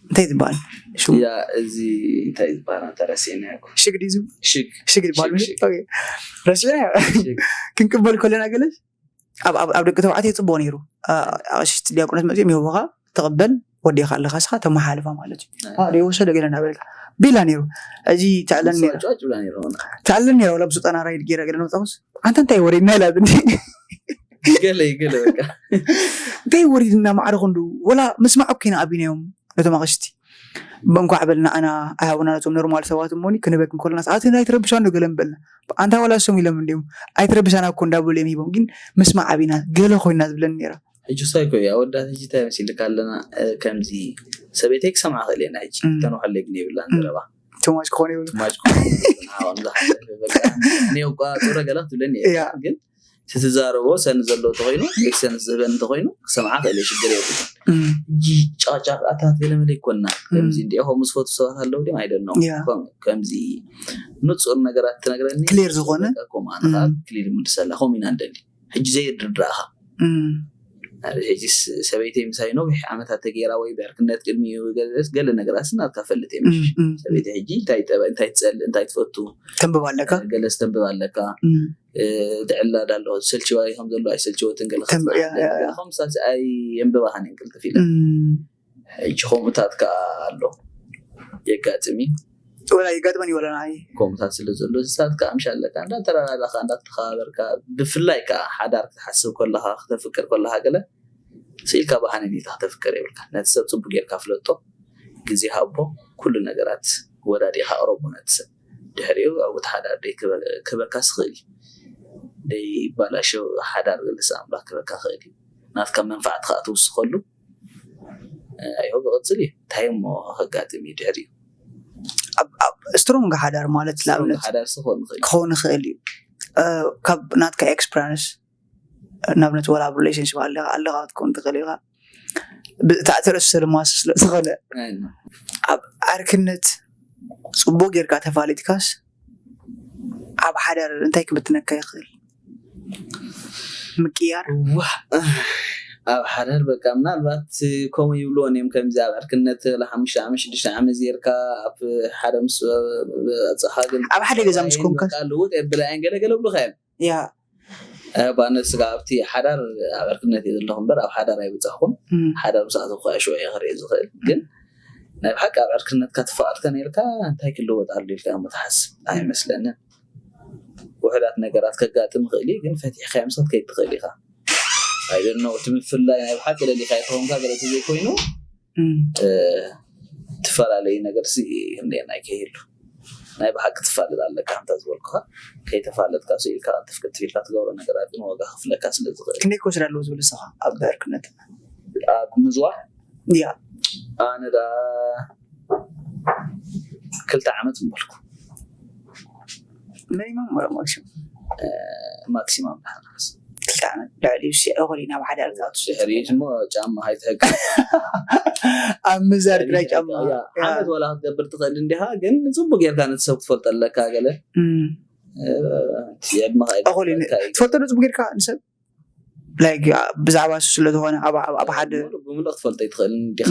እንታይ ዝበሃል ሽሙ ያ እዚ እንታይ ዝበሃል ተረሲና ያኮ ሽግ ድዩ ዝብል? ሽግ ሽግ ዝበሃል ሽግ፣ መሸ ሽግ። ረሲዕና ሽግ። ክንቅበል ከለና ገለ ኣብ ኣብ- ኣብ ደቂ ተባዕትዮ ፅቡቅ ነይሩ ኣ- ኣቅሽቲ ዲያቆነት መፅኦም ይህቡካ ተቐበል ወዲኻ ኣለካ ስኻ ተመሓልፋ ማለት እዩ ናይ- አ፣ ደይወሰደ ገለ እናበልካ ቢላ ነይሩ እዚ ትዕለን ነይራ ጫጭ ብላ ነይሩ ትዕለን ነይራ ወላ ብስልጣና ራይድ ገይራ ገለ ንመፅኣኩስ ኣንተ እንታይ ወሪድና ኢላ ብኒ ገለ እዩ ገለ በቃ እንታይ ወሪድና ማዕረ ክንዱ ወላ ምስማዕ እኮ ኢና ኣቢናዮም ነቶም ኣቅሽቲ እንኳዕ በልና ኣና ኣይሃቡና ነቶም ኖርማል ሰባት እሞኒ ክንበክ እንከለና ሰዓት ኣይትረብሻ ዶ ገለ በልና ኣንታ ዋላ እሶም ኢሎም እንዲም ኣይትረብሻና እኮ እንዳበሉ እዮም ሂቦም ግን ምስማዕ ኣቢና ገለ ኮይና ዝብለኒ ነይራ ሕጂ ሳይ ኮ ኣወዳት ሕጂ እንታይ መሲልካ ኣለና እ፣ ከምዚ ሰበይተይ ክሰምዓ ክእል እየና ሕጂ እም። ተንውሓለይ ግን የብላን እም። ዘረባ ቶማሽ ክኾን ይብሉ ትማጭ ኔውቋ ጡረ ገለ ክትብለኒ እየ ያ። ግን ትትዛረቦ ሰን ዘሎ ተኮይኑ ቤክሰንስ ዝህበን እንተኮይኑ ክሰምዓ ክእል እየ ሽግር የብሉ እም፣ ሕጂ ጫጫቃታት ገለ መለ ይኮና ከምዚ እንዲኦ ከምኡ ዝፈቱ ሰባት ኣለዉ ድም ኣይደኖ ያ። ከምዚ ንፁር ነገራት ትነግረኒ ክሊር ዝኾነ? ከምኣንካ እም። ክሊር ምድሰላ ከምኡ ኢና ንደሊ ሕጂ ዘይርድራእኻ። ሕጂ ሰበይተይ ምሳይ ነዊሕ ዓመታት ተገይራ ወይ ብዕርክነት ቅድሚ ገለ ነገራት ናትካ ፈልጥ እየ። ሰበይቲ ሕጂ እንታይ ጠበ እንታይ ትፀል እንታይ ትፈቱ ተንብብ ኣለካ። ገለ ስተንብብ ኣለካ። ትዕላ ዳሎ ሰልችዋ ከም ዘሎ ኣይሰልችወትን ገለ ከምሳት ኣየንብባኻን እንቅልጥፍ ኢለ። ሕጂ ከምኡታት ከዓ ኣሎ የጋጥሚ ወላ ይጋጥመን ይወለና። ከምኡታት ስለ ዘሎ እሳት ከዓ ምሽ ኣለካ እንዳተረዳዳኻ እንዳተኸባበርካ ብፍላይ ከዓ ሓዳር ክትሓስብ ከለኻ ክተፍቅር ከለኻ ገለ ስኢልካ ብሃነኔታ ክተፍቅር የብልካ። ነቲ ሰብ ፅቡቅ ጌርካ ፍለጦ፣ ግዜ ሃቦ፣ ኩሉ ነገራት ወዳዲኻ ኣቅረቦ ነቲ ሰብ። ድሕሪኡ ኣብኡ እቲ ሓዳር ደይ ክበካ ስኽእል እዩ። ደይ ባላሸው ሓዳር ርእሲ ኣምላኽ ክበካ ክእል እዩ። ናትካ መንፋዕት ከዓ ትውስኸሉ ኣይሆ ብቕፅል እዩ። እንታይ እሞ ከጋጥም እዩ ድሕሪኡ? ስትሮንግ ሓዳር ማለት ንኣብነት ሓዳር ስኾን ንኽእል ክኸውን ይኽእል እዩ። ካብ ናትካ ኤክስፐሪንስ ንኣብነት ወላ ኣብ ሪሌሽንሽፕ ኣለካ ኣለካ ክትከውን ትኽእል ኢኻ። ብታዕቲ ርእሱ ድማ ስለ ዝኾነ ኣብ ዓርክነት ፅቡቅ ጌርካ ተፋሊጥካስ ኣብ ሓዳር እንታይ ክብትነካ ይኽእል? ምቅያር ኣብ ሓዳር በቃ ምናልባት ከምኡ ይብልዎን እዮም። ከምዚ ኣብ ዕርክነት ለሓሙሽተ ዓመት ሽዱሽተ ዓመት ዜርካ ኣብ ሓደ ምስ ኣፅሓ ግን ኣብ ሓደ ገዛ ምስ ኮንካ ልውጥ የብላ እየን ገለ ገለ ብሉካ እዮም ያ ባነ ስጋ ኣብቲ ሓዳር ኣብ ዕርክነት እየ ዘለኹ እምበር ኣብ ሓዳር ኣይበፃኹም። ሓዳር ብሰዓት እኳ ሽዑ እየ ክርኢ ዝኽእል ግን ናይ ብሓቂ ኣብ ዕርክነትካ ትፋቐድካ ነርካ እንታይ ክልወጥ ኣሎ ኢልካ እሞ ትሓስብ ኣይመስለንን። ውሕዳት ነገራት ከጋጥም ይኽእል እዩ ግን ፈቲሕካ ምስት ከይድ ትኽእል ኢኻ። ኣይደኖ እቲ ምፍላይ ናይ ብሓቂ ደሊካ ይተኾንካ ገለ ዘይኮይኑ ትፈላለዩ ነገር ክንደየና ይከይሉ ናይ ብሓቂ ትፋለጥ ኣለካ እንተ ዝበልኩኻ ከይተፋለጥካ ስኢልካ ትፍቅድ ትፊልካ ትገብሮ ነገራት ግን ዋጋ ክፍለካ ስለ ዝኽእል ክንደይ ክወስድ ኣለዎ ዝብል ንስኻ ኣብ ዕርክነት ኣብ ምዝዋር ያ ኣነ ዳ ክልተ ዓመት ምበልኩ ሚኒመም ወላ ማክሲም ማክሲማም ዳሓናስ ክልተ ዓመት ልዕሊ ሲ እኹል ኢና ብሓደ ኣልቃቱ ድሕሪ እሞ ጫማ ሃይትሕቅ ኣብ ምዛር ግላይ ጫማ ዓመት ወላ ክትገብር ትኽእል እንዲኻ ግን ንፅቡቅ ጌርካ ነቲ ሰብ ክትፈልጦ ኣለካ ገለ እኹል ትፈልጦ ዶ ፅቡቅ ጌርካ ንሰብ ላይክ ብዛዕባ እሱ ስለዝኾነ ኣብ ሓደ ብምልእ ክትፈልጦ ይትኽእል እንዲኻ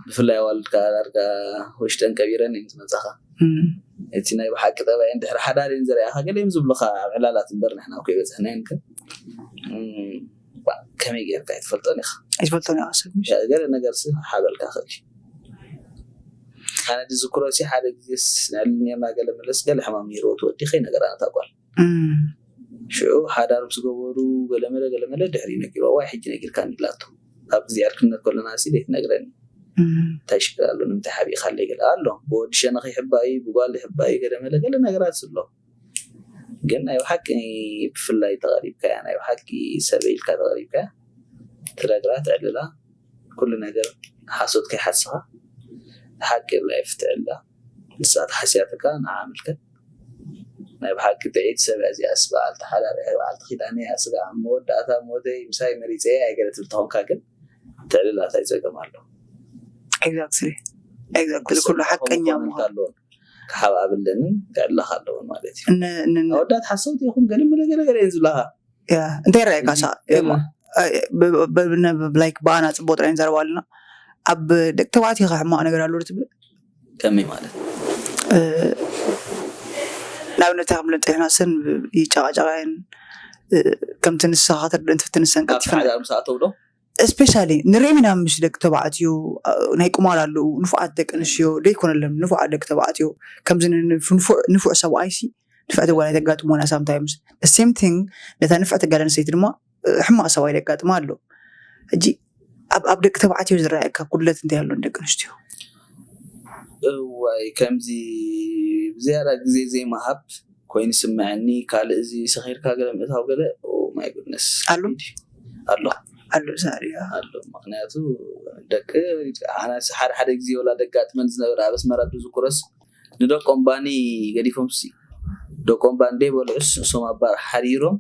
ብፍላይ ኣዋልድካ ዳርጋ ውሽጠን ቀቢረን እየን ዝመፃኻ እቲ ናይ ብሓቂ ጠባየን ድሕሪ ሓዳር እየን ዝረኣኻ ገለ እዮም ዝብሉኻ ኣብ ዕላላት እምበር ንሕና እኮ ይበፅሕና እየን ከ ከመይ ጌርካ ኣይትፈልጦን ኢኻ ኣይትፈልጦን ኢኻ ሰብ ገለ ነገር ሲ ሓበልካ ክእል እዩ ኣነ ዝዝክሮ ሲ ሓደ ግዜ ስንዕል ኔርና ገለ መለስ ገለ ሕማም ነይርዎ ትወዲ ከይ ነገር ኣነታ ጓል ሽዑ ሓዳር ምስ ገበሩ ገለመለ ገለመለ ድሕሪ ነጊርዋ ዋይ ሕጂ ነጊርካኒ ኢላቶ ኣብ ግዜ ዕርክነት ከለና ሲ ዘይትነግረኒ እንታይ ሽግር ኣሎ ንምንታይ ሓቢእካለይ ገለ ኣሎ ብወዲ ሸነኽ ይሕባይ ብጓል ይሕባይ ገለመለ ገለ ነገራት ኣሎ ግን ናይ ብሓቂ ብፍላይ ተቐሪብካያ ናይ ብሓቂ ሰበይ ኢልካ ተቐሪብካያ ትነግራ ትዕልላ ኩሉ ነገር ሓሶት ከይሓስኻ ሓቂ ላይፍ ትዕላ ንሳ ተሓስያትካ ንዓ ምልከት ናይ ብሓቂ ጥዒት ሰብ እዚኣ ስበዓል ተሓዳሪ በዓልቲ ኪዳነ እያ ስጋ መወዳእታ ሞተይ ምሳይ መሪፀ ኣይገለ ትብል ተኾንካ ግን ትዕልላት ኣይፀገም ኣሎ ኤግዛክትሊ ኤግዛክትሊ ኩሉ ሓቀኛ ምዃን ኣለዎ ክሓብኣብለንን ክዕላኽ ኣለውን ማለት እዩ ኣወዳት ሓሰውቲ ይኹን ገለ መለ ገለ ገለ እየን ዝብላኻ እንታይ ረኣየካ ሳ ላይክ ብኣና ፅቡቅ ጥራይ ንዛረባ ኣለና ኣብ ደቂ ተባዕትዮ ከ ሕማቅ ነገር ኣሎ ትብል ከመይ ማለት ንኣብነት ከም ለንፅሕና ሰን ይጨቃጨቃየን ከምቲ ንስኻ ክትርድእን ትፍትን ንሰን ኣብ ቀልጢፈን ሓደ ምስኣ ተውዶ ስፔሻሊ ንሪኦም ኢና ምስ ደቂ ተባዕትዮ ናይ ቁማር ኣለዉ ንፉዓት ደቂ ኣንስትዮ ደይኮነሎም ንፉዓት ደቂ ተባዕትዮ ከምዚ ንፉዕ ሰብኣይሲ ንፍዕቲ ጓል ኣይተጋጥሞና ሳምታይምስ ሴም ቲንግ ነታ ንፍዕቲ ጓል ኣንስተይቲ ድማ ሕማቕ ሰብኣይ የጋጥማ ኣሎ ሕጂ ኣብ ደቂ ተባዕትዮ ዝረኣየካ ጉድለት እንታይ ኣሎ ንደቂ ኣንስትዮ እዋይ ከምዚ ብዝያዳ ግዜ ዘይምሃብ ኮይኑ ስምዐኒ ካልእ እዚ ሰኺርካ ገለ ምእታው ገለ ማይ ጉድነስ ኣሎ ኣሎ ኣሎ ዛርያ ኣሎ ምክንያቱ ደቂ ሓደ ሓደ ግዜ ወላ ደጋጥመን ዝነበረ ኣብ ኣስመራ ዝዝክሮስ ንደቆም ባኒ ገዲፎም ሲ ደቆም ባኒ ደይ በልዑስ እሶም ኣባር ሓሪሮም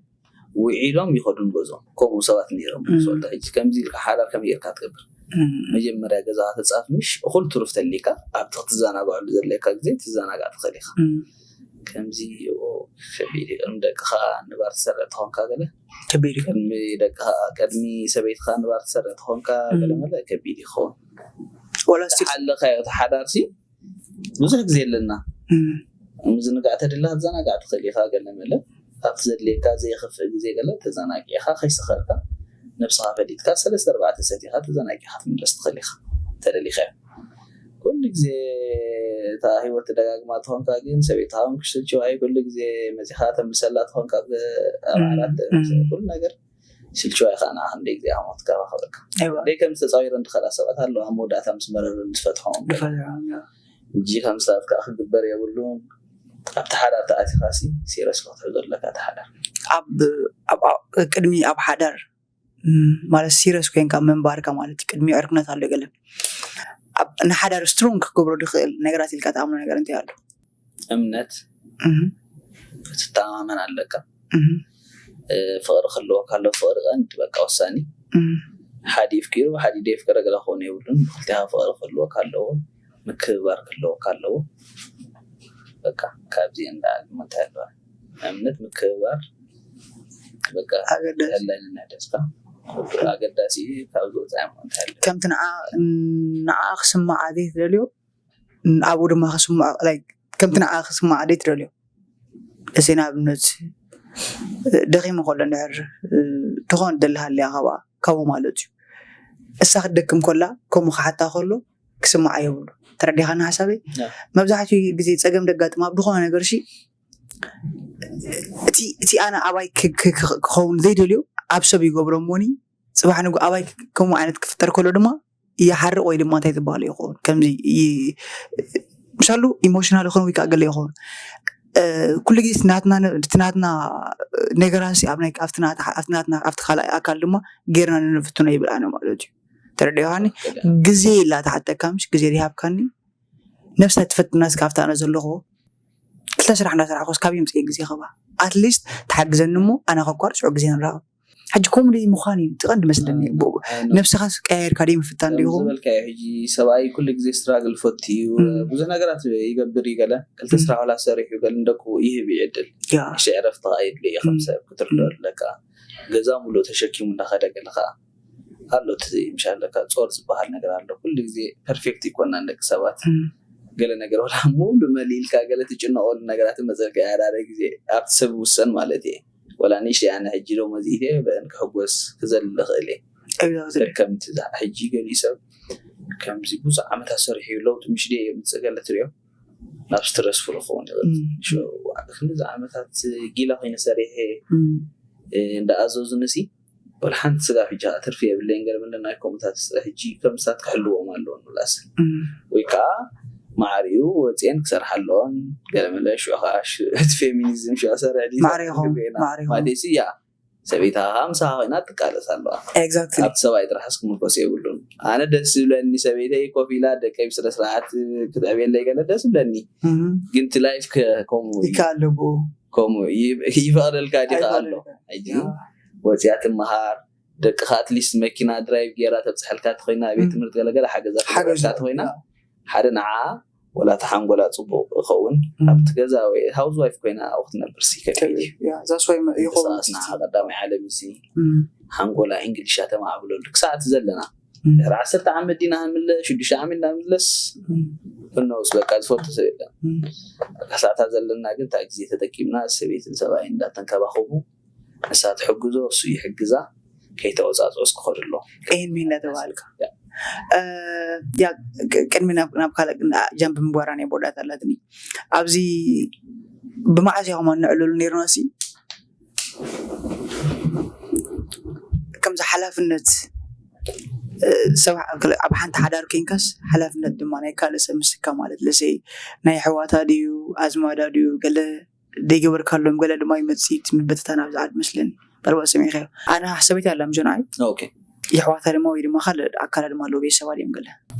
ውዒሎም ይኸዱ ንገዝኦም ከምኡ ሰባት ነይሮም ሶልታ ሕጂ ከምዚ ኢልካ ሓዳር ከመይ ጌርካ ትገብር መጀመርያ ገዛኻ ተፃፍ ምሽ እኹል ትሩፍ ተሊካ ኣብቲ ክትዘናግዐሉ ዘለካ ግዜ ትዘናጋዕ ትኽእል ኢኻ ከምዚ ኦ፣ ከቢድ እዩ። ቅድሚ ደቅኻ ንባር ትሰርዕ ተኾንካ ገለ ከቢድ እዩ። ቅድሚ ደቅኻ ቅድሚ ሰበይትኻ ንባር ትሰርዕ ተኾንካ ገለ መለ ከቢድ ይኸውን። ወላ እስቲ ሓለኻዮ ተሓዳርሲ ብዙሕ ግዜ ኣለና። እም፣ ምዝንጋዕ ተድላ ክትዘናጋዕ ትኽእል ኢኻ። ገለ መለ ኣብቲ ዘድልየካ ዘየኽፍእ ግዜ ገለ ተዘናጊዕኻ ከይሰኸርካ ነብስኻ ፈሊጥካ ሰለስተ ኣርባዕተ ሰቲኻ ተዘናጊዕካ ትምለስ ትኽእል ኢኻ ተደሊኻዮ። ኩሉ ግዜ እታ ህይወት ትደጋግማ ተኾንካ ግን ሰበይትኻ እውን ክስልችዋ እዩ። ኩሉ ግዜ መፂኻ ተምልሰላ ተኾንካ ኣብ ኣብ ዓራት እም። ኩሉ ነገር ስልችዋ ኢኻ። ንዓ ክንደይ ግዜ ዓሞት ከባኸበካ ኣይዋ ደይ ከም ዝተፃዊረን ዝኸዳ ሰባት ኣለዋ። ኣብ መወዳእታ ምስ መረረን ዝፈትሖም ድፈትሖም እንጂ ከም ሰባት ከዓ ክግበር የብሉን። ኣብቲ ሓዳር ተኣቲኻ ሲ ሲረስ ክትሕዞ ኣለካ። እቲ ሓዳር ኣብ ኣብ ኣብ- ቅድሚ ኣብ ሓዳር እም፣ ማለት ሲረስ ኮይንካ ምንባርካ ማለት እዩ። ቅድሚ ዕርክነት ኣሎ ገለ ኣብ ንሓዳር ስትሮንግ ክገብሮ ዝኽእል ነገራት ኢልካ ትኣምኖ ነገር እንታይ ኣሎ? እምነት እም፣ ክትተማመን ኣለካ። እም፣ እ፣ ፍቕሪ ክህልወካ ኣሎ። ፍቕሪ ቀንዲ በቃ ወሳኒ። እም፣ ሓደ ይፍኪሩ ሓደ ደይፍቅረ ገለ ክኾኑ የብሉን። ክልቲኻ ፍቕሪ ክህልወካ ኣለዎ። ምክብባር ክህልወካ ኣለዎ። በቃ ካብዚ እንዳል እንታይ ኣለዋ እምነት ምክብባር በቃ ኣገዳሲ ሕላይንና ደስካ ኣገዳሲ እዩ። ካብ ዝወፃ እሞ እንታይ ኣሎ ከምቲ ንዓ ንዓ ክስማዓ ዘይትደልዮ ኣብኡ ድማ ክስማዓ like ከምቲ ንዓ ክስማዓ ዘይትደልዮ እሰይ ንኣብነት ደኺሙ ከሎ እንድሕር ትኾን ደልሃልያ ካብኣ ካብኡ ማለት እዩ እሳ ክትደክም ከላ ከምኡ ክሓታ ከሎ ክስማዓ የብሉ ተረዲኻና ሓሳበይ ያ። መብዛሕትኡ ግዜ ፀገም ደጋጥም ኣብ ዝኾነ ነገር ሺ እቲ እቲ ኣነ ኣባይ ክ- ክ- ክ- ክኸውን ዘይደልዮ ኣብ ሰብ ይገብሮ እሞኒ ፅባሕ ንጉ ኣባይ ክ- ከምኡ ዓይነት ክፍጠር ከሎ ድማ ይሓርቕ ወይ ድማ እንታይ ዝበሃሉ ይኸውን ከምዚ ይ- ምሻሉ ኢሞሽናል ይኸውን ወይ ከዓ ገለ ይኸውን እ፣ ኩሉ ግዜ እቲ ናትና ነ- እቲ ናትና ነገራት ሲ ኣብ ናይ ኣብቲ ናታ- ኣብቲ ናትና ኣብቲ ካልኣይ ኣካል ድማ ጌርና ንንፍትኖ ይብል ኣነ ማለት እዩ ተረዲኻኒ ግዜ ኢላ ተሓተካ ምሽ ግዜ ሪሃብካኒ ነብሳ ትፈትና እስካብታ ኣነ ዘለኹ ክልተ ስራሕ እንዳሰራሕኩስ ካብ ይምፅእ ግዜ ከባ ኣትሊስት ተሓግዘኒ እሞ ኣነ ከኳር ሽዑ ግዜ ንራኸብ ሕጂ ከምኡ ደይ ምዃን እዩ እቲ ቀንዲ መስለኒ ብኡ ነብስኻ ቀያየርካ ደይ ምፍታን ዶ ይኸውን ዝበልካዮ ሕጂ ሰብኣይ ኩሉ ግዜ ስትራግል ፈቱ እዩ እም። ብዙሕ ነገራት ይገብር እዩ ገለ ክልተ እም። ስራሕ ዋላ ሰሪሑ ገለ ንደቁ ይህብ እዩ ዕድል ያ ሽዕረፍቲ ከዓ የድልዮ እዩ ከም እም። ሰብ ክትርድኦ ኣለካ ገዛ ሙሉእ ተሸኪሙ እንዳኸደ ገለ ከዓ ኣሎ እቲ ዘይምሻለካ ጾር ዝበሃል ነገር ኣሎ ኩሉ ግዜ ፐርፌክት ይኮናን ደቂ ሰባት እም። ገለ ነገር ወላ ሙሉ መሊልካ ገለ ትጭነቀሉ ነገራት መፀልካ ያዳረ ግዜ ኣብቲ ሰብ ውሰን ማለት እየ ወላ ንእሽተይ ኣነ ሕጂ ዶ መዚእተ በእን ክሕጎስ ክዘል ልኽእል እየ Exactly. ከምቲ ዝዓ- ሕጂ ገሊኡ ሰብ ከምዚ ብዙሕ ዓመታት ሰሪሑ ለውጢ ምሽ ድየ የምፅእ ገለ ትሪኦ ናብ ስትረስፉል ክኸውን ይኽእል እም። ሸ- ክንዚ ዓመታት ጊላ ኮይነ ሰሪሐ እም። እንዳኣዘዙ ንሲ ወላ ሓንቲ ስጋ ሕጂ ትርፊ የብለይን ገለ ምለ ናይ ከምኡታት ስለ ሕጂ ከም ሳት ክሕልዎም ኣለዎም ብላስ እም። ወይ ከዓ ማዕሪኡ ወፅኤን ክሰርሓ ኣለዎን ገለ መለ ሽዑ ከዓ ሽ- እቲ ፌሚኒዝም ሽዑ ሰርሕ ድዩ ማዕረ ይኸውን፣ ንሪኦ ኢና። ማዕረ ይኸውን። ማለት እያ ሰበይታ ከዓ ምሳኻ ኮይና ትቃለስ ኣለዋ Exactly. ኣብቲ ሰብኣይ ጥራሕ ክምርኮስ የብሉን ኣነ ደስ ዝብለኒ ሰበይተይ ኮፍ ኢላ ደቀይ ብስነ ስርዓት ክትዕብየለይ ገለ ደስ ዝብለኒ እም። ግን እቲ ላይፍ ከ- ከምኡ እዩ። ይከኣል ኣለዎ ከምኡ ይ- ይፈቕደልካ ዲኻ ኣሎ ሕጂ ያ። ወፅያ ትመሃር ደቅኻ ኣትሊስት መኪና ድራይቭ ገይራ ተብፅሐልካ ተኮይና ቤት እም። ትምህርቲ ገለገለ ሓገዛ ሓገዝ ትገብረልካ ተኮይና ሓደ ንዓ ወላ ተሓንጎላ ፅቡቅ ይኸውን እም። ኣብቲ ገዛ ወይ ሃውስ ዋይፍ ኮይና ኣብኡ ክትነብር ሲ ከቢድ እዩ ያ that's why ይኸውን ሰዓት ንዓ ቀዳማይ ዓለም ሲ እም። ሓንጎላ እንግሊሻ ተማዕብለሉ ክሳዕ እቲ ዘለና እም። ድሕሪ ዓሰርተ ዓመት ዲና ክንምለስ ሽዱሽተ ዓመት ዲና ክንምለስ እም። ብነውስ በቃ ዝፈልጡ ሰብ የለን እም። ክሳዕታ ዘለና ግን እታ ግዜ ተጠቂምና ሰበይትን ሰብኣይ እንዳተንከባኸቡ ንሳ ትሕግዞ እሱ ይሕግዛ ከይተወፃፅዑ እስክኸዱ ኣለዎ ይህን ሚን እናተባሃልካ ያ። እ፣ ያ ቅ- ቅድሚ ናብ ናብ ካልእ ጃምፕ ምግባራ ናይ ቦዳት ኣላትኒ ኣብዚ ብመዓዝ ኢኹም ኣንዕልሉ ነይርና ሲ ከምዚ ሓላፍነት እ፣ ሰብ ኣብ ሓንቲ ሓዳር ኮይንካስ ሓላፍነት ድማ ናይ ካልእ ሰብ ምስካ ማለት ለሰይ ናይ ኣሕዋታ ድዩ ኣዝማዳ ድዩ ገለ ዘይገበርካሎም ገለ ድማ ይመፅእ እቲ ምብትታን ኣብዚ ዓዲ መስለኒ ምናልባት ሰሚዕካዮ ኣነ ሰበይቲ ኣላ ምሸንዓይ ኦኬ የሕዋታ ድማ ወይ ድማ ካልእ ኣካላ ድማ ኣለዉ ቤተሰባ ድዮም ገለ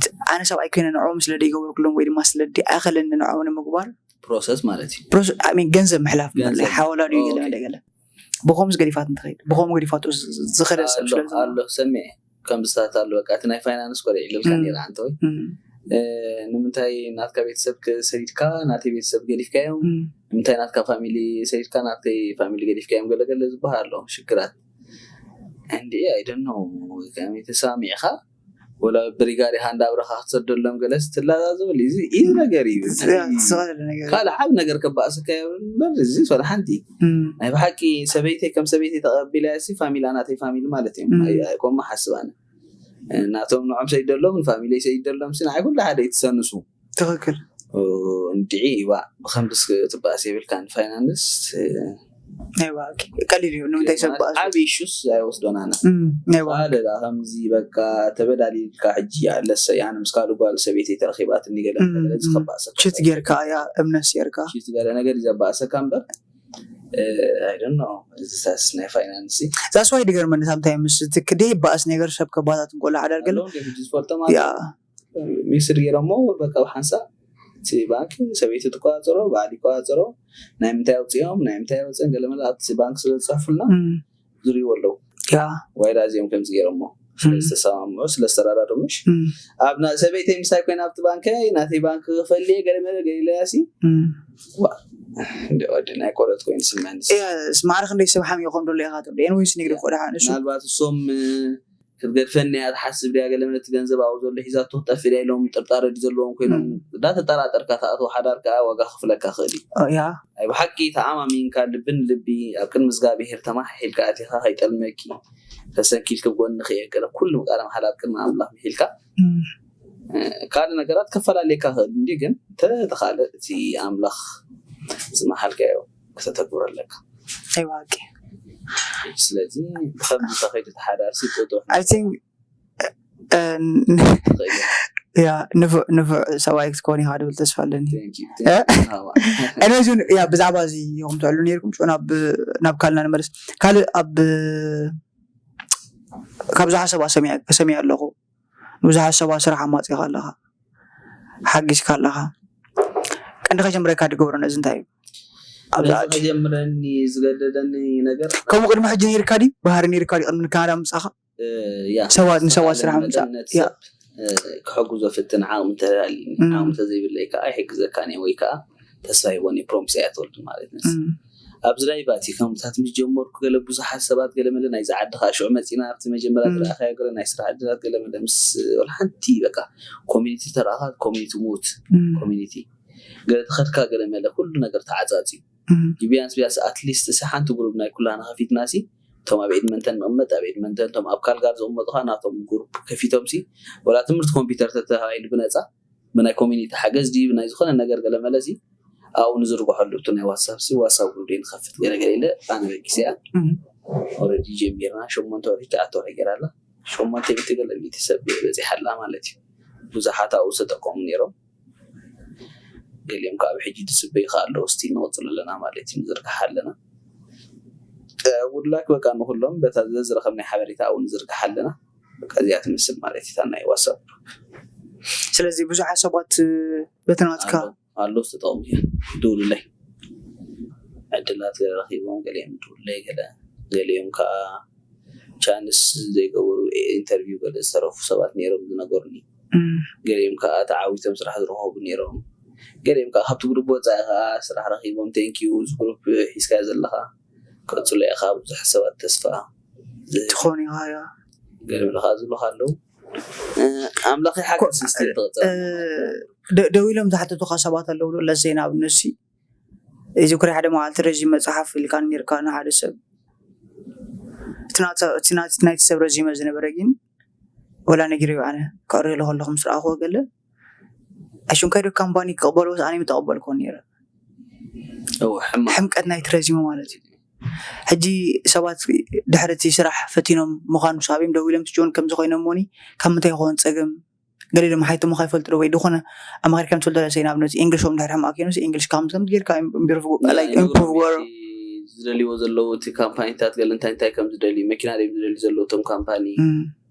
ኣነ ሰብኣይ ኮይነ ንዕኦም ስለ ደይገበርኩሎም ወይ ድማ ስለ ደይኣኸለኒ ንዕኦም ንምግባር ፕሮሰስ ማለት እዩ ፕሮሰ- I mean ገንዘብ ምሕላፍ ገንዘብ። ሓወላ ድዩ ገለ ኦኬ። ገለ ብኸምስ ገዲፋት እንትኸይድ ብኸም ገዲፋት ዝኸደ ሰብ ኣሎ ስለ ዝኾነ ኣሎ ሰሚዐ ከም ዝታት ኣሎ በቃ እቲ ናይ ፋይናንስ ቆልዕ ኢለልካ እም። ነይረ ኣንተ ወይ እም፣ እ፣ ንምንታይ ናትካ ቤተሰብ ሰዲድካ ናተይ ቤተሰብ ገዲፍካዮም? ንምንታይ ናትካ ፋሚሊ ሰዲድካ ናተይ ፋሚሊ ገዲፍካዮም? ገለ ገለ ዝበሃል ኣሎ ሽግራት። እንዲ ኣይ ዶንት ኖ፣ ከመይ ተሳሚዕካ ወላ ብሪጋድ ኢኻ እንዳብረኻ ክትሰደሎም ገለስ ትላዛዘበሉ። እዚ ኢዚ ነገር እዩ። ካልእ ዓብ ነገር ከባእሰካ እምበር እዚ ፈለ ሓንቲ ናይ ብሓቂ ሰበይተይ ከም ሰበይተይ ተቐቢላ ሲ ፋሚላ ናተይ ፋሚሊ ማለት እዮም። ኣይኮም ሓስብ ኣነ ናቶም ንዖም ሰይደሎም ንፋሚሊ ሰይደሎም ሲ ንዓይ ኩሉ ሓደ ይትሰንሱ። ትኽክል። እንድዒ ይዋ ብከምድስ ትባእስ የብልካን ፋይናንስ ቀሊል እዩ። ንምንታይ ሰብ በኣሱ ዓብ ኢሹስ ኣይወስዶናና። ናይ ዋ ሓደ ዳ ከምዚ በቃ ተበዳሊልካ ሕጂ ኣለሰ ያን ምስ ካልእ ጓል ሰበይቲ ተረኺባት እንዲገለ ዝኸባእሰ ሽት ጌርካ እያ እምነስ ጌርካ ሽት ገለ ነገር ዘባእሰካ እምበር ኣይደኖ እዚታስ ናይ ፋይናንስ ዛስዋይ ድገርመኒ ሳምታይ ምስ ትክደይ በኣስ ነገር ሰብ ከባታት እንቆላ ሓዳር ገለ ኣለዉ እንደ ሕጂ ዝፈልጦ ማለት ያ ሚክስድ ገይሮሞ በቃ ብሓንሳብ እቲ ባንክ ሰበይቲ ትቆፃፀሮ በዓል ይቆፃፀሮ ናይ ምንታይ ኣውፅኦም ናይ ምንታይ ኣውፅኦም ገለ መለ ኣብቲ ባንክ ስለ ዝፀፉልና ዝርእይዎ ኣለዉ ያ ዋይዳ እዚኦም ከምዚ ገይሮሞ ስለዝተሰማምዑ ስለዝተራዳዶ ምሽ ኣብ ና- ሰበይተይ ምሳይ ኮይና ኣብቲ ባንከ ናተይ ባንክ ክፈልየ ገለ መለ ገለ ኢለያ ሲ እንዲ ወዲ ናይ ቆረጥ ኮይኑ ስመንስ ማዕረ ክንደይ ሰብ ሓሚቑ ከም ዘሎ ኢኻ ትርድእን ወይስ ንግዲ ኮዳ ሓንሱ ምናልባት እሶም ክትገድፈኒ እያ ትሓስብ ድያ ገለ መለ እቲ ገንዘብ ኣብኡ ዘሎ ሒዛቶ ክጠፍእ ድያ ኢሎም ጥርጣረ ድዩ ዘለዎም ኮይኖም እንዳተጠራጠርካ ትኣትዎ ሓዳር ከዓ ዋጋ ክፍለካ ክእል እዩ ያ ናይ ብሓቂ ተኣማሚንካ ልቢ ንልቢ ኣብ ቅድሚ እግዚኣብሄር ተማሓሒልካ ኣቲኻ ከይጠልመኪ ተሰንኪልኪ ብጎኒ ከየገለ ኩሉ ቃለ መሓላ ኣብ ቅድሚ ኣምላኽ ምሒልካ ካልእ ነገራት ከፈላለየካ ክእል እንዲ ግን ተተኻለ እቲ ኣምላኽ ዝመሓልካዮ ከተተግብሮ ኣለካ ናይ ብሓቂ ስለዚ ብከምዚ ተኸይዱ ተሓዳርሲ ጥጡሕ I think ትኽእል ያ ንፉዕ ንፉዕ ሰብኣይ ክትከውን ኢኻ ድብል ተስፋ ኣለኒ Thank you, thank you. ሃዋ። Anyways ያ ብዛዕባ እዚ ኢኹም ትዕሉ ነርኩም ሽዑ ናብ ናብ ካልና ንመለስ ካልእ ኣብ ካብ ብዙሓት ሰባት ሰሚዐ ኣለኹ ንብዙሓት ሰባት ስራሕ ኣማፂኻ ኣለኻ ሓጊዝካ ኣለኻ ቀንዲ ከጀምረካ ድገብሮ ነዚ እንታይ እዩ ኣብዚ ነዚ ዓዲ ከጀምረኒ ዝገደደኒ ነገር ከምኡ ቅድሚ ሕጂ ነርካ ዲ ባህሪ ነርካ ዲ ቅድሚ ካናዳ ምፃኻ ያ ሰባት ንሰባት ስራሕ መጠን ምፃእ ነቲ ያ ሰብ ክሕግዞ ፍትን ዓቕሚ እንተደልኒ እም። ዓቕሚ እንተዘይብለይ ከዓ ኣይሕግዘካን እየ ወይ ከዓ ተስፋ ሂቦኒ ፕሮምስ እያ ትወልድ ማለት ነስ እም፣ ኣብዚ ላይ ባቲ ከምታት ምስ ጀመርኩ ገለ ብዙሓት ሰባት ገለ መለ ናይዚ ዓዲ ከዓ ሽዑ መፂና ኣብቲ መጀመርያ እም። ዝረኣኻዮ ገለ ናይ ስራሕ ዕድላት ገለ መለ ምስ ወላ ሓንቲ በቃ ኮሚኒቲ ተረኣኻ ኮሚኒቲ ሙት እም፣ ኮሚኒቲ ገለ ተኸድካ ገለ መለ ኩሉ ነገር ተዓፃፂ እም፣ ቢያንስ ቢያንስ ኣትሊስት ሲ ሓንቲ ግሩፕ ናይ ኩላና ከፊትና ሲ እቶም ኣብ ኤድመንተን ንቕመጥ ኣብ ኤድመንተን እቶም ኣብ ካልጋር ዝቕመጡ ከዓ ናቶም ግሩፕ ከፊቶም ሲ ወላ ትምህርቲ ኮምፒውተር ተተባሂሉ ብነፃ ብናይ ኮሚኒቲ ሓገዝ ድዩ ብናይ ዝኾነ ነገር ገለ መለ ሲ ኣብኡ ንዝርግሐሉ እቲ ናይ ዋትሳፕ ሲ ዋትሳፕ ግሩፕ ደይ ንኸፍት ገለ ገለ ኢለ ኣነ በጊሰ እያ እም፣ ኦረዲ ጀሚርና ሸሞንተ ወርሒ ትሽዓተ ወርሒ ገይራ ኣላ ሸሞንተ ሚእቲ ገለ ሚእቲ ሰብ በፂሓ ኣላ ማለት እዩ ብዙሓት ኣብኡ ዝተጠቀሙ ነይሮም ገሊኦም ከዓ ኣብ ሕጂ ድስበይ ከዓ ኣለዉ ስቲ ንቕፅሉ ኣለና ማለት እዩ ንዝርግሓ ኣለና ውድላክ በቃ ንኩሎም በታ ዝረኸብናይ ሓበሬታ እውን ንዝርግሓ ኣለና በቃ እዚኣ ትመስል ማለት እታ ናይ ዋትሳፕ ስለዚ ብዙሓት ሰባት በቲ ናትካ ኣሎ ዝተጠቕሙ እያ ድውሉለይ ዕድላት ገለ ረኪቦም ገሊኦም ድውሉለይ ገለ ገሊኦም ከዓ ቻንስ ዘይገበሩ ኢንተርቪው ገለ ዝተረፉ ሰባት ነይሮም ዝነገሩኒ እም፣ ገሊኦም ከዓ ተዓዊቶም ስራሕ ዝረኸቡ ነይሮም ገሊኦም ከዓ ካብቲ ግሩፕ ወፃኢ ከዓ ስራሕ ረኪቦም ቴንኪዩ እዚ ግሩፕ ሒዝካዮ ዘለካ ቀፅሎ ኢኻ ብዙሕ ሰባት ተስፋ ዝህብ ትኾን ኢኻ ያ ገሊኦም ከዓ ዝብሉካ ኣለዉ ኣምላኽ ይሓግዝ እስቲ ትቕፅል ደ- ደው ኢሎም ዝሓተቱካ ሰባት ኣለዉ ዶ ለዘይ ንኣብነት ሲ እዚ ኩሪ ሓደ መዓልቲ ረዥም መፅሓፍ ኢልካ ነርካ ንሓደ ሰብ እቲ ናተ- እቲ ናት- ናይቲ ሰብ ረዚመ ዝነበረ ግን ወላ ነጊረዮ ኣነ ከዕርየሉ ከለኹ ምስ ረኣኽዎ ገለ ኣሽንካይ ዶ ካምፓኒ ክቕበልዎስ ኣነ ምተቐበልኮ ነይረ እው ሕማቕ ሕምቀት ናይቲ ረዚመ ማለት እዩ ሕጂ ሰባት ድሕሪ እቲ ስራሕ ፈቲኖም ምዃኑ ሳቢም ደው ኢሎም ትጅውን ከምዚ ኮይኖም ሞኒ ካብ ምንታይ ይኸውን ፀገም ገሊሎም ሓይቶሞ ከይፈልጡ ዶ ወይ ዝኾነ ኣማሪካ ትፈልጦ ዶ ሰይ ንኣብነት እንግሊሾም ድሕሪ ሕማቕ ከይኑስ እንግሊሽ ከም ከም ጌርካ ኢምፕሩቭ ላይክ ኢምፕሩቭ ገሩ ዝደልይዎ ዘለዉ እቲ ካምፓኒታት ገለ እንታይ እንታይ ከም ዝደልዩ መኪና ድዮም ዝደልዩ ዘለዉ እቶም ካምፓኒ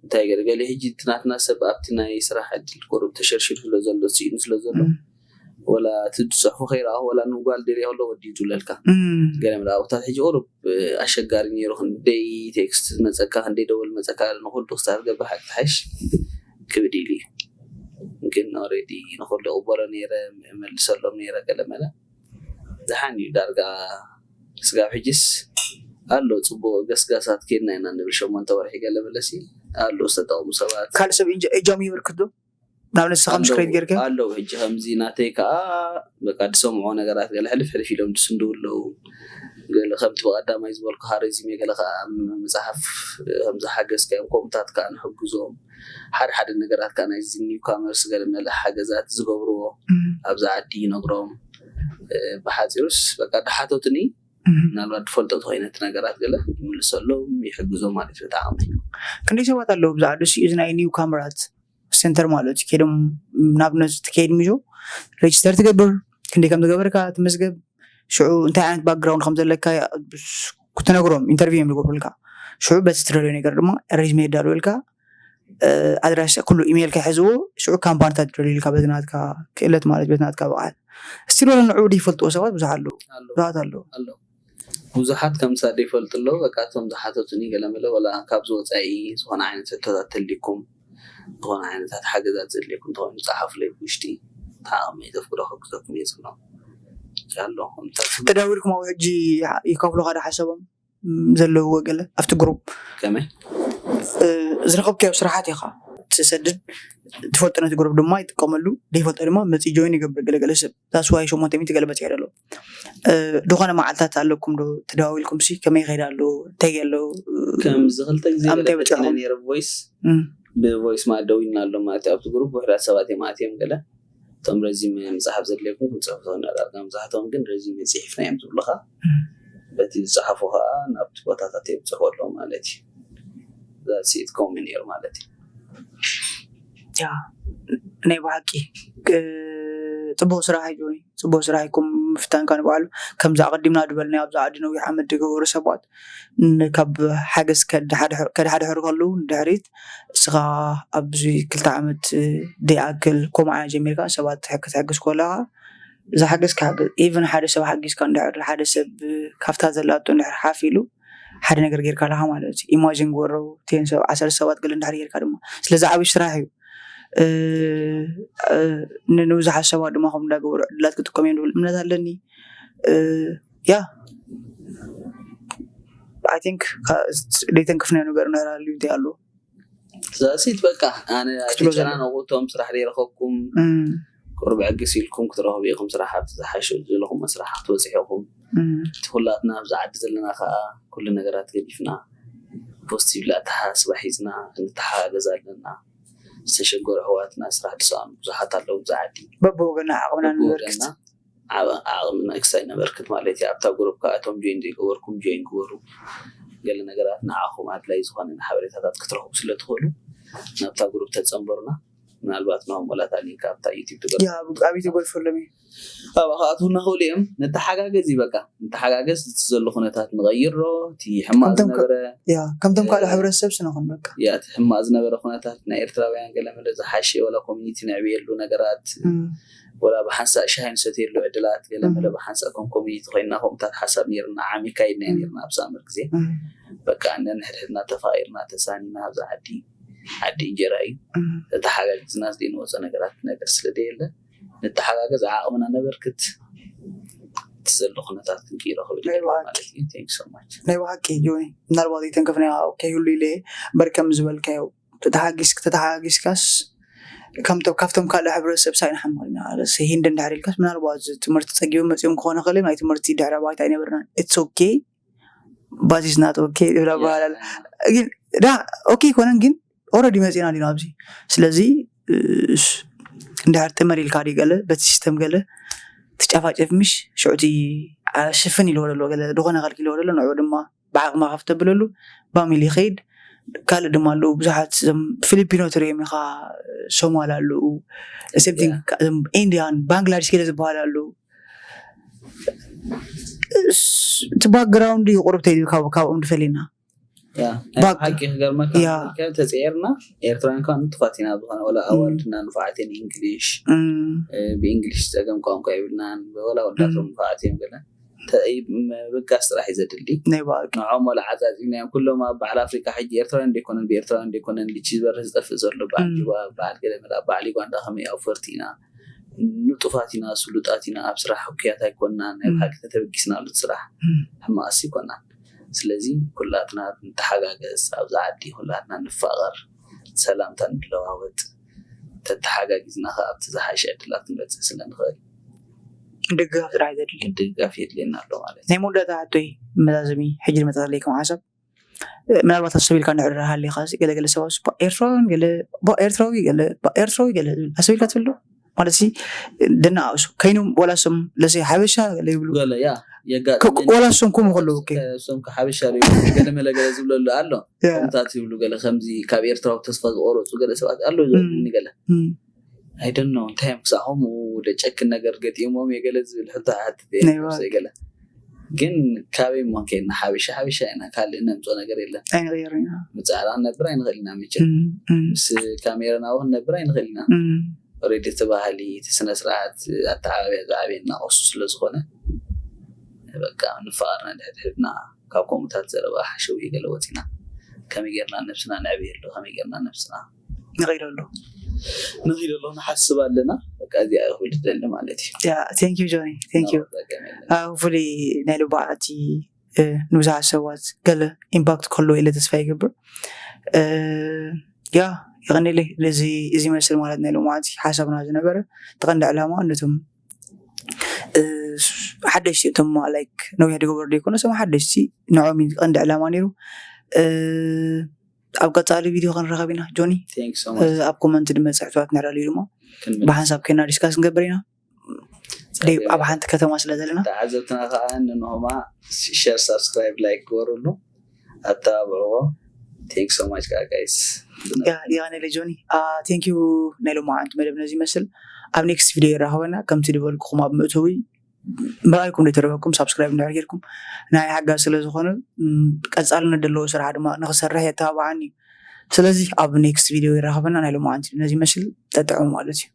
እንታይ ገለ ገለ ሕጂ እቲ ናትና ሰብ ኣብቲ ናይ ስራሕ ዕድል ቁሩብ ተሸርሺሩ ስለ ዘሎ ስኢኑ ስለ ዘሎ ወላ እቲ ዝፅሕፎ ከይረኣኹ ወላ ንጓል ደልየ ከሎ ወዲኡ ዝብለልካ ገለ መለ ኣብታት ሕጂ ቁሩብ ኣሸጋሪ ነይሩ ክንደይ ቴክስት ዝመፀካ ክንደይ ደወል መፀካ ንኩሉ ክሳብ ገባሕ ሓቂ ትሓይሽ ክብድ ኢሉ እዩ ግን already ንኹሉ እቕበሎ ነይረ፣ እመልሰሎም ነይረ ገለ መለ። ደሓን እዩ ዳርጋ። ስጋብ ሕጅስ ኣሎ ጽቡቕ ገስጋሳት ኬድና ኢና ንብል። ሸሞንተ ወርሒ ገለ መለሲ ኣሎ ዝተጠቕሙ ሰባት። ካልእ ሰብ ኢንጆ- ኢንጆም ይብርክት ዶ? ናብ ንስኻ ምስ ኣለዉ ክሬት ጌርካ ኣለዉ። ሕጂ ከምዚ ናተይ ከኣ በቃ ዝሰምዖ ነገራት ገለ ሕልፍ ሕልፍ ኢሎም ዝስንድዉ ኣለዉ። ገለ ከምቲ ብቐዳማይ ዝበልኩኻ ሬዚሜ ገለ ከኣ መጽሓፍ ከም ዝሓገዝካዮም ከምኡታት ከኣ ንሕግዞም። ሓደ ሓደ ነገራት ከኣ ናይዚ ኒው ካመርስ ገለ መለ ሓገዛት ዝገብርዎ እም፣ ኣብዚ ዓዲ ይነግሮም። እ፣ ብሓጺሩስ በቃ ድሓተቱኒ እም። ምናልባት ዝፈልጦ ተኾይነ እቲ ነገራት ገለ ይምልሰሎም ይሕግዞም ማለት እዩ። ብጣዕሚ ክንደይ ሰባት ኣለዉ ኣብዚ ዓዲ እሱ እዚ ናይ ኒው ካመራት ሴንተር ማለት እዩ። ከይዶም ንኣብነት ትከይድ ምጆ ሬጅስተር ትገብር፣ ክንደይ ከም ዝገበርካ ትመዝገብ፣ ሽዑ እንታይ ዓይነት ባክግራውንድ ከም ዘለካ ክትነግሮም ኢንተርቪው እዮም ዝገብሩልካ። ሽዑ በቲ ትደልዮ ነገር ድማ ሬዝሜ የዳልወልካ። ኣድራሽ ኩሉ ኢሜይል ከሕዝዎ። ሽዑ ካምፓኒታት ትደልዩልካ በቲ ናትካ ክእለት ማለት በቲ ናትካ ብቕዓት። ስቲል ወላ ንዕኡ ዘይፈልጥዎ ሰባት ብዙሕ ኣለዉ። ኣለዉ። ብዙሓት ኣለዉ። ኣለዉ። ብዙሓት ከምሳ ዘይፈልጡ ኣለዉ። በቃ እቶም ዝሓተቱኒ ገለመለ ወላ ካብዚ ወፃኢ ዝኾነ ዓይነት ሕቶታት ተልይኩም ዝኾነ ዓይነታት ሓገዛት ዘድልየኩም እንተኾይኑ ጸሓፉለይ ብውሽጢ። ተዓቕመይ ዘፍቅዶ ከግዘኩም እየ ዝብሎም። ኣሎ ከምታት ተዳዊልኩም ኣብ ሕጂ ይከፍሉኻ ዶ ሓሰቦም ዘለውዎ ገለ ኣብቲ ግሩፕ ከመይ ዝረኸብካዮ ስራሓት ኢኻ ትሰድድ ትፈልጦ ነቲ ግሩፕ ድማ ይጥቀመሉ ዘይፈልጦ ድማ መፂ ጆይን ይገብር ገለገለ ሰብ that's why ሸሞንተ ሚእቲ ገለ በፂሑ ኣሎ ዝኾነ መዓልታት ኣለኩም ዶ ተደዋዊልኩም ሲ ከመይ ይኸይድ ኣሎ እንታይ ኣሎ ከምዚ ክልተ ግዜ ኣብ ምንታይ በፂሕኩም ነይረ ቮይስ ብቮይስ ማለት ደዊልና ኣሎ ማለት ኣብቲ ግሩፕ ውሕዳት ሰባት እዮም ኣትዮም ገለ እቶም ረዚም መፅሓፍ ዘድልየኩም ክንፅሕፍ ትኽእሉ ዳርጋ መብዛሕትኦም ግን ረዚም ፅሒፍና እዮም ዝብሉኻ በቲ ዝፀሓፉ ከዓ ናብቲ ቦታታት የብፅሑ ኣለዉ ማለት እዩ ዛሲት ኮሚ ነይሩ ማለት እዩ ያ ናይ ብሓቂ ጽቡቅ ስራሕ እዩ ጆኒ ጽቡቅ ስራሕ ኢኩም ምፍታንካ ንባዕሉ ከምዚ ኣቀዲምና ዝበልናዮ ኣብዛ ዓዲ ነዊሕ ዓመት ዝገበሩ ሰባት ካብ ሓገዝ ከድሓድሕሩ ከለዉ ንድሕሪት እስኻ ኣብዚ ክልተ ዓመት ደይኣክል ከምኡ ዓይነት ጀሚርካ ሰባት ክትሕግዝ ከለኻ ዝሓገዝ ክሓግዝ ኢቨን ሓደ ሰብ ሓጊዝካ እንድሕር ሓደ ሰብ ካብታ ዘላቶ እንድሕር ሓፍ ኢሉ ሓደ ነገር ጌርካ ኣለኻ ማለት እዩ ኢማጂን ግበሮ ቴን ሰብ ዓሰርተ ሰባት ገለ እንድሕር ጌርካ ድማ ስለዚ ዓብይ ስራሕ እዩ ንብዙሓት ሰባት ድማ ከም እንዳገበሩ ዕድላት ክጥቀሙ እዮም ዝብል እምነት ኣለኒ ያ I think ዘይተንክፍናዮ ነገር እንድሕር ኣልዩ እንታይ ኣለዎ ዛሲት በቃ ኣነ ኣይተጨናነቁ እቶም ስራሕ ዘይረኸብኩም ቁሩብ ዕግስ ኢልኩም ክትረኽቡ ኢኹም ስራሕ ኣብቲ ዝሓሸ ዘለኹም ስራሕ ክትበፅሑ ኢኹም እቲ ኩላትና ኣብዚ ዓዲ ዘለና ከዓ ኩሉ ነገራት ገዲፍና ፖዚቲቭሊ ኣተሓሳስባ ሒዝና ክንተሓጋገዝ ኣለና ዝተሸገሩ ኣሕዋትና ስራሕ ዝሰኣኑ ብዙሓት ኣለዉ ኣብዚ ዓዲ በብወገና ዓቕምና ንበርክት ዓቕምና ክሳይ ነበርክት ማለት እዩ ኣብታ ግሩፕ ከዓ እቶም ጆይን ዘይገበርኩም ጆይን ግበሩ ገለ ነገራት ንዓኹም ኣድላይ ዝኾነ ሓበሬታታት ክትረኽቡ ስለ ትኽእሉ ናብታ ግሩፕ ተፀንበሩና ምናልባት ናሆም ወላታ ሊንክ ኣብታ ዩቲብ ትገ ያ ኣብ ዩቲብ ጎልፈሎም እዩ ኣብ ኣኻኣትውና ክእሉ እዮም ንተሓጋገዝ እዩ በቃ ንተሓጋገዝ እቲ ዘሎ ኩነታት ንቐይሮ እቲ ሕማቕ ዝነበረ ከምቶም ካልእ ሕብረተሰብ ስነኹን በቃ ያ እቲ ሕማቕ ዝነበረ ኩነታት ናይ ኤርትራውያን ገለ መለ ዝሓሸ ወላ ኮሚኒቲ ንዕብየሉ ነገራት ወላ ብሓንሳእ ሻሂ ንሰትየሉ ዕድላት ገለ መለ ብሓንሳእ ከም ኮሚኒቲ ኮይና ከምኡታት ሓሳብ ነይርና ዓሚ ካይድና ነይርና ኣብ ሳመር ግዜ በቃ ነንሕድሕድና ተፋቒርና ተሳኒና ኣብዛ ዓዲ ዓዲ እንጀራ እዩ ተተሓጋጊዝና ዘይንወፆ ነገራት ነገር ስለ ደየለ ንተሓጋገዝ ዓቕምና ነበርክት እቲ ዘሎ ኩነታት ክንቅይሮ ክብል ማለት እዩ thank you so much ናይ ብሓቂ ጆኒ ምናልባት ዘይተንከፍና ከይህሉ ኢለ እምበር ከም ዝበልካዮ ተተሓጊስክ ተተሓጋጊስካስ ካብቶም ካልእ ሕብረተሰብ ሳይ ንሓምቕ ኢና ርእሲ ሂንዲ እንድሕር ኢልካስ ምናልባት ትምህርቲ ፀጊቡ መፂኦም ክኾነ ክእል ናይ ትምህርቲ ድሕረ ባይታ ኣይነበርናን it's okay but it's not okay ይብላ በሃላል ግን ዳ okay ይኮነን ግን already መፂና ዲና ኣብዚ ስለዚ እንድሕር ጥመር ኢልካ ዲ ገለ በቲ ሲስተም ገለ ትጫፋጨፍ ምሽ ሽዑቲ ሽፍን ኢልዎ ደሎ ገለ ዝኾነ ከልክ ኢልዎ ደሎ ንዑ ድማ ብዓቕማ ከፍ ተብለሉ ባሚል ይኸይድ ካልእ ድማ ኣለዉ ብዙሓት ዞም ፊሊፒኖ ትሪኦም ኢኻ ሶማል ኣለዉ ኢንዲያን ባንግላዴሽ ገለ ዝበሃል ኣለዉ እቲ ባክግራውንድ እዩ ቁሩብ ተይሉ ካብኦም ዝፈሊና ሓቂ ክገርመካ ተፅዒርና ኤርትራውያን ከዓ ንጡፋት ኢና ዝኾነ ወላ ኣዋልድና ንፉዓት እየን እንግሊሽ ብእንግሊሽ ፀገም ቋንቋ የብልናን ወላ ወዳቶም ንፉዓት እዮም ገለ ምብጋስ ጥራሕ እዩ ዘድሊ። ናይ ብኣቂ ንዖም ወላ ዓፃፂናዮም ኩሎም ኣብ በዓል ኣፍሪካ ሕጂ ኤርትራውያን ደይኮነን ብኤርትራውያን ደይኮነን ልቺ ዝበርህ ዝጠፍእ ዘሎ በዓል ጅባ በዓል ገለመላ በዓል ዩጋንዳ ከመይ ኣውፈርቲ ኢና ንጡፋት ኢና ስሉጣት ኢና ኣብ ስራሕ ሕኩያት ኣይኮንና ናይ ብሓቂ ተተበጊስና ኣሉት ስራሕ ሕማቅስ ይኮና ስለዚ ኩላትና ንተሓጋገዝ ኣብዚ ዓዲ ኩላትና ንፋቀር ሰላምታ ንለዋወጥ ተተሓጋጊዝና ከ ኣብቲ ዝሓሸ ዕድላት ክንበፅእ ስለ ንኽእል ድጋፍ ጥራሕ ዘድሊ ድጋፍ የድልየና ኣሎ ማለት እዩ። ናይ መወዳእታ ሕቶይ መዛዘሚ ሕጂ ዝመፅእ ዘለይ ከም ሓሳብ ምናልባት ኣሰብ ኢልካ ንዕረ ሃሊካ ገለገለ ሰባት ባ ኤርትራውያን ገለ ባ ኤርትራዊ ገለ ባ ኤርትራዊ ገለ ዝብል ኣሰብ ኢልካ ትፈልዶ ማለት ሲ ደናኣሱ ከይኖም ወላ ሶም ለሰ ሓበሻ ገለ ይብሉ ገለ ያ የጋጥመኒ ወላ ሶም ከምኡ ከለዉ ሶም ሓበሻ ዶ ይብሉ ገለ መለ ገለ ዝብለሉ ኣሎ ከምታት ይብሉ ገለ ከምዚ ካብ ኤርትራዊ ተስፋ ዝቆረፁ ገለ ሰባት ኣሎ ዝብሉኒ ገለ ኣይደኖ እንታይ እዮም ክሳብ ከምኡ ደጨክን ነገር ገጢሞም የገለ ዝብል ሕቶ ሓትት እየ ናይ ነብሰይ ባክ። ገለ ግን ካበይ እሞ ከይድና ሓበሻ ሓበሻ ኢና ካልእ ነምፅኦ ነገር የለን ኣይንቕየር ኢና ምፅኣራ ክንነብር ኣይንኽእል ኢና መቸም እም፣ እም፣ ምስ ካሜራና እውን ክንነብር ኣይንኽእል ኢና እም። ኦሬዲ እቲ ባህሊ እቲ ስነ ስርዓት ኣተዓባብያ ዝዓበየና ቅርሱ ስለ ዝኾነ በቃ ንፈቃርና ድሕድሕድና ካብ ከምኡታት ዘረባ ሓሸው ገለ ወፂና ከመይ ጌርና ነብስና ንዕብየሉ ከመይ ጌርና ነብስና ንኸይደሉ ንኺደሎ ንሓስብ ኣለና በቃ እዚኣ ክብል ደሊ ማለት እዩ ያ thank you Johnny thank you ጠቀም የለን። hopefully ናይ ልባዓቲ ንብዙሓት ሰባት ገለ ኢምፓክት ከሎ ኢለ ተስፋ ይገብር እ፣ ያ ይቐኒለይ ነዚ እዚ መስል ማለት ናይ ሎማዓንቲ ሓሳብና ዝነበረ ተቐንዲ ዕላማ ነቶም እ፣ ሓደሽቲ እቶም ላይክ ነዊሕ ድገበሩ ዘይኮነ ሰም ሓደሽቲ ንዖም እዩ ቀንዲ ዕላማ ነይሩ እ፣ ኣብ ቀፃሊ ቪድዮ ክንረኸብ ኢና ጆኒ Thank you so እ፣ much ኣብ ኮመንት ድመፅእ ሕትዋት ንዕረሉ እዩ ድማ ክንመልስ ብሓንሳብ ኮይና ዲስካስ ንገብር ኢና ደብ ኣብ ሓንቲ ከተማ ስለ ዘለና ተዓዘብትና ከዓ ንንሆማ share subscribe like ግበሩሉ ኣተባብዕዎ Thank you so much ከዓ guys ያ ያ ነለ ጆኒ thank you ናይ ሎማዓንቲ መደብ ነዚ ይመስል ኣብ ኔክስት ቪድዮ ይራኸበና ከምቲ ዝበልኩኹም ኣብ ምእተዊ ምርኣይኩም ዘይተረፈኩም ሳብስክራይብ እንድሕር ጌርኩም ናይ ሓጋዝ ስለ ዝኾነ ም፣ ቀፃልነት ዘለዎ ስራሕ ድማ ንክሰርሕ የተባብዓኒ እዩ ስለዚ ኣብ ኔክስት ቪድዮ ይራኸበና ናይ ሎማዓንቲ ነዚ ይመስል ጠጥዕሙ ማለት እዩ